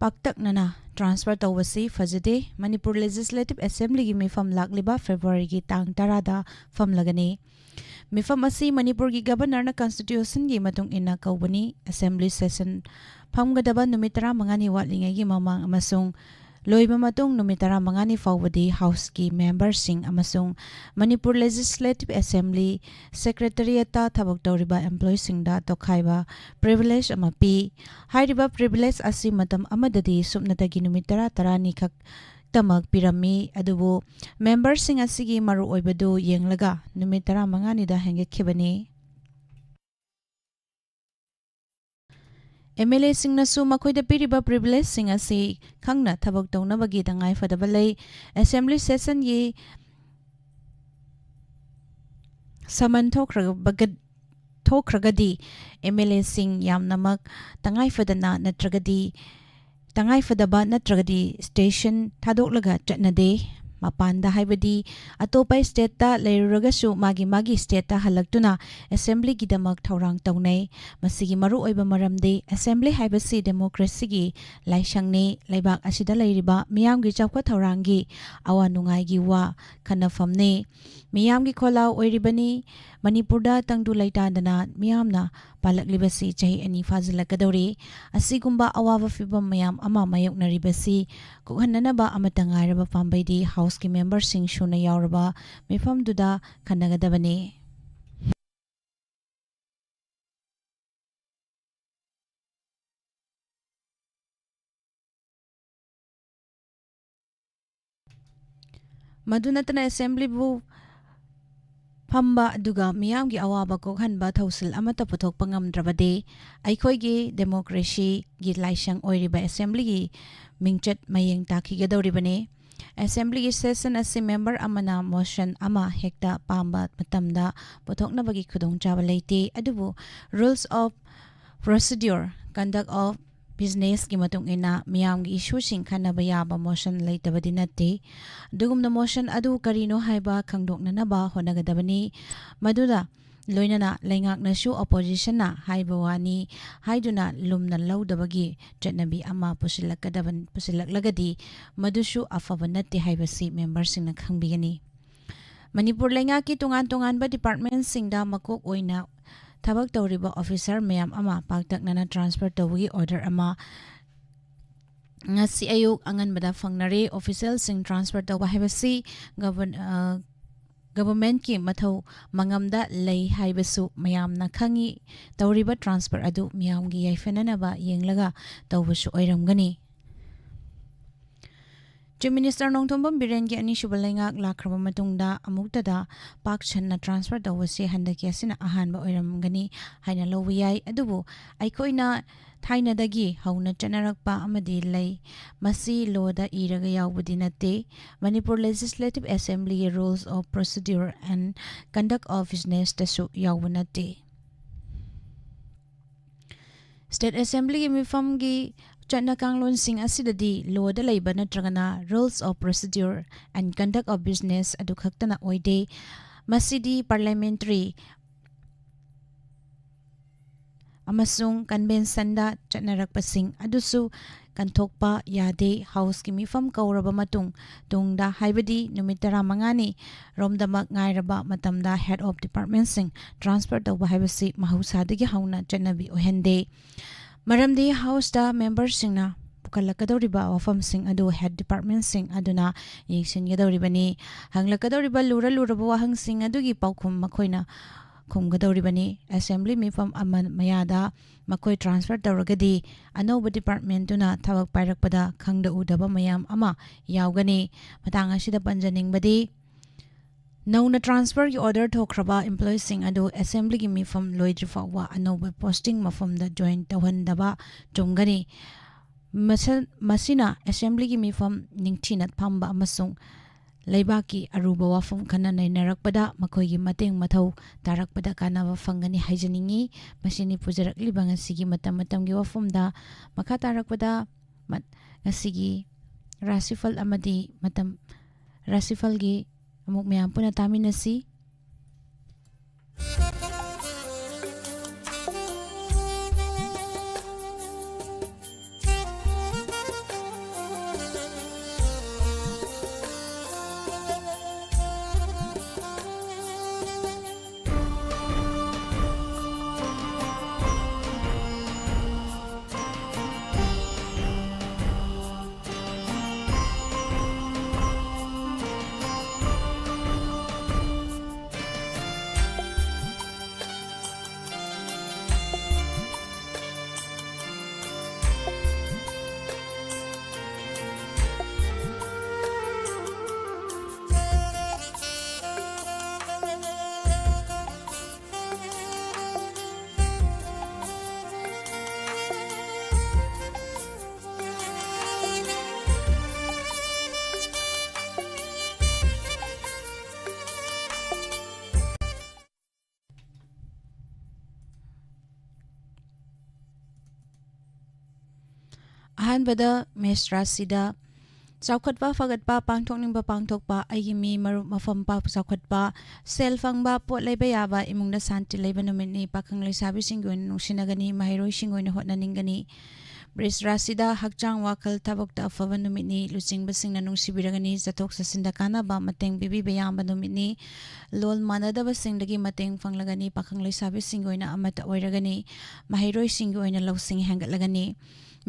ꯄꯥꯛꯇꯛꯅꯅ transfer ꯇꯧꯕꯁꯤ ꯐꯖꯗꯦ꯫ ꯃꯅꯤꯄꯨꯔ Legislative Assemblyꯒꯤ ꯃꯤꯐꯝ ꯂꯥꯛꯂꯤꯕ Februaryꯒꯤ ꯇꯥꯡ ꯇꯔꯥꯗ ꯐꯝꯂꯒꯅꯤ꯫ ꯃꯤꯐꯝ ꯑꯁꯤ ꯃꯅꯤꯄꯨꯔꯒꯤ Governorꯅ Constitutionꯒꯤ ꯃꯇꯨꯡ ꯏꯟꯅ ꯀꯧꯕꯅꯤ꯫ Assembly session ꯐꯝꯒꯗꯕ ꯅꯨꯃꯤꯠ ꯇꯔꯥꯃꯉꯥꯅꯤ ꯋꯥꯠꯂꯤꯉꯩꯒꯤ ꯃꯃꯥꯡ ꯑꯃꯁꯨꯡ ꯂꯣꯏꯕ ꯃꯇꯨꯡ ꯅꯨꯃꯤꯠ ꯇꯔꯥꯃꯉꯥꯅꯤ ꯐꯥꯎꯕꯗꯤ Houseꯀꯤ memberꯁꯤꯡ ꯑꯃꯁꯨꯡ ꯃꯅꯤꯄꯨꯔ Legislative Assembly Secretariatꯇ ꯊꯕꯛ ꯇꯧꯔꯤꯕ employeeꯁꯤꯡꯗ ꯇꯣꯈꯥꯏꯕ privilege ꯑꯃ ꯄꯤ꯫ ꯍꯥꯏꯔꯤꯕ privilege ꯑꯁꯤ ꯃꯇꯝ ꯑꯃꯗꯗꯤ ꯁꯨꯞꯅꯇꯒꯤ ꯅꯨꯃꯤꯠ ꯇꯔꯥ, ꯇꯔꯥꯅꯤ ꯈꯛꯇꯃꯛ ꯄꯤꯔꯝꯃꯤ, ꯑꯗꯨꯕꯨ memberꯁꯤꯡ ꯑꯁꯤꯒꯤ ꯃꯔꯨꯑꯣꯏꯕꯗꯨ ꯌꯦꯡꯂꯒ ꯅꯨꯃꯤꯠ ꯇꯔꯥꯃꯉꯥꯅꯤꯗ ꯍꯦꯟꯒꯠꯈꯤꯕꯅꯤ꯫ MLAꯁꯤꯡꯅꯁꯨ ꯃꯈꯣꯏꯗ ꯄꯤꯔꯤꯕ privilegeꯁꯤꯡ ꯑꯁꯤ ꯈꯪꯅ ꯊꯕꯛ ꯇꯧꯅꯕꯒꯤ ꯇꯉꯥꯏꯐꯗꯕ ꯂꯩ꯫ Assembly sessionꯒꯤ summon ꯊꯣꯛꯈ꯭ꯔꯕꯒ-, ꯊꯣꯛꯈ꯭ꯔꯒꯗꯤ MLAꯁꯤꯡ ꯌꯥꯝꯅꯃꯛ ꯇꯉꯥꯏꯐꯗꯅ ꯅꯠꯇ꯭ꯔꯒꯗꯤ, ꯇꯉꯥꯏꯐꯗꯕ ꯅꯠꯇ꯭ꯔꯒꯗꯤ station ꯊꯥꯗꯣꯛꯂꯒ ꯆꯠꯅꯗꯦ꯫ ꯃꯄꯥꯟꯗ, ꯍꯥꯏꯕꯗꯤ ꯑꯇꯣꯞꯄ stateꯇ ꯂꯩꯔꯨꯔꯒꯁꯨ ꯃꯥꯒꯤ ꯃꯥꯒꯤ stateꯇ ꯍꯜꯂꯛꯇꯨꯅ Assemblyꯒꯤꯗꯃꯛ ꯊꯧꯔꯥꯡ ꯇꯧꯅꯩ꯫ ꯃꯁꯤꯒꯤ ꯃꯔꯨꯑꯣꯏꯕ ꯃꯔꯝꯗꯤ Assembly ꯍꯥꯏꯕꯁꯤ democracyꯒꯤ ꯂꯥꯏꯁꯪꯅꯤ꯫ ꯂꯩꯕꯥꯛ ꯑꯁꯤꯗ ꯂꯩꯔꯤꯕ ꯃꯤꯌꯥꯝꯒꯤ ꯆꯥꯎꯈꯠ ꯊꯧꯔꯥꯡꯒꯤ ꯑꯋꯥ ꯅꯨꯡꯉꯥꯏꯒꯤ ꯋꯥ ꯈꯟꯅꯐꯝꯅꯤ꯫ ꯃꯤꯌꯥꯝꯒꯤ ꯈꯣꯜꯂꯥꯎ ꯑꯣꯏꯔꯤꯕꯅꯤ꯫ ꯃꯅꯤꯄꯨꯔꯗ ꯇꯪꯗꯨ ꯂꯩꯇꯥꯗꯅ ꯃꯤꯌꯥꯝꯅ ꯄꯥꯜꯂꯛꯂꯤꯕꯁꯤ ꯆꯍꯤ ꯑꯅꯤ ꯐꯥꯖꯤꯜꯂꯛꯀꯗꯧꯔꯤ꯫ ꯑꯁꯤꯒꯨꯝꯕ ꯑꯋꯥꯕ ꯐꯤꯚꯝ ꯃꯌꯥꯝ ꯑꯃ ꯃꯥꯌꯣꯛꯅꯔꯤꯕꯁꯤ ꯀꯣꯛꯍꯟꯅꯅꯕ ꯑꯃꯠꯇ ꯉꯥꯏꯔꯕ ꯄꯥꯝꯕꯩꯗꯤ Houseꯀꯤ memberꯁꯤꯡ ꯁꯨꯅ ꯌꯥꯎꯔꯕ ꯃꯤꯐꯝꯗꯨꯗ ꯈꯟꯅꯒꯗꯕꯅꯤ꯫ ꯃꯗꯨ ꯅꯠꯇꯅ Assemblyꯕꯨ ꯐꯝꯕ ꯑꯗꯨꯒ ꯃꯤꯌꯥꯝꯒꯤ ꯑꯋꯥꯕ ꯀꯣꯛꯍꯟꯕ ꯊꯧꯁꯤꯜ ꯑꯃꯠꯇ ꯄꯨꯊꯣꯛꯄ ꯉꯝꯗ꯭ꯔꯕꯗꯤ ꯑꯩꯈꯣꯏꯒꯤ ꯗꯦꯃꯣꯀ꯭ꯔꯦꯁꯤꯒꯤ ꯂꯥꯏꯁꯪ ꯑꯣꯏꯔꯤꯕ ꯑꯦꯁꯦꯝꯕ꯭ꯂꯤꯒꯤ ꯃꯤꯡꯆꯠ ꯃꯌꯦꯡ ꯇꯥꯈꯤꯒꯗꯧꯔꯤꯕꯅꯤ꯫ ꯑꯦꯁꯦꯝꯕ꯭ꯂꯤꯒꯤ ꯁꯦꯁꯟ ꯑꯁꯤ ꯃꯦꯝꯕꯔ ꯑꯃꯅ ꯃꯣꯁꯟ ꯑꯃ ꯍꯦꯛꯇ ꯄꯥꯝꯕ ꯃꯇꯝꯗ ꯄꯨꯊꯣꯛꯅꯕꯒꯤ ꯈꯨꯗꯣꯡꯆꯥꯕ ꯂꯩꯇꯦ, ꯑꯗꯨꯕꯨ Rules of Procedure, Conduct of Businessꯀꯤ ꯃꯇꯨꯡ ꯏꯟꯅ ꯃꯤꯌꯥꯝꯒꯤ ꯏꯁꯨꯁꯤꯡ ꯈꯟꯅꯕ ꯌꯥꯕ ꯃꯣꯁꯟ ꯂꯩꯇꯕꯗꯤ ꯅꯠꯇꯦ꯫ ꯑꯗꯨꯒꯨꯝꯅ ꯃꯣꯁꯟ ꯑꯗꯨ ꯀꯔꯤꯅꯣ ꯍꯥꯏꯕ ꯈꯪꯗꯣꯛꯅꯅꯕ ꯍꯣꯠꯅꯒꯗꯕꯅꯤ꯫ ꯃꯗꯨꯗ ꯂꯣꯏꯅꯅ ꯂꯩꯉꯥꯛꯅꯁꯨ ꯑꯣꯄꯣꯖꯤꯁꯟꯅ ꯍꯥꯏꯕ ꯋꯥꯅꯤ ꯍꯥꯏꯗꯨꯅ ꯂꯨꯝꯅ ꯂꯧꯗꯕꯒꯤ ꯆꯠꯅꯕꯤ ꯑꯃ ꯄꯨꯁꯤꯜꯂꯛꯀꯗꯕ, ꯄꯨꯁꯤꯜꯂꯛꯂꯒꯗꯤ ꯃꯗꯨꯁꯨ ꯑꯐꯕ ꯅꯠꯇꯦ ꯍꯥꯏꯕꯁꯤ ꯃꯦꯝꯕꯔꯁꯤꯡꯅ ꯈꯪꯕꯤꯒꯅꯤ꯫ ꯃꯅꯤꯄꯨꯔ ꯂꯩꯉꯥꯛꯀꯤ ꯇꯣꯉꯥꯟ ꯇꯣꯉꯥꯟꯕ ꯗꯤꯄꯥꯔꯠꯃꯦꯟꯁꯤꯡꯗ ꯃꯀꯣꯛ ꯑꯣꯏꯅ ꯊꯕꯛ ꯇꯧꯔꯤꯕ ꯑꯣꯐꯤꯁꯔ ꯃꯌꯥꯝ ꯑꯃ ꯄꯥꯛꯇꯛꯅꯅ ꯇ꯭ꯔꯥꯟꯁꯐꯔ ꯇꯧꯕꯒꯤ ꯑꯣꯔꯗꯔ ꯑꯃ ꯉꯁꯤ ꯑꯌꯨꯛ ꯑꯉꯟꯕꯗ ꯐꯪꯅꯔꯦ꯫ ꯑꯣꯐꯤꯁꯦꯜꯁꯤꯡ ꯇ꯭ꯔꯥꯟꯁꯐꯔ ꯇꯧꯕ ꯍꯥꯏꯕꯁꯤ ꯒꯚꯔꯟ-, ꯑ, ꯒꯚꯔꯟꯃꯦꯟꯠꯀꯤ ꯃꯊꯧ ꯃꯉꯝꯗ ꯂꯩ ꯍꯥꯏꯕꯁꯨ ꯃꯌꯥꯝꯅ ꯈꯪꯏ꯫ ꯇꯧꯔꯤꯕ ꯇ꯭ꯔꯥꯟꯁꯐꯔ ꯑꯗꯨ ꯃꯤꯌꯥꯝꯒꯤ ꯌꯥꯏꯐꯅꯅꯕ ꯌꯦꯡꯂꯒ ꯇꯧꯕꯁꯨ ꯑꯣꯏꯔꯝꯒꯅꯤ꯫ ꯆꯤꯐ ꯃꯤꯅꯤꯁꯇꯔ ꯅꯣꯡꯊꯣꯝꯕꯝ ꯕꯤꯔꯦꯟꯒꯤ ꯑꯅꯤꯁꯨꯕ ꯂꯩꯉꯥꯛ ꯂꯥꯛꯈ꯭ꯔꯕ ꯃꯇꯨꯡꯗ ꯑꯃꯨꯛꯇꯗ ꯄꯥꯛ ꯁꯟꯅ ꯇ꯭ꯔꯥꯟꯁꯐꯔ ꯇꯧꯕꯁꯤ ꯍꯟꯗꯛꯀꯤ ꯑꯁꯤꯅ ꯑꯍꯥꯟꯕ ꯑꯣꯏꯔꯝꯒꯅꯤ ꯍꯥꯏꯅ ꯂꯧꯕ ꯌꯥꯏ꯫ ꯑꯗꯨꯕꯨ ꯑꯩꯈꯣꯏꯅ ꯊꯥꯏꯅꯗꯒꯤ ꯍꯧꯅ ꯆꯠꯅꯔꯛꯄ ꯑꯃꯗꯤ ꯂꯩ꯫ ꯃꯁꯤ ꯂꯣꯗ ꯏꯔꯒ ꯌꯥꯎꯕꯗꯤ ꯅꯠꯇꯦ꯫ ꯃꯅꯤꯄꯨꯔ ꯂꯦꯖꯤꯁꯂꯦꯇꯤꯚ ꯑꯦꯁꯦꯝꯕ꯭ꯂꯤꯒꯤ Rules of Procedure and Conduct of Businessꯇꯁꯨ ꯌꯥꯎꯕ ꯅꯠꯇꯦ꯫ ꯁ꯭ꯇꯦꯠ ꯑꯦꯁꯦꯝꯕ꯭ꯂꯤꯒꯤ ꯃꯤꯐꯝꯒꯤ ꯆꯠꯅ ꯀꯥꯡꯂꯣꯟꯁꯤꯡ ꯑꯁꯤꯗꯗꯤ ꯂꯣꯗ ꯂꯩꯕ ꯅꯠꯇ꯭ꯔꯒꯅ Rules of Procedure and Conduct of Business ꯑꯗꯨ ꯈꯛꯇꯅ ꯑꯣꯏꯗꯦ꯫ ꯃꯁꯤꯗꯤ ꯄꯥꯔꯂꯤꯌꯥꯃꯦꯟꯇꯔꯤ ꯑꯃꯁꯨꯡ ꯀꯟꯚꯦꯟꯁꯟꯗ ꯆꯠꯅꯔꯛꯄꯁꯤꯡ ꯑꯗꯨꯁꯨ ꯀꯟꯊꯣꯛꯄ ꯌꯥꯗꯦ꯫ ꯍꯥꯎꯁꯀꯤ ꯃꯤꯐꯝ ꯀꯧꯔꯕ ꯃꯇꯨꯡ, ꯇꯨꯡꯗ, ꯍꯥꯏꯕꯗꯤ ꯅꯨꯃꯤꯠ ꯇꯔꯥꯃꯉꯥꯅꯤ ꯔꯣꯝꯗꯃꯛ ꯉꯥꯏꯔꯕ ꯃꯇꯝꯗ head of departmentꯁꯤꯡ transfer ꯇꯧꯕ ꯍꯥꯏꯕꯁꯤ ꯃꯍꯧꯁꯥꯗꯒꯤ ꯍꯧꯅ ꯆꯠꯅꯕꯤ ꯑꯣꯏꯍꯟꯗꯦ꯫ ꯃꯔꯝꯗꯤ ꯍꯥꯎꯁꯇ ꯃꯦꯝꯕꯔꯁꯤꯡꯅ ꯄꯨꯈꯠꯂꯛꯀꯗꯧꯔꯤꯕ ꯋꯥꯐꯝꯁꯤꯡ ꯑꯗꯨ head departmentꯁꯤꯡ ꯑꯗꯨꯅ ꯌꯦꯡꯁꯤꯟꯒꯗꯧꯔꯤꯕꯅꯤ꯫ ꯍꯪꯂꯛꯀꯗꯧꯔꯤꯕ ꯂꯨꯔ ꯂꯨꯔꯕ ꯋꯥꯍꯪꯁꯤꯡ ꯑꯗꯨꯒꯤ ꯄꯥꯎꯈꯨꯝ ꯃꯈꯣꯏꯅ ꯈꯨꯝꯒꯗꯧꯔꯤꯕꯅꯤ꯫ ꯑꯦꯁꯦꯝꯕ꯭ꯂꯤ ꯃꯤꯐꯝ ꯑꯃ ꯃꯌꯥꯗ ꯃꯈꯣꯏ transfer ꯇꯧꯔꯒꯗꯤ ꯑꯅꯧꯕ departmentꯇꯨꯅ ꯊꯕꯛ ꯄꯥꯏꯔꯛꯄꯗ ꯈꯪꯗ ꯎꯗꯕ ꯃꯌꯥꯝ ꯑꯃ ꯌꯥꯎꯒꯅꯤ꯫ ꯃꯇꯥꯡ ꯑꯁꯤꯗ ꯄꯟꯖꯅꯤꯡꯕꯗꯤ, ꯅꯧꯅ ꯇ꯭ꯔꯥꯟꯁꯐꯔꯒꯤ ꯑꯣꯔꯗꯔ ꯊꯣꯛꯈ꯭ꯔꯕ ꯏꯝꯄ꯭ꯂꯣꯌꯤꯁꯤꯡ ꯑꯗꯨ ꯑꯦꯁꯦꯝꯕ꯭ꯂꯤꯒꯤ ꯃꯤꯐꯝ ꯂꯣꯏꯗ꯭ꯔꯤ ꯐꯥꯎꯕ ꯑꯅꯧꯕ ꯄꯣꯁꯇꯤꯡ ꯃꯐꯝꯗ ꯖꯣꯏꯟ ꯇꯧꯍꯟꯗꯕ ꯆꯨꯝꯒꯅꯤ꯫ ꯃꯁ-, ꯃꯁꯤꯅ ꯑꯦꯁꯦꯝꯕ꯭ꯂꯤꯒꯤ ꯃꯤꯐꯝ ꯅꯤꯡꯊꯤꯅ ꯐꯝꯕ ꯑꯃꯁꯨꯡ ꯂꯩꯕꯥꯛꯀꯤ ꯑꯔꯨꯕ ꯋꯥꯐꯝ ꯈꯟꯅ ꯅꯩꯅꯔꯛꯄꯗ ꯃꯈꯣꯏꯒꯤ ꯃꯇꯦꯡ ꯃꯊꯧ ꯇꯥꯔꯛꯄꯗ ꯀꯥꯟꯅꯕ ꯐꯪꯒꯅꯤ ꯍꯥꯏꯖꯅꯤꯡꯏ꯫ ꯃꯁꯤꯅꯤ ꯄꯨꯖꯔꯛꯂꯤꯕ ꯉꯁꯤꯒꯤ ꯃꯇꯝ ꯃꯇꯝꯒꯤ ꯋꯥꯐꯝꯗ꯫ ꯃꯈꯥ ꯇꯥꯔꯛꯄꯗ ꯃ-, ꯉꯁꯤꯒꯤ ꯔꯥꯁꯤꯐꯜ ꯑꯃꯗꯤ ꯃꯇꯝ, ꯔꯥꯁꯤꯐꯜꯒꯤ ꯑꯃꯨꯛ ꯃꯌꯥꯝ ꯄꯨꯟꯅ ꯇꯥꯃꯤꯟꯅꯁꯤ꯫ ꯑꯍꯥꯟꯕꯗ ꯃꯦꯁ ꯔꯥꯁꯤꯗ ꯆꯥꯎꯈꯠꯄ ꯐꯒꯠꯄ, ꯄꯥꯡꯊꯣꯛꯅꯤꯡꯕ ꯄꯥꯡꯊꯣꯛꯄ, ꯑꯩꯒꯤ ꯃꯤ ꯃꯔꯨꯞ ꯃꯐꯝ ꯄꯥꯛ ꯆꯥꯎꯈꯠꯄ, ꯁꯦꯜ ꯐꯪꯕ, ꯄꯣꯠ ꯂꯩꯕ ꯌꯥꯕ, ꯏꯃꯨꯡꯗ ꯁꯥꯟꯇꯤ ꯂꯩꯕ ꯅꯨꯃꯤꯠꯅꯤ꯫ ꯄꯥꯈꯪ ꯂꯩꯁꯥꯕꯤꯁꯤꯡꯒꯤ ꯑꯣꯏꯅ ꯅꯨꯡꯁꯤꯅꯒꯅꯤ, ꯃꯍꯩꯔꯣꯏꯁꯤꯡꯒꯤ ꯑꯣꯏꯅ ꯍꯣꯠꯅꯅꯤꯡꯒꯅꯤ꯫ ꯕ꯭ꯔꯤꯖ ꯔꯥꯁꯤꯗ ꯍꯛꯆꯥꯡ ꯋꯥꯈꯜ ꯊꯕꯛꯇ ꯑꯐꯕ ꯅꯨꯃꯤꯠꯅꯤ꯫ ꯂꯨꯆꯤꯡꯕꯁꯤꯡꯅ ꯅꯨꯡꯁꯤꯕꯤꯔꯒꯅꯤ, ꯆꯠꯊꯣꯛ ꯆꯠꯁꯤꯟꯗ ꯀꯥꯟꯅꯕ ꯃꯇꯦꯡ ꯄꯤꯕꯤꯕ ꯌꯥꯕ ꯅꯨꯃꯤꯠꯅꯤ꯫ ꯂꯣꯟ ꯃꯥꯟꯅꯗꯕꯁꯤꯡꯗꯒꯤ ꯃꯇꯦꯡ ꯐꯪꯂꯒꯅꯤ꯫ ꯄꯥꯈꯪ ꯂꯩꯁꯥꯕꯤꯁꯤꯡꯒꯤ ꯑꯣꯏꯅ ꯑꯃꯠꯇ ꯑꯣꯏꯔꯒꯅꯤ꯫ ꯃꯍꯩꯔꯣꯏꯁꯤꯡꯒꯤ ꯑꯣꯏꯅ ꯂꯧꯁꯤꯡ ꯍꯦꯟꯒꯠꯂꯒꯅꯤ꯫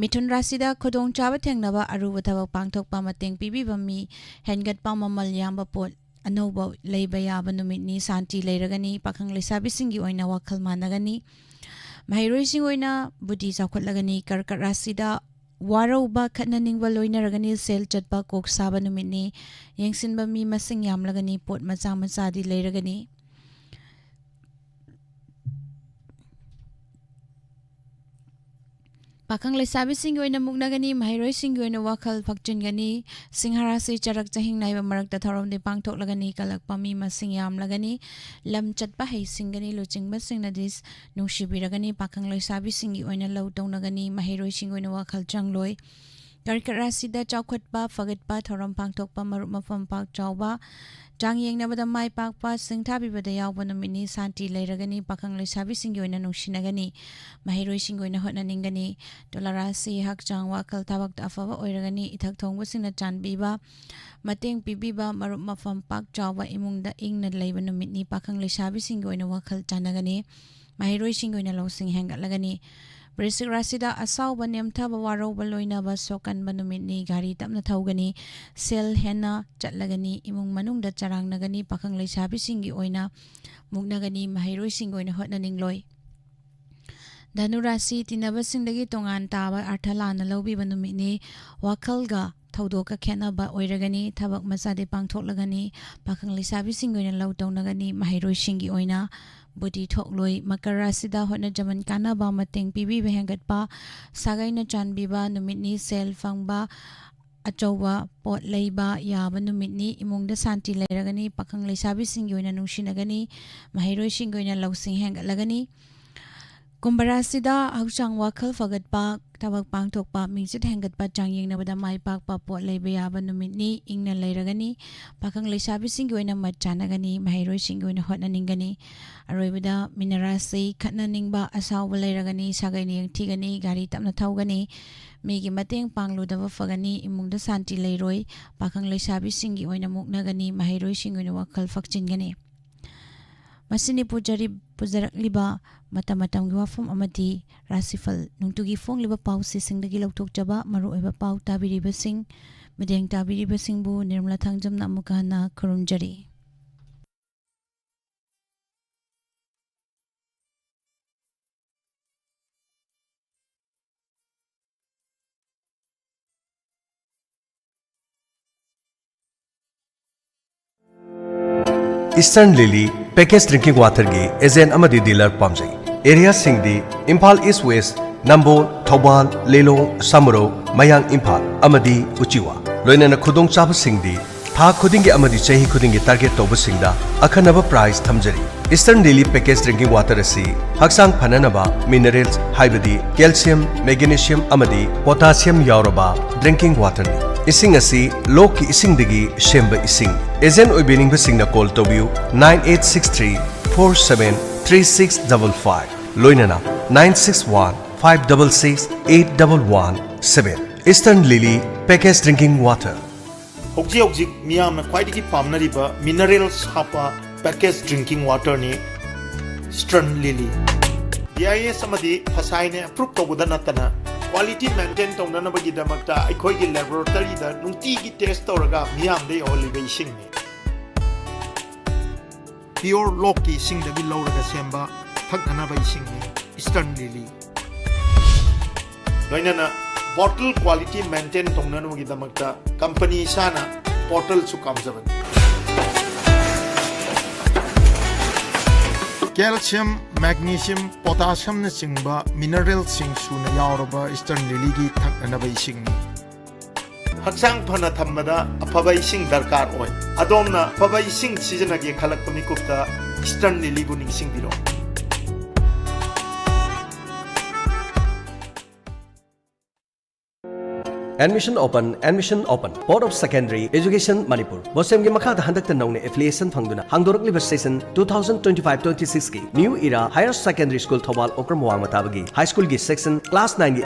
ꯃꯤꯊꯨꯟ ꯔꯥꯁꯤꯗ ꯈꯨꯗꯣꯡꯆꯥꯕ ꯊꯦꯡꯅꯕ, ꯑꯔꯨꯕ ꯊꯕꯛ ꯄꯥꯡꯊꯣꯛꯄ, ꯃꯇꯦꯡ ꯄꯤꯕꯤꯕ ꯃꯤ ꯍꯦꯟꯒꯠꯄ, ꯃꯃꯜ ꯌꯥꯝꯕ ꯄꯣꯠ ꯑꯅꯧꯕ ꯂꯩꯕ ꯌꯥꯕ ꯅꯨꯃꯤꯠꯅꯤ꯫ ꯁꯥꯟꯇꯤ ꯂꯩꯔꯒꯅꯤ꯫ ꯄꯥꯈꯪ ꯂꯩꯁꯥꯕꯤꯁꯤꯡꯒꯤ ꯑꯣꯏꯅ ꯋꯥꯈꯜ ꯃꯥꯟꯅꯒꯅꯤ꯫ ꯃꯍꯩꯔꯣꯏꯁꯤꯡ ꯑꯣꯏꯅ ꯕꯨꯙꯤ ꯆꯥꯎꯈꯠꯂꯒꯅꯤ꯫ ꯀꯔꯀꯠ ꯔꯥꯁꯤꯗ ꯋꯥꯔꯧꯕ, ꯈꯠꯅꯅꯤꯡꯕ ꯂꯣꯏꯅꯔꯒꯅꯤ꯫ ꯁꯦꯜ ꯆꯠꯄ, ꯀꯣꯛ ꯁꯥꯕ ꯅꯨꯃꯤꯠꯅꯤ꯫ ꯌꯦꯡꯁꯤꯟꯕ ꯃꯤ ꯃꯁꯤꯡ ꯌꯥꯝꯂꯒꯅꯤ꯫ ꯄꯣꯠ ꯃꯆꯥ ꯃꯆꯥꯗꯤ ꯂꯩꯔꯒꯅꯤ꯫ ꯄꯥꯈꯪ ꯂꯩꯁꯥꯕꯤꯁꯤꯡꯒꯤ ꯑꯣꯏꯅ ꯃꯨꯛꯅꯒꯅꯤ꯫ ꯃꯍꯩꯔꯣꯏꯁꯤꯡꯒꯤ ꯑꯣꯏꯅ ꯋꯥꯈꯜ ꯐꯛꯆꯤꯟꯒꯅꯤ꯫ ꯁꯤꯡꯍ ꯔꯥꯁꯤ ꯆꯔꯛ ꯆꯍꯤꯡ ꯅꯥꯏꯕ ꯃꯔꯛꯇ ꯊꯧꯔꯝꯗꯤ ꯄꯥꯡꯊꯣꯛꯂꯒꯅꯤ꯫ ꯀꯜꯂꯛꯄ ꯃꯤ ꯃꯁꯤꯡ ꯌꯥꯝꯂꯒꯅꯤ꯫ ꯂꯝ ꯆꯠꯄ ꯍꯩꯁꯤꯡꯒꯅꯤ꯫ ꯂꯨꯆꯤꯡꯕꯁꯤꯡꯅꯗꯤ ꯅꯨꯡꯁꯤꯕꯤꯔꯒꯅꯤ꯫ ꯄꯥꯈꯪ ꯂꯩꯁꯥꯕꯤꯁꯤꯡꯒꯤ ꯑꯣꯏꯅ ꯂꯧ ꯇꯧꯅꯒꯅꯤ꯫ ꯃꯍꯩꯔꯣꯏꯁꯤꯡꯒꯤ ꯑꯣꯏꯅ ꯋꯥꯈꯜ ꯆꯪꯂꯣꯏ꯫ ꯀꯔꯀꯠ ꯔꯥꯁꯤꯗ ꯆꯥꯎꯈꯠꯄ, ꯐꯒꯠꯄ, ꯊꯧꯔꯝ ꯄꯥꯡꯊꯣꯛꯄ, ꯃꯔꯨꯞ ꯃꯄꯥꯡ ꯄꯥꯛ ꯆꯥꯎꯕ, ꯆꯥꯡ ꯌꯦꯡꯅꯕꯗ ꯃꯥꯏ ꯄꯥꯛꯄ, ꯁꯤꯡꯊꯥꯕꯤꯕꯗ ꯌꯥꯎꯕ ꯅꯨꯃꯤꯠꯅꯤ꯫ ꯁꯥꯟꯇꯤ ꯂꯩꯔꯒꯅꯤ꯫ ꯄꯥꯈꯪ ꯂꯩꯁꯥꯕꯤꯁꯤꯡꯒꯤ ꯑꯣꯏꯅ ꯅꯨꯡꯁꯤꯅꯒꯅꯤ꯫ ꯃꯍꯩꯔꯣꯏꯁꯤꯡꯒꯤ ꯑꯣꯏꯅ ꯍꯣꯠꯅꯅꯤꯡꯒꯅꯤ꯫ ꯇꯨꯂꯥ ꯔꯥꯁꯤ ꯍꯛꯆꯥꯡ ꯋꯥꯈꯜ ꯊꯕꯛꯇ ꯑꯐꯕ ꯑꯣꯏꯔꯒꯅꯤ꯫ ꯏꯊꯛ ꯊꯣꯡꯕꯁꯤꯡꯅ ꯆꯥꯟꯕꯤꯕ, ꯃꯇꯦꯡ ꯄꯤꯕꯤꯕ, ꯃꯔꯨꯞ ꯃꯄꯥꯡ ꯄꯥꯛ ꯆꯥꯎꯕ, ꯏꯃꯨꯡꯗ ꯏꯪꯅ ꯂꯩꯕ ꯅꯨꯃꯤꯠꯅꯤ꯫ ꯄꯥꯈꯪ ꯂꯩꯁꯥꯕꯤꯁꯤꯡꯒꯤ ꯑꯣꯏꯅ ꯋꯥꯈꯜ ꯆꯥꯟꯅꯒꯅꯤ꯫ ꯃꯍꯩꯔꯣꯏꯁꯤꯡꯒꯤ ꯑꯣꯏꯅ ꯂꯧꯁꯤꯡ ꯍꯦꯟꯒꯠꯂꯒꯅꯤ꯫ ꯕ꯭ꯔꯤꯁꯤꯛ ꯔꯥꯁꯤꯗ ꯑꯁꯥꯎꯕ, ꯅꯦꯝꯊꯕ, ꯋꯥꯔꯧꯕ ꯂꯣꯏꯅꯕ, ꯁꯣꯛꯀꯟꯕ ꯅꯨꯃꯤꯠꯅꯤ꯫ ꯒꯥꯔꯤ ꯇꯞꯅ ꯊꯧꯒꯅꯤ꯫ ꯁꯦꯜ ꯍꯦꯟꯅ ꯆꯠꯂꯒꯅꯤ꯫ ꯏꯃꯨꯡ ꯃꯅꯨꯡꯗ ꯆꯔꯥꯡꯅꯒꯅꯤ꯫ ꯄꯥꯈꯪ ꯂꯩꯁꯥꯕꯤꯁꯤꯡꯒꯤ ꯑꯣꯏꯅ ꯃꯨꯛꯅꯒꯅꯤ꯫ ꯃꯍꯩꯔꯣꯏꯁꯤꯡꯒꯤ ꯑꯣꯏꯅ ꯍꯣꯠꯅꯅꯤꯡꯂꯣꯏ꯫ ꯙꯅꯨ ꯔꯥꯁꯤ ꯇꯤꯟꯅꯕꯁꯤꯡꯗꯒꯤ ꯇꯣꯉꯥꯟ ꯇꯥꯕ, ꯑꯔꯊ ꯂꯥꯟꯅ ꯂꯧꯕꯤꯕ ꯅꯨꯃꯤꯠꯅꯤ꯫ ꯋꯥꯈꯜꯒ ꯊꯧꯗꯣꯛꯀ ꯈꯦꯠꯅꯕ ꯑꯣꯏꯔꯒꯅꯤ꯫ ꯊꯕꯛ ꯃꯆꯥꯗꯤ ꯄꯥꯡꯊꯣꯛꯂꯒꯅꯤ꯫ ꯄꯥꯈꯪ ꯂꯩꯁꯥꯕꯤꯁꯤꯡꯒꯤ ꯑꯣꯏꯅ ꯂꯧ ꯇꯧꯅꯒꯅꯤ꯫ ꯃꯍꯩꯔꯣꯏꯁꯤꯡꯒꯤ ꯑꯣꯏꯅ ꯕꯨꯗꯤ ꯊꯣꯛꯂꯣꯏ꯫ ꯃꯀꯔ ꯔꯥꯁꯤꯗ ꯍꯣꯠꯅꯖꯃꯟ ꯀꯥꯟꯅꯕ, ꯃꯇꯦꯡ ꯄꯤꯕꯤꯕ ꯍꯦꯟꯒꯠꯄ, ꯁꯥꯒꯩꯅ ꯆꯥꯟꯕꯤꯕ ꯅꯨꯃꯤꯠꯅꯤ꯫ ꯁꯦꯜ ꯐꯪꯕ, ꯑꯆꯧꯕ ꯄꯣꯠ ꯂꯩꯕ ꯌꯥꯕ ꯅꯨꯃꯤꯠꯅꯤ꯫ ꯏꯃꯨꯡꯗ ꯁꯥꯟꯇꯤ ꯂꯩꯔꯒꯅꯤ꯫ ꯄꯥꯈꯪ ꯂꯩꯁꯥꯕꯤꯁꯤꯡꯒꯤ ꯑꯣꯏꯅ ꯅꯨꯡꯁꯤꯅꯒꯅꯤ꯫ ꯃꯍꯩꯔꯣꯏꯁꯤꯡꯒꯤ ꯑꯣꯏꯅ ꯂꯧꯁꯤꯡ ꯍꯦꯟꯒꯠꯂꯒꯅꯤ꯫ ꯀꯨꯝꯚ ꯔꯥꯁꯤꯗ ꯍꯛꯆꯥꯡ ꯋꯥꯈꯜ ꯐꯒꯠꯄ, ꯊꯕꯛ ꯄꯥꯡꯊꯣꯛꯄ, ꯃꯤꯡꯆꯠ ꯍꯦꯟꯒꯠꯄ, ꯆꯥꯡ ꯌꯦꯡꯅꯕꯗ ꯃꯥꯏ ꯄꯥꯛꯄ, ꯄꯣꯠ ꯂꯩꯕ ꯌꯥꯕ ꯅꯨꯃꯤꯠꯅꯤ꯫ ꯏꯪꯅ ꯂꯩꯔꯒꯅꯤ꯫ ꯄꯥꯈꯪ ꯂꯩꯁꯥꯕꯤꯁꯤꯡꯒꯤ ꯑꯣꯏꯅ ꯃꯠ ꯆꯥꯅꯒꯅꯤ꯫ ꯃꯍꯩꯔꯣꯏꯁꯤꯡꯒꯤ ꯑꯣꯏꯅ ꯍꯣꯠꯅꯅꯤꯡꯒꯅꯤ꯫ ꯑꯔꯣꯏꯕꯗ ꯃꯤꯅ ꯔꯥꯁꯤ ꯈꯠꯅꯅꯤꯡꯕ, ꯑꯁꯥꯎꯕ ꯂꯩꯔꯒꯅꯤ꯫ ꯁꯥꯒꯩꯅ ꯌꯦꯡꯊꯤꯒꯅꯤ꯫ ꯒꯥꯔꯤ ꯇꯞꯅ ꯊꯧꯒꯅꯤ꯫ ꯃꯤꯒꯤ ꯃꯇꯦꯡ ꯄꯥꯡꯂꯨꯗꯕ ꯐꯒꯅꯤ꯫ ꯏꯃꯨꯡꯗ ꯁꯥꯟꯇꯤ ꯂꯩꯔꯣꯏ꯫ ꯄꯥꯈꯪ ꯂꯩꯁꯥꯕꯤꯁꯤꯡꯒꯤ ꯑꯣꯏꯅ ꯃꯨꯛꯅꯒꯅꯤ꯫ ꯃꯍꯩꯔꯣꯏꯁꯤꯡꯒꯤ ꯑꯣꯏꯅ ꯋꯥꯈꯜ ꯐꯛꯆꯤꯟꯒꯅꯤ꯫ ꯃꯁꯤꯅꯤ ꯄꯨꯖꯔꯤ-, ꯄꯨꯖꯔꯛꯂꯤꯕ ꯃꯇꯝ ꯃꯇꯝꯒꯤ ꯋꯥꯐꯝ ꯑꯃꯗꯤ ꯔꯥꯁꯤꯐꯜ꯫ ꯅꯨꯡꯇꯤꯒꯤ ꯐꯣꯡꯂꯤꯕ ꯄꯥꯎꯆꯦꯁꯤꯡꯗꯒꯤ ꯂꯧꯊꯣꯛꯆꯕ ꯃꯔꯨꯑꯣꯏꯕ ꯄꯥꯎ ꯇꯥꯕꯤꯔꯤꯕꯁꯤꯡ, ꯃꯤꯠꯌꯦꯡ ꯇꯥꯕꯤꯔꯤꯕꯁꯤꯡꯕꯨ ꯅꯤꯔꯃꯂꯥ ꯊꯥꯡꯖꯝꯅ ꯑꯃꯨꯛꯀ ꯍꯟꯅ ꯈꯨꯔꯨꯝꯖꯔꯤ꯫ Eastern Lily Packaged Drinking Waterꯒꯤ agent ꯑꯃꯗꯤ dealer ꯄꯥꯝꯖꯩ꯫ Areaꯁꯤꯡꯗꯤ ꯏꯝꯐꯥꯜ East West, ꯅꯝꯕꯣꯜ, ꯊꯧꯕꯥꯜ, ꯂꯤꯂꯣꯡ, ꯁꯃꯨꯔꯧ, ꯃꯌꯥꯡ ꯏꯝꯐꯥꯜ ꯑꯃꯗꯤ ꯎꯆꯤꯋꯥ꯫ ꯂꯣꯏꯅꯅ ꯈꯨꯗꯣꯡꯆꯥꯕꯁꯤꯡꯗꯤ ꯊꯥ ꯈꯨꯗꯤꯡꯒꯤ ꯑꯃꯗꯤ ꯆꯍꯤ ꯈꯨꯗꯤꯡꯒꯤ target ꯇꯧꯕꯁꯤꯡꯗ ꯑꯈꯟꯅꯕ prize ꯊꯝꯖꯔꯤ꯫ Eastern Lily Packaged Drinking Water ꯑꯁꯤ ꯍꯛꯆꯥꯡ ꯐꯅꯅꯕ minerals ꯍꯥꯏꯕꯗꯤ calcium, magnesium ꯑꯃꯗꯤ potassium ꯌꯥꯎꯔꯕ drinking waterꯅꯤ꯫ ꯏꯁꯤꯡ ꯑꯁꯤ ꯂꯣꯛꯀꯤ ꯏꯁꯤꯡꯗꯒꯤ ꯁꯦꯝꯕ ꯏꯁꯤꯡ꯫ Agent ꯑꯣꯏꯕꯤꯅꯤꯡꯕꯁꯤꯡꯅ call ꯇꯧꯕꯤꯌꯨ nine eight six three four seven three six double five, ꯂꯣꯏꯅꯅ nine six one five double six eight double one seven꯫ Eastern Lily Packaged Drinking Water꯫ ꯍꯧꯖꯤꯛ ꯍꯧꯖꯤꯛ ꯃꯤꯌꯥꯝꯅ ꯈ꯭ꯋꯥꯏꯗꯒꯤ ꯄꯥꯝꯅꯔꯤꯕ minerals ꯍꯥꯞꯄ packaged drinking waterꯅꯤ Eastern Lily꯫ B I S ꯑꯃꯗꯤ FSSAIꯅ approve ꯇꯧꯕꯗ ꯅꯠꯇꯅ quality maintain ꯇꯧꯅꯅꯕꯒꯤꯗꯃꯛꯇ ꯑꯩꯈꯣꯏꯒꯤ laboratoryꯗ ꯅꯨꯡꯇꯤꯒꯤ test ꯇꯧꯔꯒ ꯃꯤꯌꯥꯝꯗ ꯌꯧꯍꯜꯂꯤꯕ ꯏꯁꯤꯡꯅꯤ꯫ Pure ꯂꯣꯛꯀꯤ ꯏꯁꯤꯡꯗꯒꯤ ꯂꯧꯔꯒ ꯁꯦꯝꯕ ꯊꯛꯅꯅꯕ ꯏꯁꯤꯡꯅꯤ Eastern Lily꯫ ꯂꯣꯏꯅꯅ bottle quality maintain ꯇꯧꯅꯅꯕꯒꯤꯗꯃꯛꯇ company ꯏꯁꯥꯅ bottle ꯁꯨ ꯀꯥꯝꯖꯕꯅꯤ꯫ Calcium, magnesium, potassiumꯅꯆꯤꯡꯕ mineralꯁꯤꯡ ꯁꯨꯅ ꯌꯥꯎꯔꯕ Eastern Lilyꯒꯤ ꯊꯛꯅꯅꯕ ꯏꯁꯤꯡꯅꯤ꯫ ꯍꯛꯆꯥꯡ ꯐꯅ ꯊꯝꯕꯗ ꯑꯐꯕ ꯏꯁꯤꯡ ꯗꯔꯀꯥꯔ ꯑꯣꯏ꯫ ꯑꯗꯣꯝꯅ ꯑꯐꯕ ꯏꯁꯤꯡ ꯁꯤꯖꯤꯟꯅꯒꯦ ꯈꯜꯂꯛꯄ ꯃꯤꯀꯨꯞꯇ Eastern Lilyꯕꯨ ꯅꯤꯡꯁꯤꯡꯕꯤꯔꯣ꯫ Admission open, admission open. Board of Secondary Education Manipur, BOSEMꯒꯤ ꯃꯈꯥꯗ ꯍꯟꯗꯛꯇ ꯅꯧꯅ affiliation ꯐꯪꯗꯨꯅ ꯍꯥꯡꯗꯣꯔꯛꯂꯤꯕ session two thousand twenty five twenty sixꯀꯤ New Era Higher Secondary School Thoubal Okram ꯋꯥꯡꯃ ꯇꯥꯕꯒꯤ high schoolꯒꯤ section class nineꯒꯤ